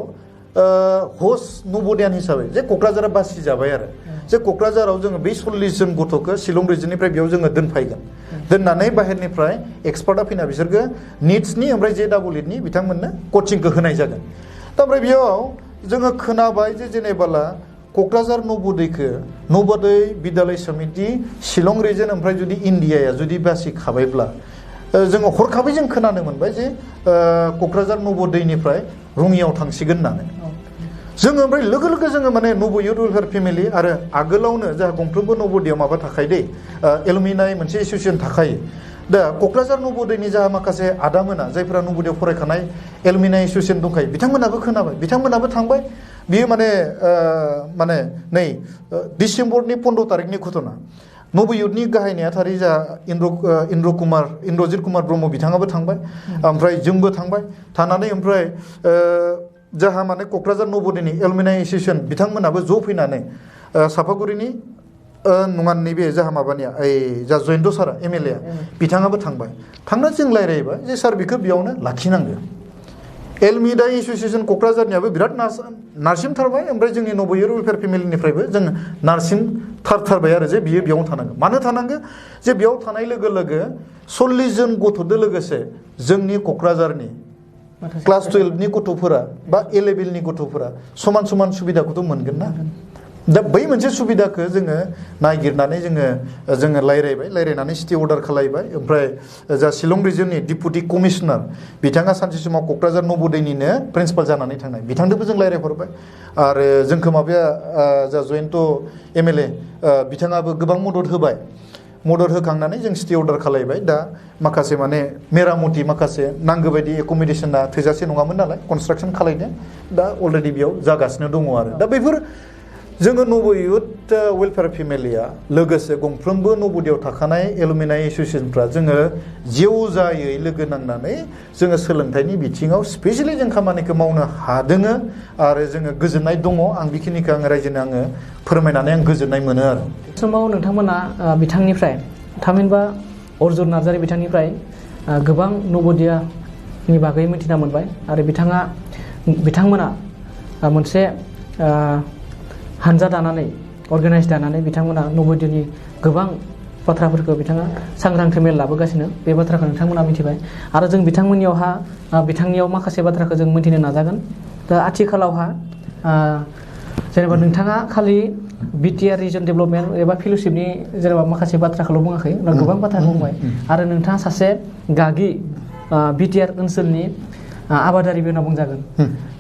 हस्ट नब'दयान हिसाबै जे क'क्राझारा बासि जाबाय आरो जे क'क्राझाराव जोङो बै 40 जन गथ'खौ शिलं रिजननिफ्राय बेयाव जोङो दोनफायगोन दोननानै बाहेरनिफ्राय एक्सपार्टआ फैना बिसोरखौ निट्सनि ओमफ्राय JEE बिथांमोननो कचिंखौ होनाय जागोन दा ओमफ्राय बेयाव जोङो खोनाबाय जे जेनेबाला क'क्राझार नब'दै बिद्यालय समिति शिलं रिजन ओमफ्राय जुदि इण्डियाया जुदि बासिखाबायब्ला जोङो हरखाबै जों खोनानो मोनबाय जे क'क्राझार नब'दैनिफ्राय रङियाव थांसिगोन होननानै जोङो ओमफ्राय लोगो जोङो माने नब' इयुथ वेलफेयार फेमिलि आरो आगोलावनो जोंहा गंफ्रोमबो नब'दयाव माबा थाखायो दै एलुमिनाय मोनसे एसोसिएसन थाखायो दा क'क्राझार नबोदयनि जा माखासे आदामोना जायफोरा नबोदयाव फरायखानाय एलुमिनाइ एसोसिएसन दंखायो बिथांमोनाबो खोनाबाय बिथांमोनाबो थांबाय बियो माने नै डिसेम्बरनि 15 तारिखनि घटना नबयुथनि गाहाय नेहाथारि जा इन्द्रजित कुमार ब्रह्म बिथाङाबो थांबाय ओमफ्राय जोंबो थांबाय थानानै ओमफ्राय जाहा माने क'क्राझार नबोदयनि एलुमिनाइ एसोसिएसन बिथांमोनाबो ज' फैनानै सापागुरिनि नङा नैबे जाहा माबानिया जा जयन्त सारा MLA बिथाङाबो थांबाय थांना जों रायज्लायबाय जे सार बेखौ बेयावनो लाखिनांगौ एलुमिनाइ एसोसिएसन क'क्राझारनियाबो बिराद नारसिमथारबाय ओमफ्राय जोंनि नबयुथ वेलफेयार फेमिलिनिफ्रायबो जों नारसिमथारबाय आरो जे बियो बेयावनो थानांगौ मानो थानांगौ जे बेयाव थानाय लोगो लोगो 40 जन गथ'जों लोगोसे जोंनि क'क्राझारनि क्लास 12 नि गथ'फोरा बा A-लेभेल नि गथ'फोरा समान समान सुबिदाखौथ' मोनगोन ना दा बै मोनसे सुबिदाखौ जोङो नागिरनानै जोङो रायज्लायनानै सिटि अर्डार खालायबाय ओमफ्राय जा शिलं रिजननि डिपुटि कमिशनार बिथाङा सानसे समाव क'क्राझार नबोदयनिनो प्रिन्सिपाल जानानै थांनाय बिथांजोंबो जों रायज्लायहरबाय आरो जोंखौ माबाया जा जयन्त MLA बिथाङाबो गोबां मदद होखांनानै जों सिटि अर्डार खालायबाय दा माखासे माने मेरामति माखासे नांगौ बायदि एकमडेसना थोजासे नङामोन नालाय कनस्ट्राक्सन खालायनो दा अलरेडि बेयाव जागासिनो दङ आरो दा बेफोर जोङो नबयुथ वेलफेयार फेमिलिया लोगोसे गंफ्रोमबो नबोदयाव थाखानाय एलुमिनाइ एसोसिएसनफ्रा जोङो जेवजायै लोगो नांनानै जोङो सोलोंथाइनि बिथिङाव स्पेसियेलि जों खामानिखौ मावनो हादों आरो जोङो गोजोननाय दङ आं बेखिनिखौ आं रायजोनो आङो फोरमायनानै आं गोजोननाय मोनो आरो समाव नोंथांमोना बिथांनिफ्राय थामहिनबा अर्जुन नार्जारि बिथांनिफ्राय गोबां नबोदयानि बागै मिथिना मोनबाय आरो बिथांमोना मोनसे हानजा दानानै अर्गानाइज दानानै बिथांमोना नबोदयनि गोबां बाथ्राफोरखौ बिथाङा सांग्रांथि मेल लाबोगासिनो बे बाथ्राखौ नोंथांमोना मिथिबाय आरो जों बिथांनियाव माखासे बाथ्राखौ जों मिथिनो नाजागोन दा आथिखालावहा जेनेबा नोंथाङा खालि BTR रिजन डेभेलपमेन्ट एबा फेल'शिपनि जेनेबा माखासे बाथ्राखौल' बुङाखै गोबां बाथ्रा बुंबाय आरो नोंथाङा सासे गागि BTR ओनसोलनि आबादारिबो होनना बुंजागोन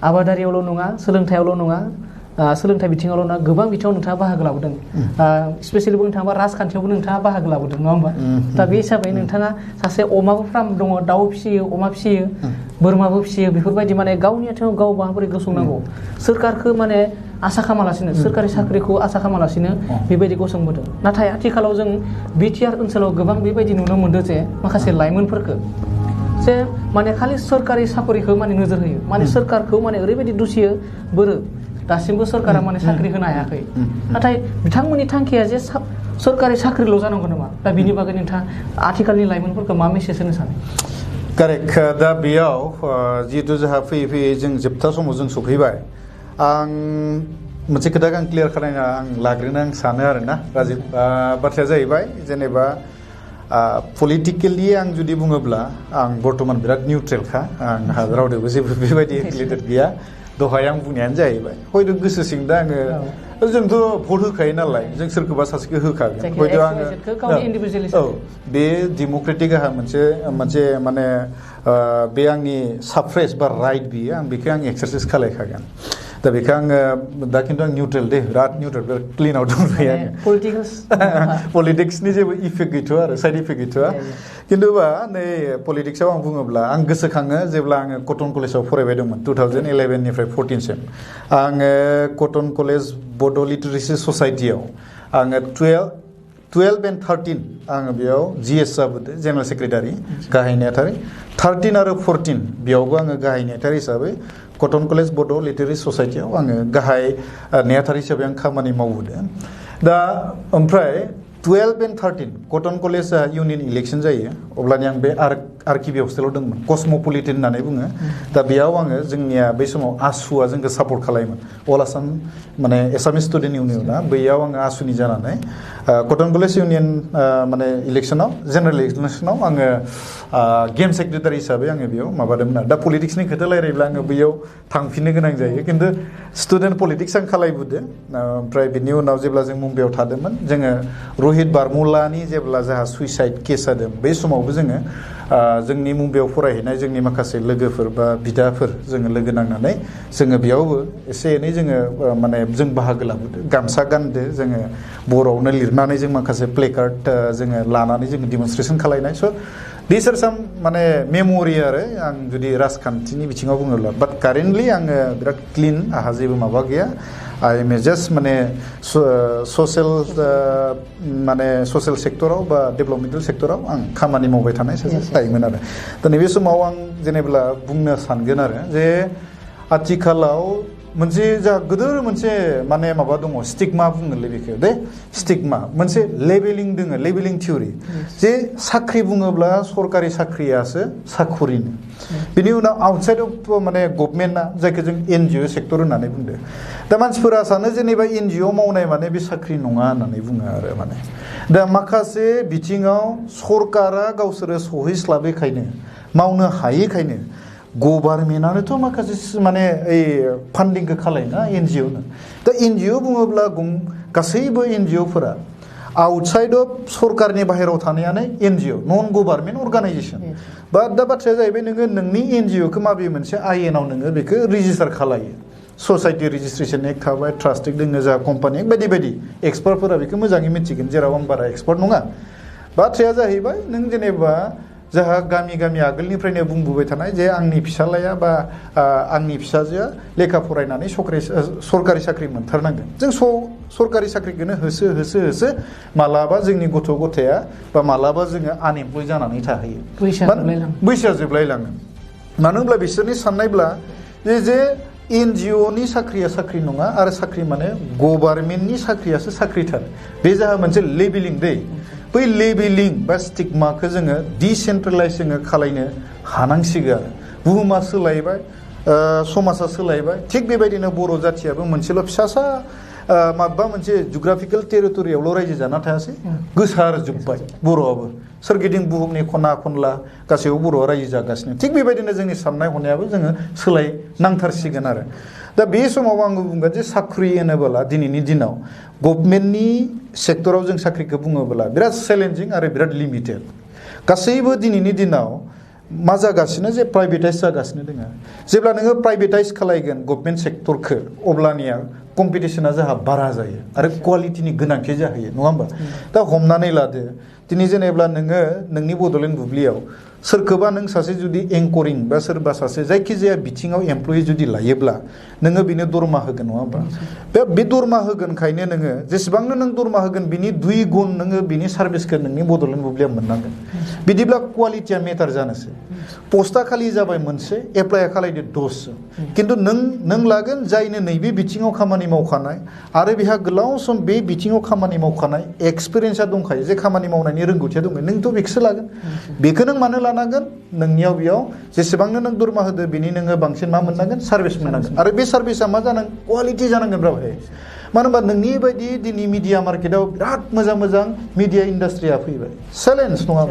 आबादारियावल' नङा सोलोंथायावल' नङा सोलोंथाइ बिथिङावल' नङा गोबां बिथिङाव नोंथाङा बाहागो लाबोदों स्पेसियेलि बुंनो थाङोबा राजखान्थियावबो नोंथाङा बाहागो लाबोदों नङा होमबा दा बे हिसाबै नोंथाङा सासे अमाबो फार्म दङ दाउ फिसियो अमा फिसियो बोरमाबो फिसियो बेफोरबायदि माने गावनि आथिङाव गाव माबोरै गसंनांगौ सोरखारखौ माने आसा खालामालासिनो सोरखारि साख्रिखौ आसा खालामालासिनो बेबायदि गसंबोदों नाथाय आथिखालाव जों BTR ओनसोलाव गोबां बेबायदि नुनो मोनदों जे माखासे लाइमोनफोरखौ जे माने खालि सोरखारि साख्रिखौ माने नोजोर होयो माने सोरखारखौ माने ओरैबायदि दुसियो दासिमबो सरकारा माने साख्रि होनो हायाखै नाथाय बिथांमोननि थांखिया जे सरकारि साख्रिल' जानांगौ नामा दा बिनि बागै नोंथाङा आथिखालनि लाइमोनफोरखौ मा मेसेज होनो सानो कारेक्ट दा बेयाव जिहेतु जोंहा फैयै जों जोबथा समाव जों सफैबाय आं मोनसे खोथाखौ आं क्लियार खालामनो आं लाग्रोनो आं सानो आरोना राजिब बाथ्राया जाहैबाय जेनेबा पलिटिकेलि आं जुदि बुङोब्ला आं बर्तमान बिराद निउट्रेलखा आंहा रावजोंबो जेबो बेबायदि एफिलिएटेड गैया दहाय आं बुंनायानो जाहैबाय हयथ' गोसो सिंदा आङो जोंथ' भट होखायो नालाय जों सोरखौबा सासेखौ होखागोन हयथ' आङो बे डेम'क्रेटिक आहा मोनसे माने बे आंनि साफ्रेस बा राइट बियो आं बेखौ आं एक्सारसाइज खालायखागोन दा बेखौ आङो दा खिन्थु आं निउट्रेल बिराद निउट्रेल बिराद क्लिनाव दंखायो आङो पलिटिक्सनि जेबो इफेक्ट गैथ'आ आरो साइड इफेक्ट गैथ'आ खिन्थुबा नै पलिटिक्सआव आं बुङोब्ला आं गोसोखाङो जेब्ला आङो कटन कलेजाव फरायबाय दंमोन 2011 निफ्राय 14 सिम आङो कटन कलेज बड' लिटारेसि ससाइटियाव आङो 12 and 13 आङो बेयाव GS जाबोदो जेनेरेल सेक्रेटारि गाहाय नेहाथारि 13 आरो 14 बेयावबो आङो गाहाय नेहाथारि हिसाबै कटन कलेज बड' लिटारेसि ससाइटियाव आङो गाहाय नेहाथारि हिसाबै आं खामानि मावबोदों दा ओमफ्राय 12 and 13 कटन कलेजआ इउनियन इलेक्सन जायो अब्लानि आं बे आर्किबि हस्टेलाव दंमोन कसम'पलिटेन होननानै बुङो दा बेयाव आङो जोंनिया बै समाव आसुआ जोंखौ सापर्ट खालायोमोन अल आसाम माने एसामिस स्टुडेन्ट इउनियना बैयाव आङो आसुनि जानानै कटन कलेज इउनियन माने इलेक्सनाव जेनेरेल इलेक्सनाव आङो गेम सेक्रेटारि हिसाबै आङो बेयाव माबादोंमोन आरो दा पलिटिक्सनि खोथा रायलायब्ला आङो बैयाव थांफिननो गोनां जायो खिन्थु स्टुडेन्ट पलिटिक्स आं खालायबोदों ओमफ्राय बिनि उनाव जेब्ला जों मुम्बाइआव थादोंमोन जोङो रहित बारमुलानि जेब्ला जोंहा सुइसाइड केस जादों बै समावबो जोङो जोंनि मुम्बाइआव फरायहैनाय जोंनि माखासे लोगोफोर बा बिदाफोर जोङो लोगो नांनानै जोङो बेयावबो एसे एनै जोङो माने जों बाहागो लाबोदो गामसा गानदो जोङो बर'आवनो लिरनानै जों माखासे प्लेकार्ड जोङो लानानै जोङो डेमनस्ट्रेसन खालायनाय स' दिस आर साम माने मेम'रि आरो आं जुदि राजखान्थिनि बिथिङाव बुङोब्ला बाट कारेन्टलि आङो बिराद क्लिन आंहा जेबो माबा गैया आइ एम जास्ट माने ससियेल सेक्टराव बा डेभेलपमेन्टेल सेक्टराव आं खामानि मावबाय थानाय सासे जायोमोन आरो दा नैबे समाव आं जेनेब्ला बुंनो सानगोन आरो जे आथिखालाव मोनसे जा गोदोर मोनसे माने माबा दङ स्टिगमा बुङोलै बेखौ दे स्टिगमा मोनसे लेबेलिं दङ लेबेलिं थियरि जे साख्रि बुङोब्ला सरकारि साख्रियासो साखरिनो बिनि उनाव आउटसाइड अफ माने गभर्नमेन्टआ जायखौ जों एनजिअ सेक्टर होननानै बुंदो दा मानसिफोरा सानो जेनेबा एनजिअ मावनाय माने बे साख्रि नङा होननानै बुङो आरो माने दा माखासे बिथिङाव सरकारा गावसोरो सहैस्लाबैखायनो मावनो हायैखायनो गभार्नमेन्टआनोथ' माखासे माने ओइ फान्डिंखौ खालायोना एनजिअनो दा एनजिअ बुङोब्ला गासैबो एनजिअफोरा आउटसाइड अफ सरकारनि बाहेरायाव थानायानो एनजिअ नन गभार्नमेन्ट अर्गानाइजेसन बा दा बाथ्राया जाहैबाय नोङो नोंनि एनजिअखौ माबे मोनसे आयेनाव नोङो बेखौ रेजिस्टार खालायो ससाइटि रेजिस्ट्रेसन एक्ट थाबाय ट्रास्टिक दोङो जा कम्पानि बायदि बायदि एक्सपार्टफोरा बेखौ मोजाङै मिथिगोन जेराव आं बारा एक्सपार्ट नङा बाथ्राया जाहैबाय नों जेनेबा जोंहा गामि गामि आगोलनिफ्रायनो बुंबोबाय थानाय जे आंनि फिसालाया बा आंनि फिसाजोआ लेखा फरायनानै सरकारि साख्रि मोनथारनांगोन जों सरकारि साख्रिखौनो होसो होसो होसो मालाबा जोंनि गथ' गथाया बा मालाबा जोङो आनएमप्लय जानानै थाहैयो बैसोआ जोबलायलाङो मानो होनब्ला बिसोरनि साननायब्ला जे एनजिअनि साख्रिया साख्रि नङा आरो साख्रि माने गभार्नमेन्टनि साख्रियासो साख्रिथार बे जाहा मोनसे लेबेलिं दै बै लेबेलिं बा स्टिगमाखौ जोङो डिसेन्ट्रेलाइज जोङो खालायनो हानांसिगौ आरो बुहुमा सोलायबाय समाजा सोलायबाय थिग बेबायदिनो बर' जाथियाबो मोनसेल' फिसासा माबा मोनसे जुग्राफिकेल टेरिटरियावल' रायजो जाना थायासै गोसारजोब्बाय बर'आबो सोरगिदिं बुहुमनि खना खनला गासैयाव बर'आ रायजो जागासिनो थिग बेबायदिनो जोंनि साननाय हनायाबो जोङो सोलाय नांथारसिगोन आरो दा बे समाव आङो बुंगोन जे साख्रि होनोब्ला दिनैनि दिनाव गभर्नमेन्टनि सेक्टराव जों साख्रिखौ बुङोब्ला बिराद चेलेन्जिं आरो बिराद लिमिटेड गासैबो दिनैनि दिनाव मा जागासिनो जे प्राइभेटाइज जागासिनो दङ जेब्ला नोङो प्राइभेटाइज खालायगोन गभर्नमेन्ट सेक्टरखौ अब्लानिया कम्पिटिशना जोंहा बारा जायो आरो क्वालिटिनि गोनांथि जाहैयो नङा होमबा दा हमनानै लादो दिनै जेनेब्ला नोङो नोंनि बड'लेण्ड बुब्लियाव सोरखौबा नों सासे जुदि एंकरिं बा सोरबा सासे जायखिजाया बिथिङाव एमप्लयि जुदि लायोब्ला नोङो बिनो दरमा होगोन नङा होमबा बे दरमा होगोनखायनो नोङो जेसेबांनो नों दरमा होगोन बिनि 2 गुन नोङो बिनि सार्भिसखौ नोंनि बड'लेण्ड बुब्लियाव मोननांगोन बिदिब्ला क्वालिटिया मेटार जानोसै पस्टआ खालि जाबाय मोनसे एप्लाइआ खालायदो 10 खिन्थु नों लागोन जायनो नैबे बिथिङाव खामानि मावखानाय आरो बेहा गोलाव सम बे बिथिङाव खामानि मावखानाय एक्सपिरियेन्सआ दंखायो जे खामानि मावनायनि रोंगौथिया दङ नोंथ' बेखौसो लागोन बेखौ नों मानो लानांगोन नोंनियाव बेयाव जेसेबांनो नों दरमा होदो बिनि नोङो बांसिन मा मोननांगोन सार्भिस मोननांगोन आरो बे सार्भिसा मा जानांगोन क्वालिटि जानांगोन ब्राबाय मानो होनबा नोंनि बायदि दिनै मिडिया मार्केटआव बिराद मोजां मोजां मिडिया इन्डास्ट्रिया फैबाय चेलेन्ज नङा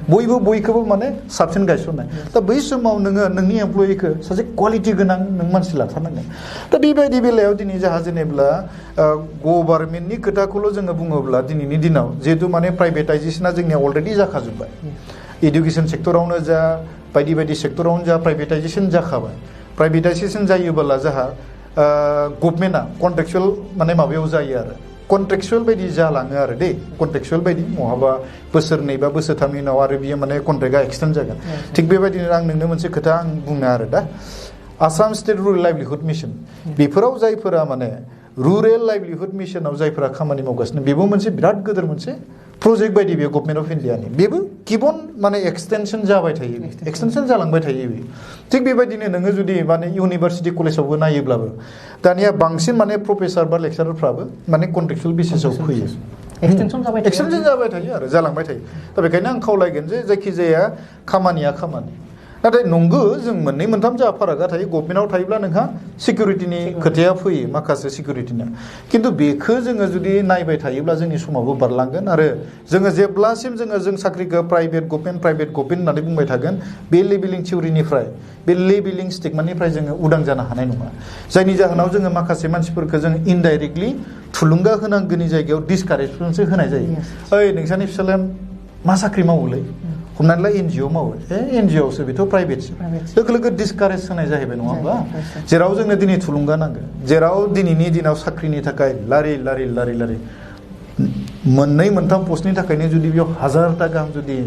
बयबो बयखौबो माने साबसिन गायसननाय दा बै समाव नोङो नोंनि एमप्लयिखौ सासे क्वालिटि गोनां नों मानसि लाथारनांगोन दा बेबायदि बेलायाव दिनै जोंहा जेनेब्ला गभार्नमेन्टनि खोथाखौल' जोङो बुङोब्ला दिनैनि दिनाव जिहेतु माने प्राइभेटाइजेसना जोंनिया अलरेडि जाखाजोब्बाय एडुकेसन सेक्टरावनो जा बायदि बायदि सेक्टरावनो जा प्राइभेटाइजेसन जाखाबाय प्राइभेटाइजेसन जायोबोला जोंहा गभर्नमेन्टआ कन्ट्रेक्चुवेल माने माबायाव जायो आरो कन्ट्रेक्चुवेल बायदि जालाङो आरो दे कन्ट्रेक्चुवेल बायदि महाबा बोसोरनै बा बोसोरथामनि उनाव आरो बियो माने कन्ट्रेक्टआ एक्सटेन्ड जागोन थिग बेबायदिनो आं नोंनो मोनसे खोथा आं बुङो आरो दा Assam state rural livelihood mission बेफोराव जायफोरा माने रुरेल लाइभलिहुड मिशनाव जायफोरा खामानि मावगासिनो बेबो मोनसे बिराद गिदिर मोनसे प्रजेक्ट बायदि बेयो गभर्नमेन्ट अफ इन्डियानि बेबो किबन माने एक्सटेनसन जाबाय थायो एक्सटेनसन जालांबाय थायो बे थिग बेबायदिनो नोङो जुदि माने इउनिभार्सिटि कलेजावबो नायोब्लाबो दानिया बांसिन माने प्रफेसार बा लेक्सारारफ्राबो माने कन्ट्रेक्चुवेल बेसिसाव फैयो एक्सटेनसन जाबाय थायो आरो जालांबाय थायो दा बेखायनो आं खावलायगोन जे जायखिजाया खामानिया खामानि नाथाय नंगौ जों मोननै मोनथाम जा फारागा थायो गभर्नमेन्टआव थायोब्ला नोंहा सिकिउरिटिनि खोथाया फैयो माखासे सिकिउरिटिना खिन्थु बेखौ जोङो जुदि नायबाय थायोब्ला जोंनि समावबो बारलांगोन आरो जोङो जेब्लासिम जों साख्रिखौ प्राइभेट गभर्नमेन्ट होननानै बुंबाय थागोन बे लेबेलिं थिउरिनिफ्राय बे लेबेलिं स्टिगमानिफ्राय जोङो उदां जानो हानाय नङा जायनि जाहोनाव जोङो माखासे मानसिफोरखौ जों इनडाइरेक्टलि थुलुंगा होनांगौनि जायगायाव डिसकारेजमेन्टसो होनाय जायो ओइ नोंसानि फिसालाया मा साख्रि मावोलै हमनानै ला एनजिअ मावो एनजिअसो बेथ' प्राइभेटसो लोगो लोगो डिसकारेज होनाय जाहैबाय नङा होमबा जेराव जोंनो दिनै थुलुंगा नांगौ जेराव दिनैनि दिनाव साख्रिनि थाखाय लारि मोननै मोनथाम पस्टनि थाखायनो जुदि बेयाव 1000टा गाहाम जुदि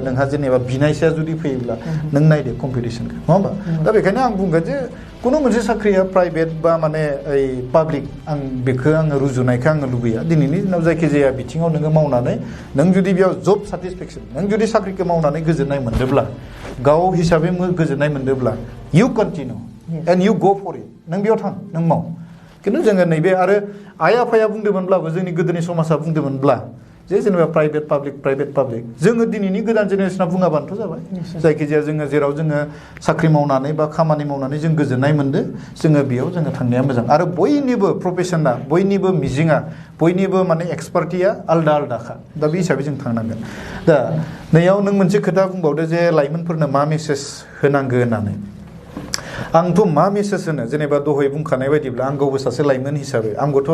नोंहा जेनेबा बिनायसाया जुदि फैयोब्ला नों नायदो कम्पिटिसनखौ नङा होमबा दा बेखायनो आं बुंगोन जे कुनु मोनसे साख्रिया प्राइभेट बा माने ओइ पाब्लिक आं बेखौ आङो रुजुनायखौ आङो लुबैया दिनैनि दिनाव जायखिजाया बिथिङाव नोङो मावनानै नों जुदि बेयाव जब सेटिसफेक्सन नों जुदि साख्रिखौ मावनानै गोजोननाय मोनदोंब्ला गाव हिसाबै गोजोननाय मोनदोंब्ला इउ कन्टिनिउ एन्ड इउ गो फर इट नों बेयाव थां नों माव खिन्थु जोङो नैबे आरो आइ आफाया बुंदोंमोनब्लाबो जोंनि गोदोनि समाजा बुंदोंमोनब्ला जे जेनेबा प्राइभेट पाब्लिक जोङो दिनैनि गोदान जेनेरेसना बुङाबानोथ' जाबाय जायखिजाया जोङो जेराव जोङो साख्रि मावनानै बा खामानि मावनानै जों गोजोननाय मोनदों जोङो बेयाव जोङो थांनाया मोजां आरो बयनिबो प्रफेसना बयनिबो मिजिङा बयनिबो माने एक्सपार्टिया आलदाखा दा बे हिसाबै जों थांनांगोन दा नैयाव नों मोनसे खोथा बुंबावदो जे लाइमोनफोरनो मा मेसेज होनांगौ होननानै आंथ' मा मेसेज होनो जेनेबा दहाय बुंखानाय बायदिब्ला आं गावबो सासे लाइमोन हिसाबै आंबोथ'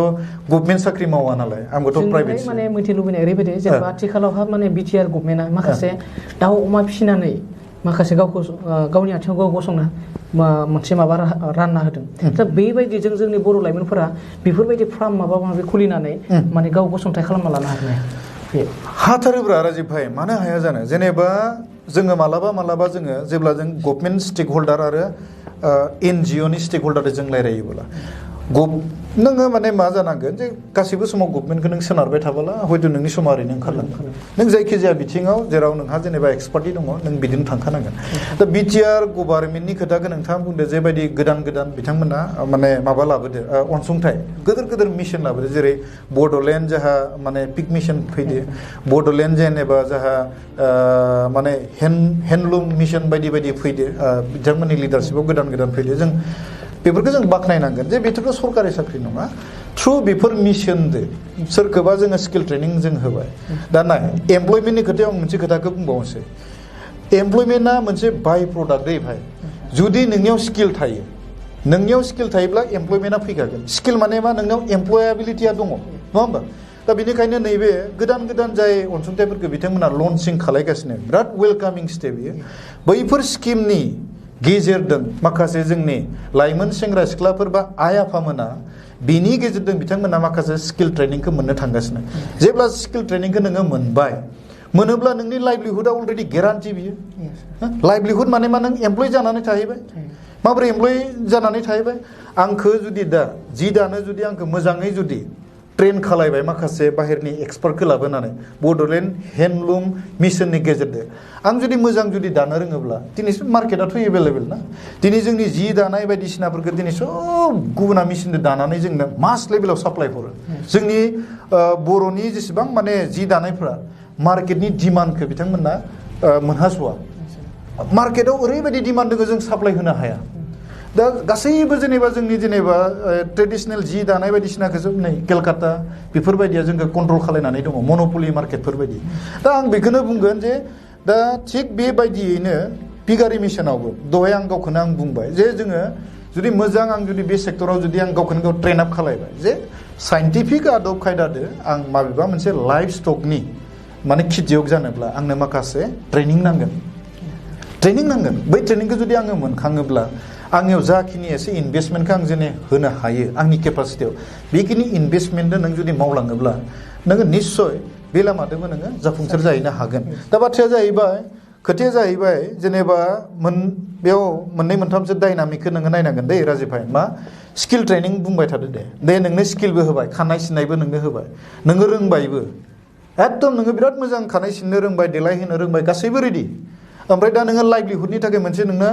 गभर्नमेन्ट साख्रि मावा नालाय आंबोथ' प्राइभेट माने मोनसे लुबैनाय ओरैबायदि जेनेबा आथिखालावहा माने BTR गभर्नमेन्टआ माखासे दाउ अमा फिसिनानै माखासे गावखौ गावनि आथिङाव गाव गसंनो मोनसे माबा रानना होदों दा बेबायदिजों जोंनि बर' लाइमोनफोरा बेफोरबायदि फार्म माबा माबि खुलिनानै माने गाव गसंथाइ खालामना लानो हानाय हाथारोब्रा राजिब भाई मानो हाया जानो जेनेबा जोङो मालाबा जोङो जेब्ला जों गभर्नमेन्ट स्टेक हल्डार आरो एनजिअनि स्टेक हल्डारजों जों रायलायोब्ला नोङो माने मा जानांगोन जे गासैबो समाव गभर्नमेन्टखौ नों सोनारबाय थाबोला हयथ' नोंनि समा ओरैनो ओंखारलांगोन नों जायखिजाया बिथिङाव जेराव नोंहा जेनेबा एक्सपार्टि दङ नों बिदिनो थांखानांगोन दा BTR गभर्नमेन्टनि खोथाखौ नोंथाङा बुंदो जेबायदि गोदान बिथांमोना माने माबा लाबोदो अनसुंथाइ गोदोर मिशन लाबोदो जेरै बड'लेण्ड जाहा माने पिक मिशन फैदो बड'लेण्ड जेनेबा जाहा माने हेन्डलुम मिशन बायदि फैदो बिथांमोननि लिडारशिपआव गोदान फैदो जों बेफोरखौ जों बाख्नायनांगोन जे बेथ' सरकारि साख्रि नङा थ्रु बेफोर मिशनजों सोरखौबा जोङो स्किल ट्रेनिं जों होबाय दा नाय एमप्लयमेन्टनि खोथायाव आं मोनसे खोथाखौ बुंबावनोसै एमप्लयमेन्टआ मोनसे बाय प्रडाक्ट दै भाई जुदि नोंनियाव स्किल थायोब्ला एमप्लयमेन्टआ फैखागोन स्किल माने मा नोंनाव एमप्लयाबिलिटिया दङ नङा होमबा दा बेनिखायनो नैबे गोदान जाय अनसुंथाइफोरखौ बिथांमोना लन्चिं खालायगासिनो बिराद वेलकामिं स्टेप बियो बैफोर स्किमनि गेजेरजों माखासे जोंनि लाइमोन सेंग्रा सिख्लाफोर बा आइ आफामोना बिनि गेजेरजों बिथांमोना माखासे स्किल ट्रेनिंखौ मोननो थांगासिनो जेब्ला स्किल ट्रेनिंखौ नोङो मोनोब्ला नोंनि लाइभलिहुडआ अलरेडि गेरान्टि बियो लाइभलिहुड माने मा नों एमप्लय जानानै थाहैबाय माबोरै एमप्लय जानानै थाहैबाय आंखौ जुदि दा जि दानो जुदि आंखौ मोजाङै जुदि ट्रेन खालायबाय माखासे बाहेरनि एक्सपार्टखौ लाबोनानै बड'लेण्ड हेन्डलुम मिशननि गेजेरजों आं जुदि मोजां जुदि दानो रोङोब्ला दिनै मार्केटआथ' एभेलेबेल ना दिनै जोंनि जि दानाय बायदिसिनाफोरखौ दिनै सब गुबुना मेसिनजों दानानै जोंनो मास लेभेलाव साप्लाय हरो जोंनि बर'नि जेसेबां माने जि दानायफ्रा मार्केटनि डिमान्डखौ बिथांमोना मोनहास'वा मार्केटआव ओरैबायदि डिमान्ड दङ जों साप्लाय होनो हाया दा गासैबो जेनेबा जोंनि ट्रेडिशनेल जि दानाय बायदिसिनाखौ जों नै केलकाता बेफोरबायदिया जोंखौ कन्ट्रल खालायनानै दङ मन'पलि मार्केटफोरबायदि दा आं बेखौनो बुंगोन जे दा थिग बेबायदियैनो पिगारि मिशनावबो दहाय आं गावखौनो आं बुंबाय जे जोङो जुदि मोजां आं जुदि बे सेक्टराव जुदि आं गावखौनो गाव ट्रेन आप खालायबाय जे साइन्टिफिक आदब खायदादो आं माबेबा मोनसे लाइफ स्टकनि माने खेथियक जानोब्ला आंनो माखासे ट्रेनिं नांगोन बै ट्रेनिंखौ जुदि आङो मोनखाङोब्ला आंनियाव जाखिनि एसे इनभेस्टमेन्टखौ आं जेने होनो हायो आंनि केपासिटियाव बेखिनि इनभेस्टमेन्टजों नों जुदि मावलाङोब्ला नोङो निस्सय बे लामाजोंबो नोङो जाफुंसार जाहैनो हागोन दा खोथाया जाहैबाय जेनेबा बेयाव मोननै मोनथामसो डाइनामिकखौ नोङो नायनांगोन दै राजिब भाई मा स्किल ट्रेनिं बुंबाय थादो दे नोंनो स्किलबो होबाय खानाय सिननायबो नोंनो होबाय नोङो रोंबायबो एकदम नोङो बिराद मोजां खानाय सिननो रोंबाय देलायहोनो रोंबाय गासैबो रेडि ओमफ्राय दा नोङो लाइभलिहुडनि थाखाय मोनसे नोंनो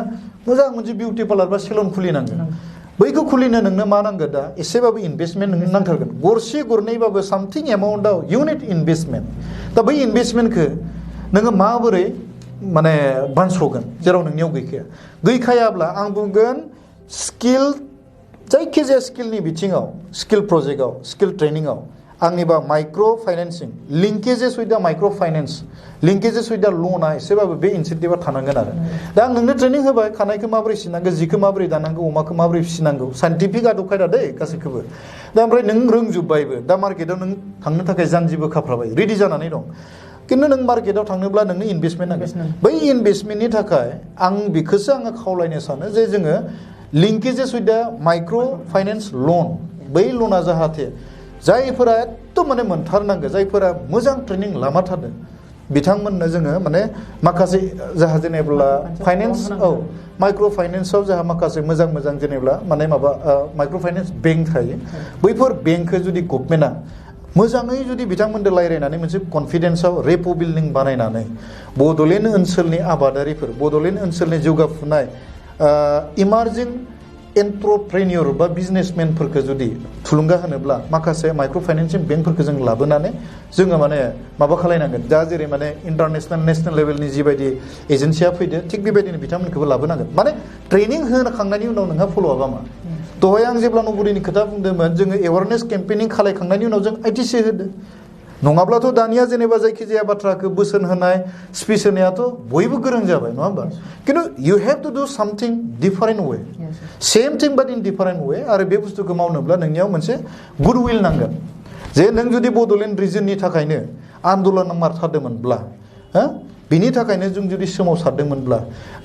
मोजां मोनसे बिउटि पार्लार बा सेलुन खुलिनांगोन बैखौ खुलिनो नोंनो मा नांगोन दा एसेबाबो इनभेस्टमेन्ट नोंनो नांथारगोन गरसे गरनैबाबो सामथिं एमाउन्टआव इउनिट इनभेस्टमेन्ट दा बै इनभेस्टमेन्टखौ नोङो माबोरै माने बानस'गोन जेराव नोंनियाव गैखायाब्ला आं बुंगोन स्किल जायखिजाया स्किलनि बिथिङाव स्किल प्रजेक्टआव स्किल ट्रेनिंआव आंनिबा माइक्र' फाइनेन्सिं लिंकेजेस उइथ दा माइक्र' फाइनेन्स लिंकेजेस उइथ दा ल'ना एसेबाबो बे इनसेन्टिभा थानांगोन आरो दा आं नोंनो ट्रेनिं होबाय खानायखौ माबोरै सिनांगौ जिखौ माबोरै दानांगौ अमाखौ माबोरै फिसिनांगौ साइन्टिफिक आदब खायदा दै गासैखौबो दा ओमफ्राय नों रोंजोब्बायबो दा मार्केटआव नों थांनो थाखाय जानजिबो खाफ्राबाय रेडि जानानै दं खिन्थु नों मार्केटआव थांनोब्ला नोंनो इनभेस्टमेन्ट नांगोन बै इनभेस्टमेन्टनि थाखाय आं बेखौसो आङो खावलायनो सानो जे जोङो लिंकेजेस उइथ दा माइक्र' फाइनेन्स लन बै लना जाहाथे जायफोरा एकदम माने मोनथारनांगौ जायफोरा मोजां ट्रेनिं लामारथारदों बिथांमोननो जोङो माने माखासे जाहा जेनेब्ला फाइनेन्स माइक्र' फाइनेन्सआव जोंहा माखासे मोजां जेनेब्ला माने माबा माइक्र' फाइनेन्स बेंक थायो बैफोर बेंकखौ जुदि गभर्नमेन्टआ मोजाङै जुदि बिथांमोनजों रायज्लायनानै मोनसे कनफिडेन्सआव रेप' बिल्डिं बानायनानै बड'लेण्ड ओनसोलनि आबादारिफोर बड'लेण्ड ओनसोलनि जौगाफुनाय इमार्जिं एन्ट्रप्रेनियर बा बिजनेसमेनफोरखौ जुदि थुलुंगा होनोब्ला माखासे माइक्र' फाइनेन्सिं बेंकफोरखौ जों लाबोनानै जोङो माने माबा खालायनांगोन दा जेरै माने इन्टारनेसनेल नेसनेल लेभेलनि जिबायदि एजेन्सिया फैदो थिग बेबायदिनो बिथांमोनखौबो लाबोनांगोन माने ट्रेनिं होखांनायनि उनाव नोंहा फल'आपआ मा दहाय आं जेब्ला नबुरिनि खोथा बुंदोंमोन जोङो एवारनेस केम्पेनिं खालायखांनायनि उनाव जों आइटिसि होदो नङाब्लाथ' दानिया जेनेबा जायखिजाया बाथ्राखौ बोसोन होनाय स्पिच होनायाथ' बयबो गोरों जाबाय नङा होमबा खिन्थु इउ हेभ टु डु सामथिं डिफारेन्ट वे सेम थिं बाट इन डिफारेन्ट वे आरो बे बुस्थुखौ मावनोब्ला नोंनियाव मोनसे गुड उइल नांगोन जे नों जुदि बड'लेण्ड रिजननि थाखायनो आन्दलन मारथारदोंमोनब्ला बिनि थाखायनो जों जुदि सोमावसारदोंमोनब्ला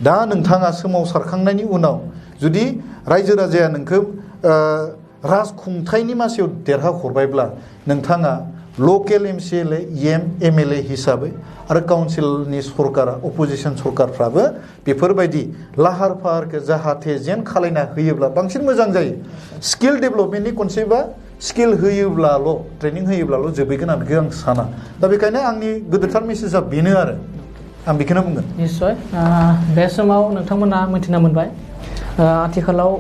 दा नोंथाङा सोमावसारखांनायनि उनाव जुदि रायजो राजाया नोंखौ राजखुंथायनि मासियाव देरहाहरबायब्ला नोंथाङा लकेल एमसिएलए एमएलए हिसाबै आरो काउन्सिलनि सरकारा अपोजिसन सरकारफ्राबो बेफोरबायदि लाहार फाहारखौ जाहाथे जेन खालायना होयोब्ला बांसिन मोजां जायो स्किल डेभेलपमेन्टनि कनसेप्टआ स्किल होयोब्लाल' ट्रेनिं होयोब्लाल' जोबहैगोन आं बेखौ आं साना दा बेखायनो आंनि गोदोरथार मेसेजआ बेनो आरो आं बेखौनो बुंगोन निश्चय बे समाव नोंथांमोना मिथिना मोनबाय आथिखालाव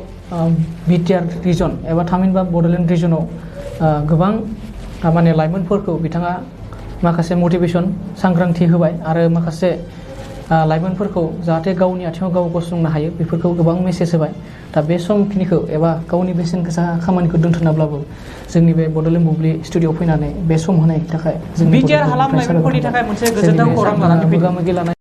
बिटिआर रिजन एबा थामहिनबा बड'लेण्ड रिजनाव गोबां माने लाइमोनफोरखौ बिथाङा माखासे मटिभेसन सांग्रांथि होबाय आरो माखासे लाइमोनफोरखौ जाहाथे गावनि आथिङाव गाव गसंनो हायो बेफोरखौ गोबां मेसेज होबाय दा बे समखिनिखौ एबा गावनि बेसेन गोसा खामानिखौ दोनथ'नाब्लाबो जोंनि बे बड'लेण्ड बुब्लि स्टुडिअ'आव फैनानै बे सम होनायनि थाखाय जों बिटिआर हालाम लाइमोनफोरनि थाखाय मोनसे गोजोनथाव खौरां लानानै मोगा-मोगि लानाय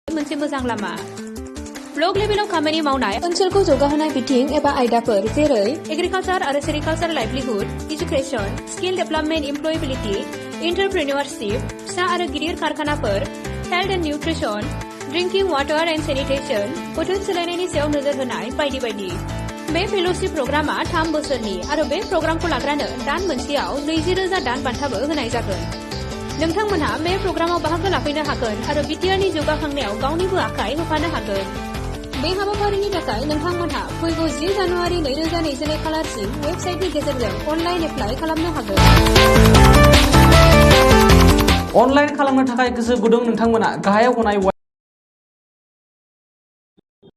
मोनसे मोजां लामा ब्लक लेभेलाव खामानि मावनाय ओनसोलखौ जौगाहोनाय बिथिं एबा आयदाफोर जेरै एग्रिकालचार आरो sericulture livelihood education skill development employability entrepreneurship फिसा आरो गिदिर कारखानाफोर health and nutrition drinking water and sanitation बोथोर सोलायनायनि सायाव नोजोर होनाय बायदि बायदि बे फेल'शिप प्रग्रामा 3 बोसोरनि आरो बे प्रग्रामखौ लाग्रानो दान मोनसेयाव 20,000 दान बान्थाबो होनाय जागोन नोंथांमोनहा बे प्रग्रामाव बाहागो लाफैनो हागोन आरो बिटिआरनि जौगाखांनायाव गावनिबो आखाइ होफानो हागोन बे हाबाफारिनि थाखाय नोंथांमोनहा फैगौ 10 जानुवारि 2022 खालारसिम वेबसाइटनि गेजेरजों अनलाइन एप्लाइ खालामनो हागोन अनलाइन खालामनो थाखाय गोसो गुदुं नोंथांमोना गाहायाव होनाय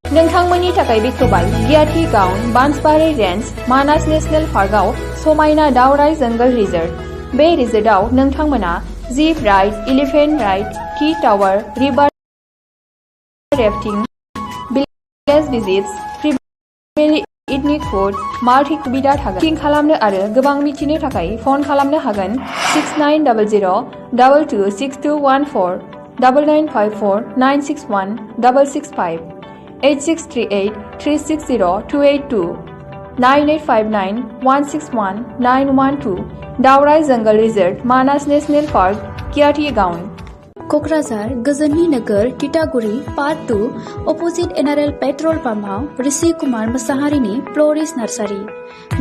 नोंथांमोननि थाखाय बेखेवबाय गियाथि गाउन बान्सबारि रेन्ज मानास नेसनेल पार्कआव समायना दावराय जंगल रिजर्ट बे रिजर्टआव नोंथांमोना जीप राइड एलिफेन्ट राइड की tower river rafting village visits free ethnic food multi सुबिदा थागोन बुकिं खालामनो आरो गोबां मिथिनो थाखाय फन खालामनो हागोन 6900226214 9954961665 8638360282 9859161912 दावराय जंगल रिजर्ट मानास नेशनल पार्क कियाथि गाउन क'क्राझार गोजोननि नोगोर तितागुरि part 2 opposite NRL petrol पाम्पआव Rishi Kumar मोसाहारिनि फ्ल'रिस्ट nursery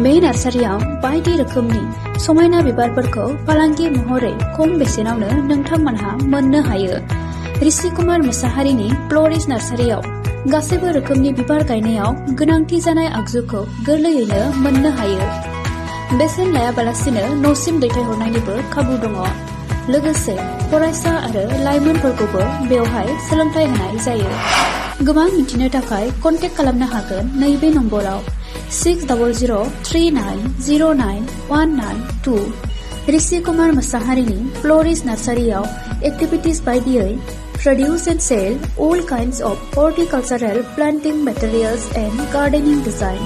बे नार्सारियाव बायदि रोखोमनि समायना बिबारफोरखौ फालांगि महरै खम बेसेनावनो नोंथांमोनहा मोननो हायो ऋषि कुमार मोसाहारिनि फ्ल'रिस्ट नार्सारियाव गासैबो रोखोमनि बिबार गायनायाव गोनांथि जानाय आगजुखौ गोरलैयैनो मोननो हायो बेसेन लायाबालासिनो न'सिम दैथायहरनायनिबो खाबु दङ। लोगोसे फरायसा आरो लाइमोनफोरखौबो बेवहाय सोलोंथाइ होनाय जायो। गोबां मिथिनो थाखाय कन्टेक्ट खालामनो हागोन नैबे नम्बराव 6009091992। ऋषि कुमार मोसाहारिनि फ्लरिस्ट नार्सारियाव एक्टिभिटिज बायदियै produce and sell all kinds of horticultural planting materials and gardening design.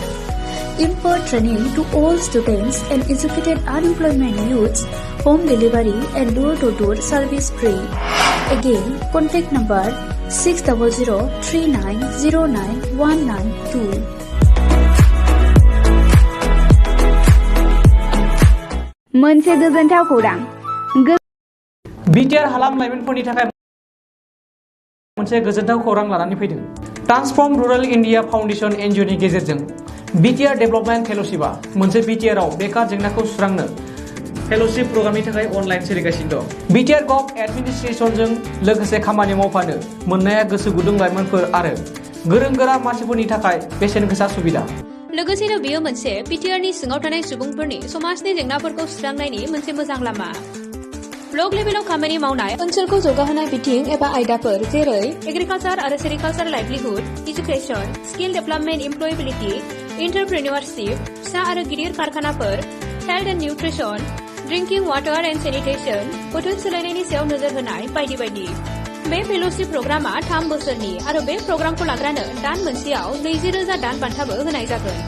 Impart training to all students and educated unemployment youths, home delivery and door-to-door service free. Again, contact number 6003909192. मोनसे गोजोनथाव खौरां। BTR हालाम लाइमोनफोरनि थाखाय मोनसे गोजोनथाव खौरां लानानै फैदों। ट्रान्सफर्म रुरेल इन्डिया फाउन्डेसन एनजिअनि गेजेरजों BTR डेभेलपमेन्ट फेल'शिपआ मोनसे BTR आव बेकार जेंनाखौ सुस्रांनो फेल'शिप प्रग्रामनि थाखाय अनलाइन सोलिगासिनो दं। BTR गभ एडमिनिस्ट्रेसनजों लोगोसे खामानि मावफानो मोननाया गोसो गुदुं लाइमोनफोर आरो गोरों गोरा मानसिफोरनि थाखाय बेसेन गोसा सुबिदा। लोगोसेनो बेयो मोनसे BTRनि सिङाव थानाय सुबुंफोरनि समाजनि जेंनाफोरखौ सुस्रांनायनि मोनसे मोजां लामा। ब्लक लेभेलाव खामानि मावनाय ओनसोलखौ जौगाहोनाय बिथिं एबा आयदाफोर जेरै एग्रिकालचार आरो sericulture livelihood, education, skill development, employability, entrepreneurship, फिसा आरो गिदिर कारखानाफोर, health and nutrition, drinking water and sanitation, बोथोर सोलायनायनि सायाव नोजोर होनाय बायदि बायदि। बे फेल'शिप प्रग्रामा 3 बोसोरनि आरो बे प्रग्रामखौ लाग्रानो दान मोनसेयाव 20,000 दान बान्थाबो होनाय जागोन।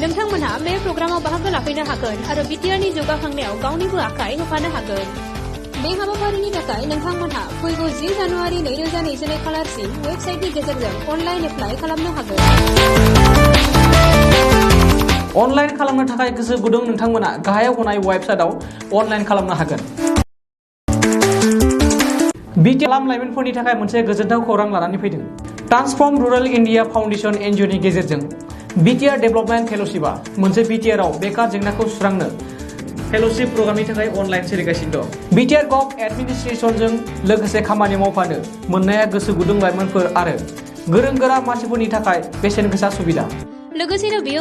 नोंथांमोनहा बे प्रग्रामाव बाहागो लाफैनो हागोन आरो BTRनि जौगाखांनायाव गावनिबो आखाइ होफानो हागोन। बे हाबाफारिनि थाखाय नोंथांमोनहा फैगौ 10 जानुवारि 2022 खालारसिम वेबसाइटनि गेजेरजों अनलाइन एप्लाइ खालामनो हागोन। अनलाइन खालामनो थाखाय गोसो गुदुं नोंथांमोना गाहायाव होनाय वेबसाइटआव अनलाइन खालामनो हागोन। BTR हालाम लाइमोनफोरनि थाखाय मोनसे गोजोनथाव खौरां लानानै फैदों। ट्रान्सफर्म रुरेल इन्डिया फाउन्डेसन एनजिअनि गेजेरजों BTR डेभेलपमेन्ट फेल'शिपआ मोनसे BTR आव बेकार जेंनाखौ सुस्रांनो फेल'शिप प्रग्रामनि थाखाय अनलाइन सोलिगासिनो दं। BTR गभ एडमिनिस्ट्रेसनजों लोगोसे खामानि मावफानो मोननाया गोसो गुदुं लाइमोनफोर आरो गोरों गोरा मानसिफोरनि थाखाय बेसेन गोसा सुबिदा। लोगोसेनो बेयो